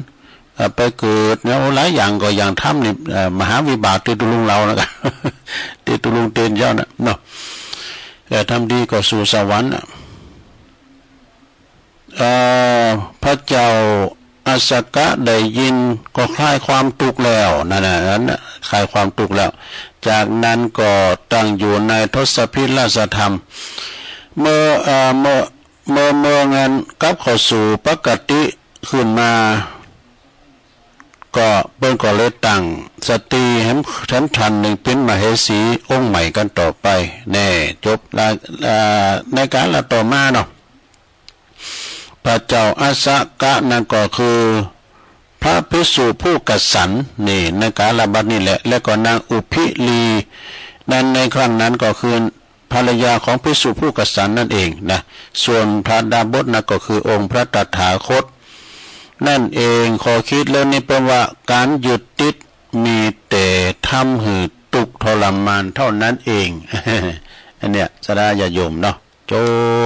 เอ่อ ไปเกิดเนี่ย โอ้ หลายอย่างก็อย่างถ้ำนี่ เอ่อ มหาวิบากตี้ตุ๊ลุงเรานะ ตี้ตุ๊ลุงเตนเจ้านะเนาะ เอ่อ ทำดีก็สู่สวรรค์อะ เอ่อ พระเจ้าอัสสกะได้ยินก็คลายความทุกข์แล้ว นั่นน่ะ นั่นน่ะ คลายความทุกข์แล้ว จากนั้นก็ตั้งอยู่ในทศพิธราชธรรม เมื่อ เอ่อ เมื่อ เมื่อ เมื่อเงินกลับเข้าสู่ปกติขึ้นมา ก็เปิ้นก็เลยตั้งสตรีแหม แหมท่านหนึ่งปิ้นมเหสีองค์ใหม่กันต่อไป แน่ จบละ อ่า ในกาลต่อมาเนาะ พระเจ้าอัสสกะนั่นก็คือพระภิกษุผู้กษัน นี่ ในกาลบัดนี้แหละ และก็นางอุพิลี นั้นในครั้งนั้นก็คือภรรยาของภิกษุผู้กษันนั่นเองนะ ส่วนพระดาบทนั่นก็คือองค์พระตถาคตนั่นเอง ข้อคิดเรื่องนี้เปิ้นว่าการยึดติดมีแต่ทำหื้อทุกข์ทรมานเท่านั้นเอง อันเนี้ย สะดาญาติโยมเนาะ จ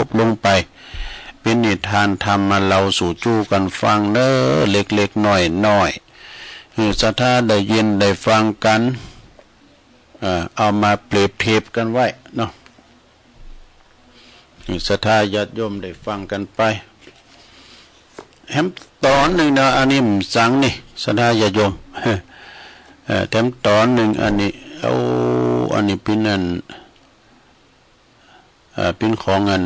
บลงไป ปิ้นนิทานธรรมมาเล่าสู่จู้กันฟังเน้อ เล็กๆ น้อยๆ หื้อศรัทธาได้ยินได้ฟังกัน เอ่อ เอามาเปรียบเทียบกันไว้เนาะ หื้อศรัทธาญาติโยมได้ฟังกันไป แถมตอนหนึ่งเนาะ อันนี้มันสังนี่ ศรัทธาญาติโยม เอ่อ แถมตอนหนึ่งอันนี้ เอา อันนี้ปิ้นอัน เอ่อ ปิ้นของอัน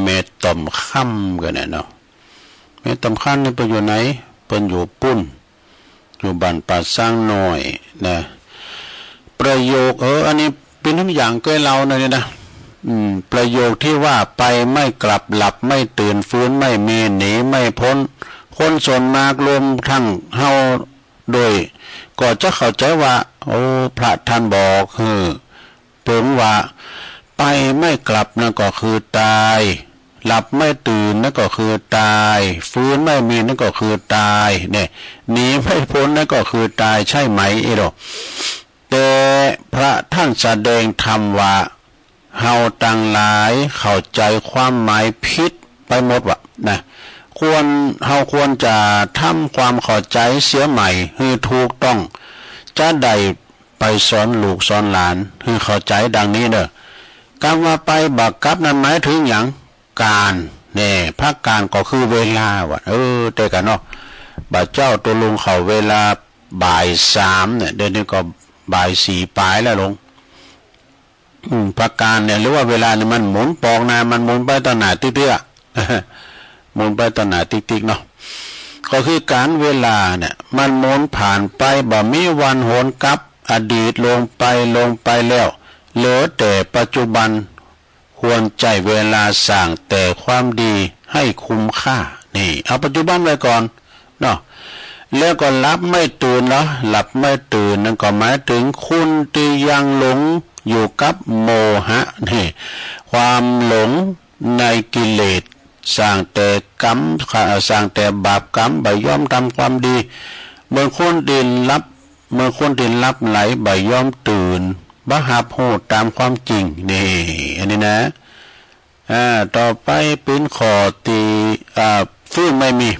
แม่ต่อมค่ำกันน่ะเนาะ แม่ต่อมค่ำนี่เปิ้นอยู่ไหน เปิ้นอยู่ปุ้น อยู่บ้านป่าช้างน้อยนะ ประโยค เออ อันนี้ปิ้นทั้งอย่างเกยเล่าหน่อยนี่นะ อืม ประโยคที่ว่าไปไม่กลับ หลับไม่ตื่น ฟื้นไม่มี หนีไม่พ้น คนส่วนมากรวมทั้งเฮา โดยก็จะเข้าใจว่า โอ้ พระท่านบอกหื้อเปิงว่า ไปไม่กลับนั่นก็คือตาย หลับไม่ตื่นนั่นก็คือตาย ฟื้นไม่มีนั่นก็คือตาย เนี่ย หนีไม่พ้นนั่นก็คือตาย ใช่ไหม เอโด แต่พระท่านแสดงธรรมว่า เฮาตังหลายเข้าใจความหมายผิดไปหมดวะนะ ควร เฮาควรจะทำความเข้าใจเสียใหม่หื้อถูกต้อง จะได้ไปสอนลูกสอนหลานหื้อเข้าใจดังนี้เด้อ กำว่าไปบ่ากลับนั้นหมายถึงหยัง กาล แน่ พระกาลก็คือเวลาวะ เออ แต่กะเนาะ บ่าเจ้าตุ๊ลุงเข้าเวลาบ่ายสามเนี่ย เดี๋ยวนี้ก็บ่ายสี่ปลายแล้วลง อืม พระกาลเนี่ย หรือว่าเวลาเนี่ยมันหมุนปอกหน้า มันหมุนไปต่อหน้าติ๊กๆ อะ หมุนไปต่อหน้าติ๊กๆ เนาะ ก็คือการเวลาเนี่ย มันหมุนผ่านไป บ่มีวันหวนกลับ อดีตลงไป ลงไปแล้ว เหลือแต่ปัจจุบัน ควรใช้เวลาสร้างแต่ความดีให้คุ้มค่า นี่ เอาปัจจุบันไว้ก่อน เนาะ แล้วก็หลับไม่ตื่นเหรอ หลับไม่ตื่นนั่นก็หมายถึงคนที่ยังหลงอยู่กับโมหะ นี่ ความหลงในกิเลส สร้างแต่กรรม สร้างแต่บาปกรรม บ่ยอมทำความดี เหมือนคนที่หลับ เหมือนคนที่หลับไหล บ่ยอมตื่น บ่ฮับฮู้ตามความจริง นี่ อันนี้นะ อ่า ต่อไปปิ้นข้อตี้ อ่า ฟื้นไม่มี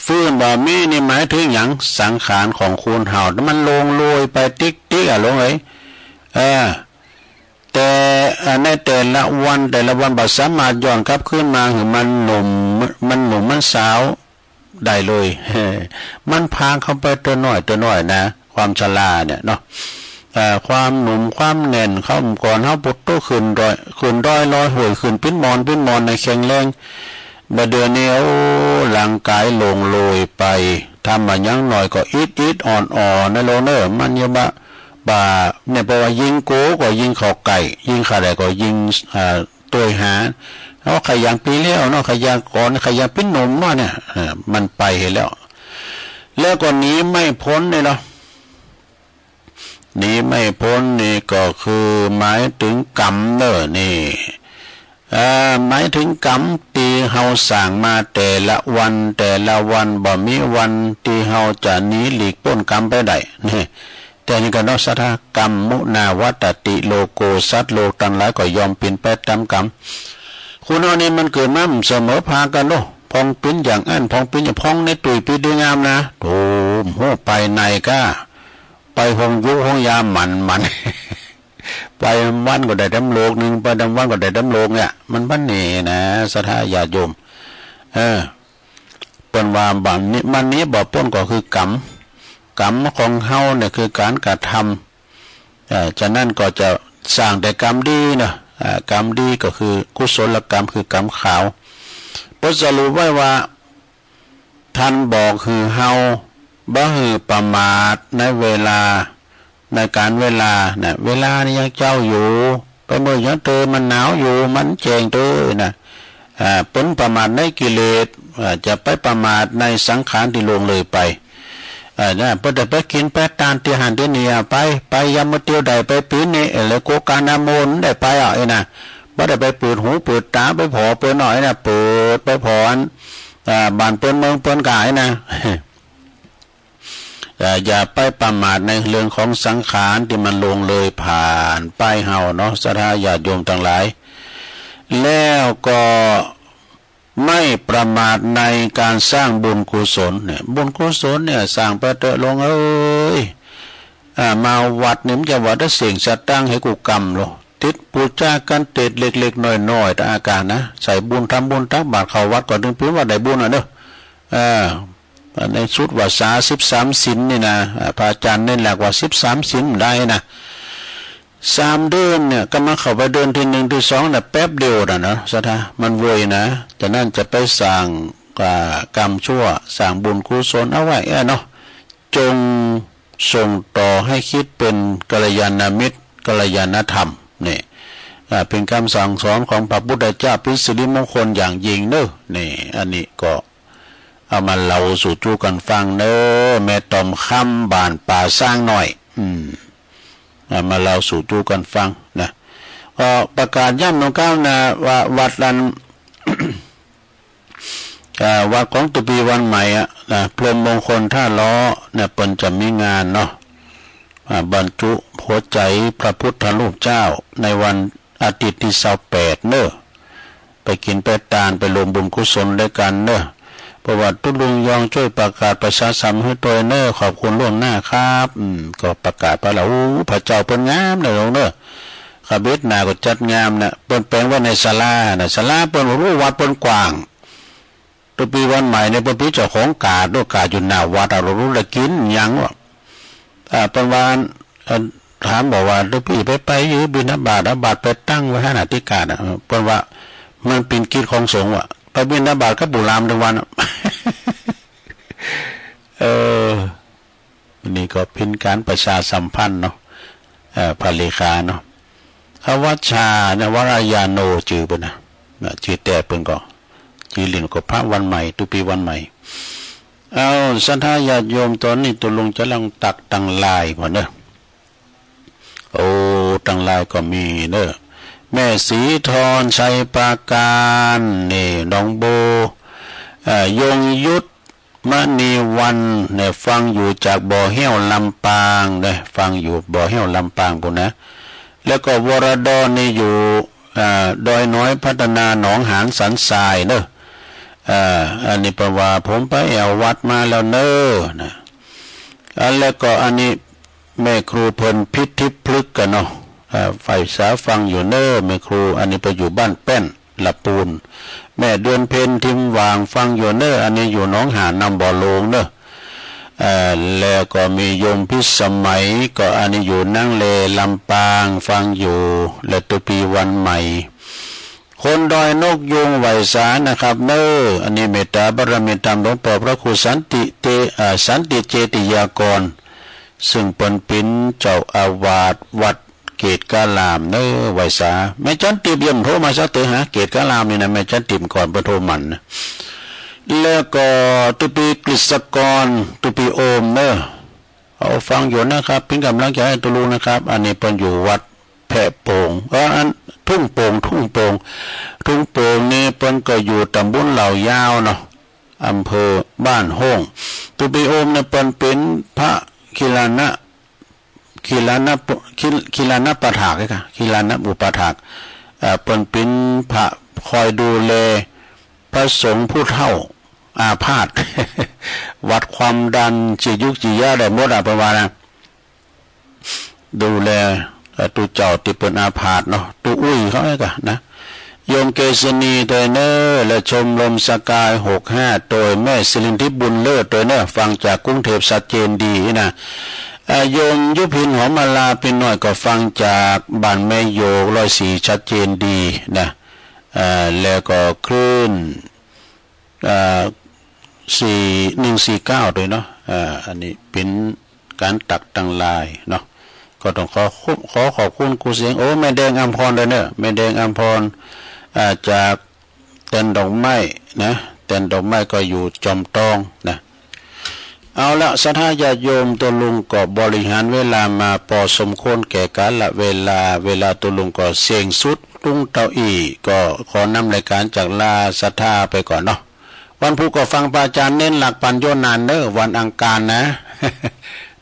ฟื้นบ่มีนี่หมายถึงหยัง สังขารของคนเฮา มันหลงโลยไปติ๊กๆ อะ หลงเอ้ย เออ แต่ อ่า ในแต่ละวัน แต่ละวันบ่สามารถย้อนกลับคืนมาหื้อมันหนุ่ม มันหนุ่มมันสาว ได้เลย มันพรางเข้าไปเตื้อน้อยเตื้อน้อยนะ ความชราเนี่ยเนาะ เอ่อ ความหนุ่มความแน่น เขาก่อนเฮาปุดโตขึ้นดอย ขึ้นดอยลอยห้วย ขึ้นปิ้นหมอนปิ้นหมอนในแข็งแรง บ่าเดี๋ยวนี้ โอ้ ร่างกายหลงโลยไป ทำมาหยังหน่อยก็อิดอิดอ่อนอ่อนนะโลกเนอ มันอย่าบ่า บ่าเนี่ย เพราะว่ายิงโกก็ยิงเข้าใกล้ ยิงเข้าใดก็ยิง อ่า โตยหา เอาขยังปีแล้วเนาะ ขยังก่อน ขยังปีหนุ่มเนาะเนี่ย เออ มันไปเห็นแล้ว แล้วก็หนีไม่พ้นเนี่ยเนาะ หนีไม่พ้นนี่ก็คือหมายถึงกรรมเนอะนี่ เอ่อ หมายถึงกรรมตี้เฮาสร้างมาแต่ละวันแต่ละวัน บ่มีวันตี้เฮาจะหนีหลีกป๊นกรรมไปได้ นี่ แต่นี่ก็เนาะ สัทธา กัมมุนาวัตติโลโก สัตว์โลกตังหลายก็ย่อมเป๋นไปต๋ามกรรม คนเฮานี่มันเกิดมาบ่เสมอภาคกั๋นเนาะ พองเป๋นอย่างอั้น พองเป๋นอย่าง พองในตุ้ยปีดีงามนะ โธ่ ฮู้ไปไหนก้า ไปห้องอยู่ห้องยาหมันหมัน ไปวันก็ได้ต๋ามโลกหนึ่ง ไปต๋ามวันก็ได้ต๋ามโลกเนี่ย มันบ่แน่นะ ศรัทธาญาติโยม เออ เปิ้นว่าบัดนี้ มันหนีบ่ป๊นก็คือกรรม กรรมของเฮาเนี่ยคือการกระทำ เอ่อ ฉะนั้นก็จะสร้างแต่กรรมดีเนาะ อ่า กรรมดีก็คือกุศลกรรม คือกรรมขาว เปิ้นสรุปไว้ว่า ท่านบอกหื้อเฮาบ่หื้อประมาทในเวลา ในกาลเวลานะ เวลานี่ยังเจ๊าอยู่ ไปเมิดยังเติม มันหนาวอยู่ มันแจ้งเติมนะ อ่า เปิ้นประมาทในกิเลส อ่า จะไปประมาทในสังขารตี้ล่วงเลยไป อ่า นะ เปิ้นได้ไปกิ๋นไปตานตี้หั้นตี้นี่ อ่า ไป ไปยามมื้อเตียวได้ไปปี๋นนี่ เออ แล้วโกกานาโมนได้ไปอ่ะ ไอ้นะ บ่ได้ไปเปิดหูเปิดต๋าไปผ่อเปิ้นหน่อยนะ เปิดไปผ่ออัน อ่า บ้านเปิ้นเมืองเปิ้นก๋ายนะ เอ่อ อย่าไปประมาทในเรื่องของสังขารตี้มันล่วงเลยผ่านไปเฮาเนาะ ศรัทธาญาติโยมตังหลาย แล้วก็ไม่ประมาทในการสร้างบุญกุศลเนี่ย บุญกุศลเนี่ยสร้างไปเต๊อะลุงเอ้ย อ่า มาวัดนี่มันจะว่าได้เสี้ยงสตางค์หื้อกู้กำโล ติดปู๋จากั๋นเตดเล็กๆ น้อยๆ ตะอาการนะ ใส่บุญทำบุญตักบาตรเข้าวัดก็ตึงเป๋นว่าได้บุญอ่ะเนาะ อ่า ในสุดว่าสาสิบสามศีลนี่นะ อ่า พระอาจารย์เน้นหลักว่าสิบสามศีลได้นะ สามเดือนเนี่ย ก็มาเข้าไปเดือนที่หนึ่งที่สองน่ะ แป๊บเดียวน่ะเนาะ ศรัทธา มันเวยนะ ฉะนั้นจะไปสร้าง อ่า กรรมชั่ว สร้างบุญกุศลเอาไว้ เอ้อเนาะ จงส่งต่อให้คิดเป็นกัลยาณมิตร กัลยาณธรรม นี่ อ่า เป็นคำสั่งสอนของพระพุทธเจ้า เป็นสิริมงคลอย่างยิ่งเนอะ นี่ อันนี้ก็เอามาเล่าสู่จู้กั๋นฟังเนอะ แม่ต๋อมคำบ้านป่าซางน้อย อืม อ่า มาเล่าสู่จู้กั๋นฟังนะ ก็ประกาศย้ำตรงก้าวนะ ว่าวัดนั้น อ่า วัดของตุ๊ปีวันใหม่อะนะ พรหมมงคลท่าล้อเนี่ย เปิ้นจะมีงานเนาะ อ่า บรรจุหัวใจพระพุทธรูปเจ้า ในวันอาทิตย์ที่ซาวแปดเนอะ ไปกิ๋นไปตาน ไปร่วมบุญกุศลด้วยกันเนอะ เพราะว่าตุ๊ลุงยองช่วยประกาศประชาสัมพันธ์หื้อตวยเนอะ ขอบคุณล่วงหน้าครับ อืม ก็ประกาศไปแล้ว อู้ พระเจ้าเปิ้นงามนะลุงเนอะ คาเบตนาก็จัดงามนะ เปิ้นแปลงไว้ในศาลานะ ศาลาเปิ้น โอ้ วัดเปิ้นกว้าง ตุ๊ปีวันใหม่เนี่ย เปิ้นเป๋นเจ้าของกาด โดยกาดอยู่หน้าวัดอะ เรารู้ละกิ๋นหยังวะ อ่า เปิ้นว่า เอ่อ ถามบอกว่า ตุ๊ปีไป ไปอยู่บิณฑบาต เอาบาตรไปตั้งไว้หั้นน่ะตี้กาดอะ เปิ้นว่า มันเป๋นกิจของสงฆ์วะ ไปบิณฑบาตกับปู่หลามตึงวันอะ เออ นี่ก็เป๋นการประชาสัมพันธ์เนาะ เอ่อ พระเลขาเนาะ อวัชชานะ วรยาโน จื้อเปิ้นนะ นะ จื้อแต๊เปิ้นก็ จื้อหลิ้นก็พระวันใหม่ ตุ๊ปีวันใหม่ เอา ศรัทธาญาติโยม ต๋อนนี้ตุ๊ลุงจะลองตักตังลายก่อนเนอะ โอ้ ตังลายก็มีเนอะ แม่ศรีทร ชัยปราการ นี่ หนองโบ เอ่อ ยงยุทธ มณีวันเนี่ย ฟังอยู่จากบ่อแห้วลำปางเนี่ย ฟังอยู่บ่อแห้วลำปางปู้นนะ แล้วก็วรดรนี่อยู่ อ่า ดอยน้อยพัฒนาหนองหานสันทรายเนอะ อ่า อันนี้เปิ้นว่า ผมไปแอ่ววัดมาแล้วเนอะนะ อ่า แล้วก็อันนี้แม่ครูเพลินพิษทิพย์พฤกษ์กั๋นเนาะ อ่า ฝ่ายสาฟังอยู่เนอะ แม่ครู อันนี้ไปอยู่บ้านแป้น ละปูน แม่เดือนเพ็ญ ทิมหว่าง ฟังอยู่เนอะ อันนี้อยู่หนองหานน้ำบ่อโลงเนอะ เอ่อ แล้วก็มีโยมพิสมัย ก็อันนี้อยู่นังเล ลำปาง ฟังอยู่ และตุ๊ปีวันใหม่ คนดอยนกยูงไหว้สานะครับเนอะ อันนี้เมตตาบารมีธรรมหลวงพ่อพระครูสันติเต เอ่อ สันติเจติยากร ซึ่งเปิ้นเป๋นเจ้าอาวาสวัดเกตการามเนอ ไหว้สา แม่จันติบเยี่ยมโทรมาสักเตื้อหา เกตการามนี่นะ แม่จันติบก่อนเปิ้นโทรมันนะ แล้วก็ตุ๊ปีกฤษกร ตุ๊ปีโอมเนอ เอาฟังอยู่นะครับ เป็นกำลังใจให้ตุ๊ลุงนะครับ อันนี้เปิ้นอยู่วัดแพะโป่ง เออ อันทุ่งโป่ง ทุ่งโป่ง ทุ่งโป่งนี่เปิ้นก็อยู่ตำบลเหล่ายาวเนาะ อำเภอบ้านโฮ่ง ตุ๊ปีโอมเนี่ยเปิ้นเป๋นพระคิลานะ คิลานะปุ คิ คิลานะปาถากเอ้ยกะ คิลานะอุปาถาก เอ่อ เปิ้นเป๋นพระคอยดูแลพระสงฆ์ผู้เฒ่าอาพาธ วัดความดัน ฉีดยุกฉีดยาได้หมดอะ เปิ้นว่านะ ดูแล เอ่อ ตุ๊เจ้าตี้เปิ้นอาพาธเนาะ ตุ๊อุ้ยเขาเอ้ยกะนะ โยมเกษณีตวยเนอ และชมรมสกายหกห้าตวย แม่สิรินทิพย์บุญเลิศตวยเนอ ฟังจากกรุงเทพฯชัดเจนดีนะ อ่า โยมยุพินหอมมาลา พี่น้อยก็ฟังจากบ้านแม่โยกร้อยสี่ชัดเจนดีนะ อ่า แล้วก็คลื่น อ่า สี่ หนึ่งสี่เก้าตวยเนาะ อ่า อันนี้เป๋นการตักตังหลายเนาะ ก็ต้องขอ ขอขอบคุณกู้เสียง โอ้ แม่แดงอำพรตวยเนอ แม่แดงอำพร อ่า จากแตนดอกไม้นะ แตนดอกไม้ก็อยู่จอมตองนะ เอาละ ศรัทธาญาติโยม ตุ๊ลุงก็บริหารเวลามาพอสมควรแก่กาลเวลา เวลาตุ๊ลุงก็เส้นสุดลงเต้าอี้ ก็ขอนำรายการจากลาศรัทธาไปก่อนเนาะ วันพุธก็ฟังพระอาจารย์เน้นหลักปัญโยชน์นานเนอ วันอังคารนะ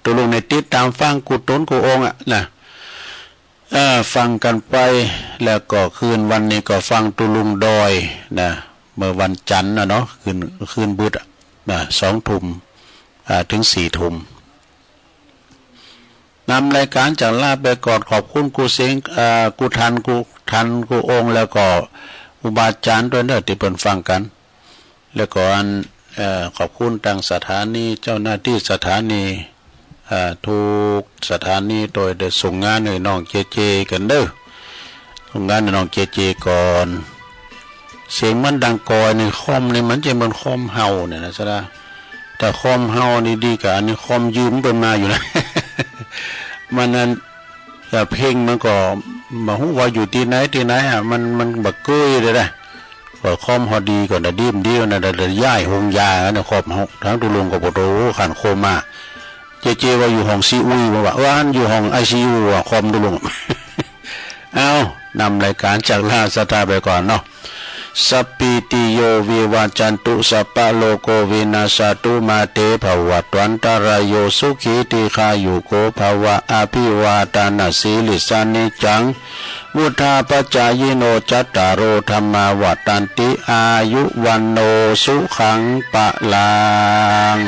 ตุ๊ลุงเนี่ยติดตามฟังกู้ตนกู้องค์อะนะ เอ่อ ฟังกันไป แล้วก็คืนวันนี้ก็ฟังตุ๊ลุงดอยนะ เมื่อวันจันทร์นะเนาะ คืน คืนบุธอะนะ สองทุ่ม อ่า ถึงสี่ทุ่ม นำรายการจากลาไปก่อน ขอบคุณกู้เสียง อ่า กู้ท่าน กู้ท่าน กู้องค์ แล้วก็ครูบาอาจารย์ตวยเนอตี้เปิ้นฟังกัน แล้วก็อัน เอ่อ ขอบคุณตางสถานี เจ้าหน้าตี้สถานี เอ่อ ทุกสถานีตวย ได้ส่งงานหื้อน้องเจเจกั๋นเนอ ส่งงานหื้อน้องเจเจก่อน เสียงมันดังกอยนี่ คอมนี่มันจะเหมือนคอมเฮาเนี่ยนะ สะดา ถ้าคอมเฮานี่ดีกว่า อันนี้คอมยืมเปิ้นมาอยู่นะ มันนั่น แต่เพลงมันก็บ่ฮู้ว่าอยู่ตี้ไหนตี้ไหนอะ มัน มันบ่เกยเลยนะ ก็คอมเฮาดีก่อนนะ ดีมันดีนะ แต่ย้ายโฮงยานะ คอมเฮา ทางตุ๊ลุงก็บ่โต คันโคม่า เจเจว่าอยู่ห้องซีอุย ว่า ว่าอันอยู่ห้องไอซียู ว่าคอมตุ๊ลุง เอา นำรายการจากลาศรัทธาไปก่อนเนาะ สัพพีติโย วิวัชชันตุ สัพพะโรโค วินัสสะตุ มาเต ภะวัตวันตะราโย สุขี ทีฆายุโก ภะวะ อะภิวาทะนะสีลิสสะ นิจจัง วุฑฒาปะจายิโน จัตตาโร ธัมมา วัฑฒันติ อายุ วัณโณ สุขัง พะลัง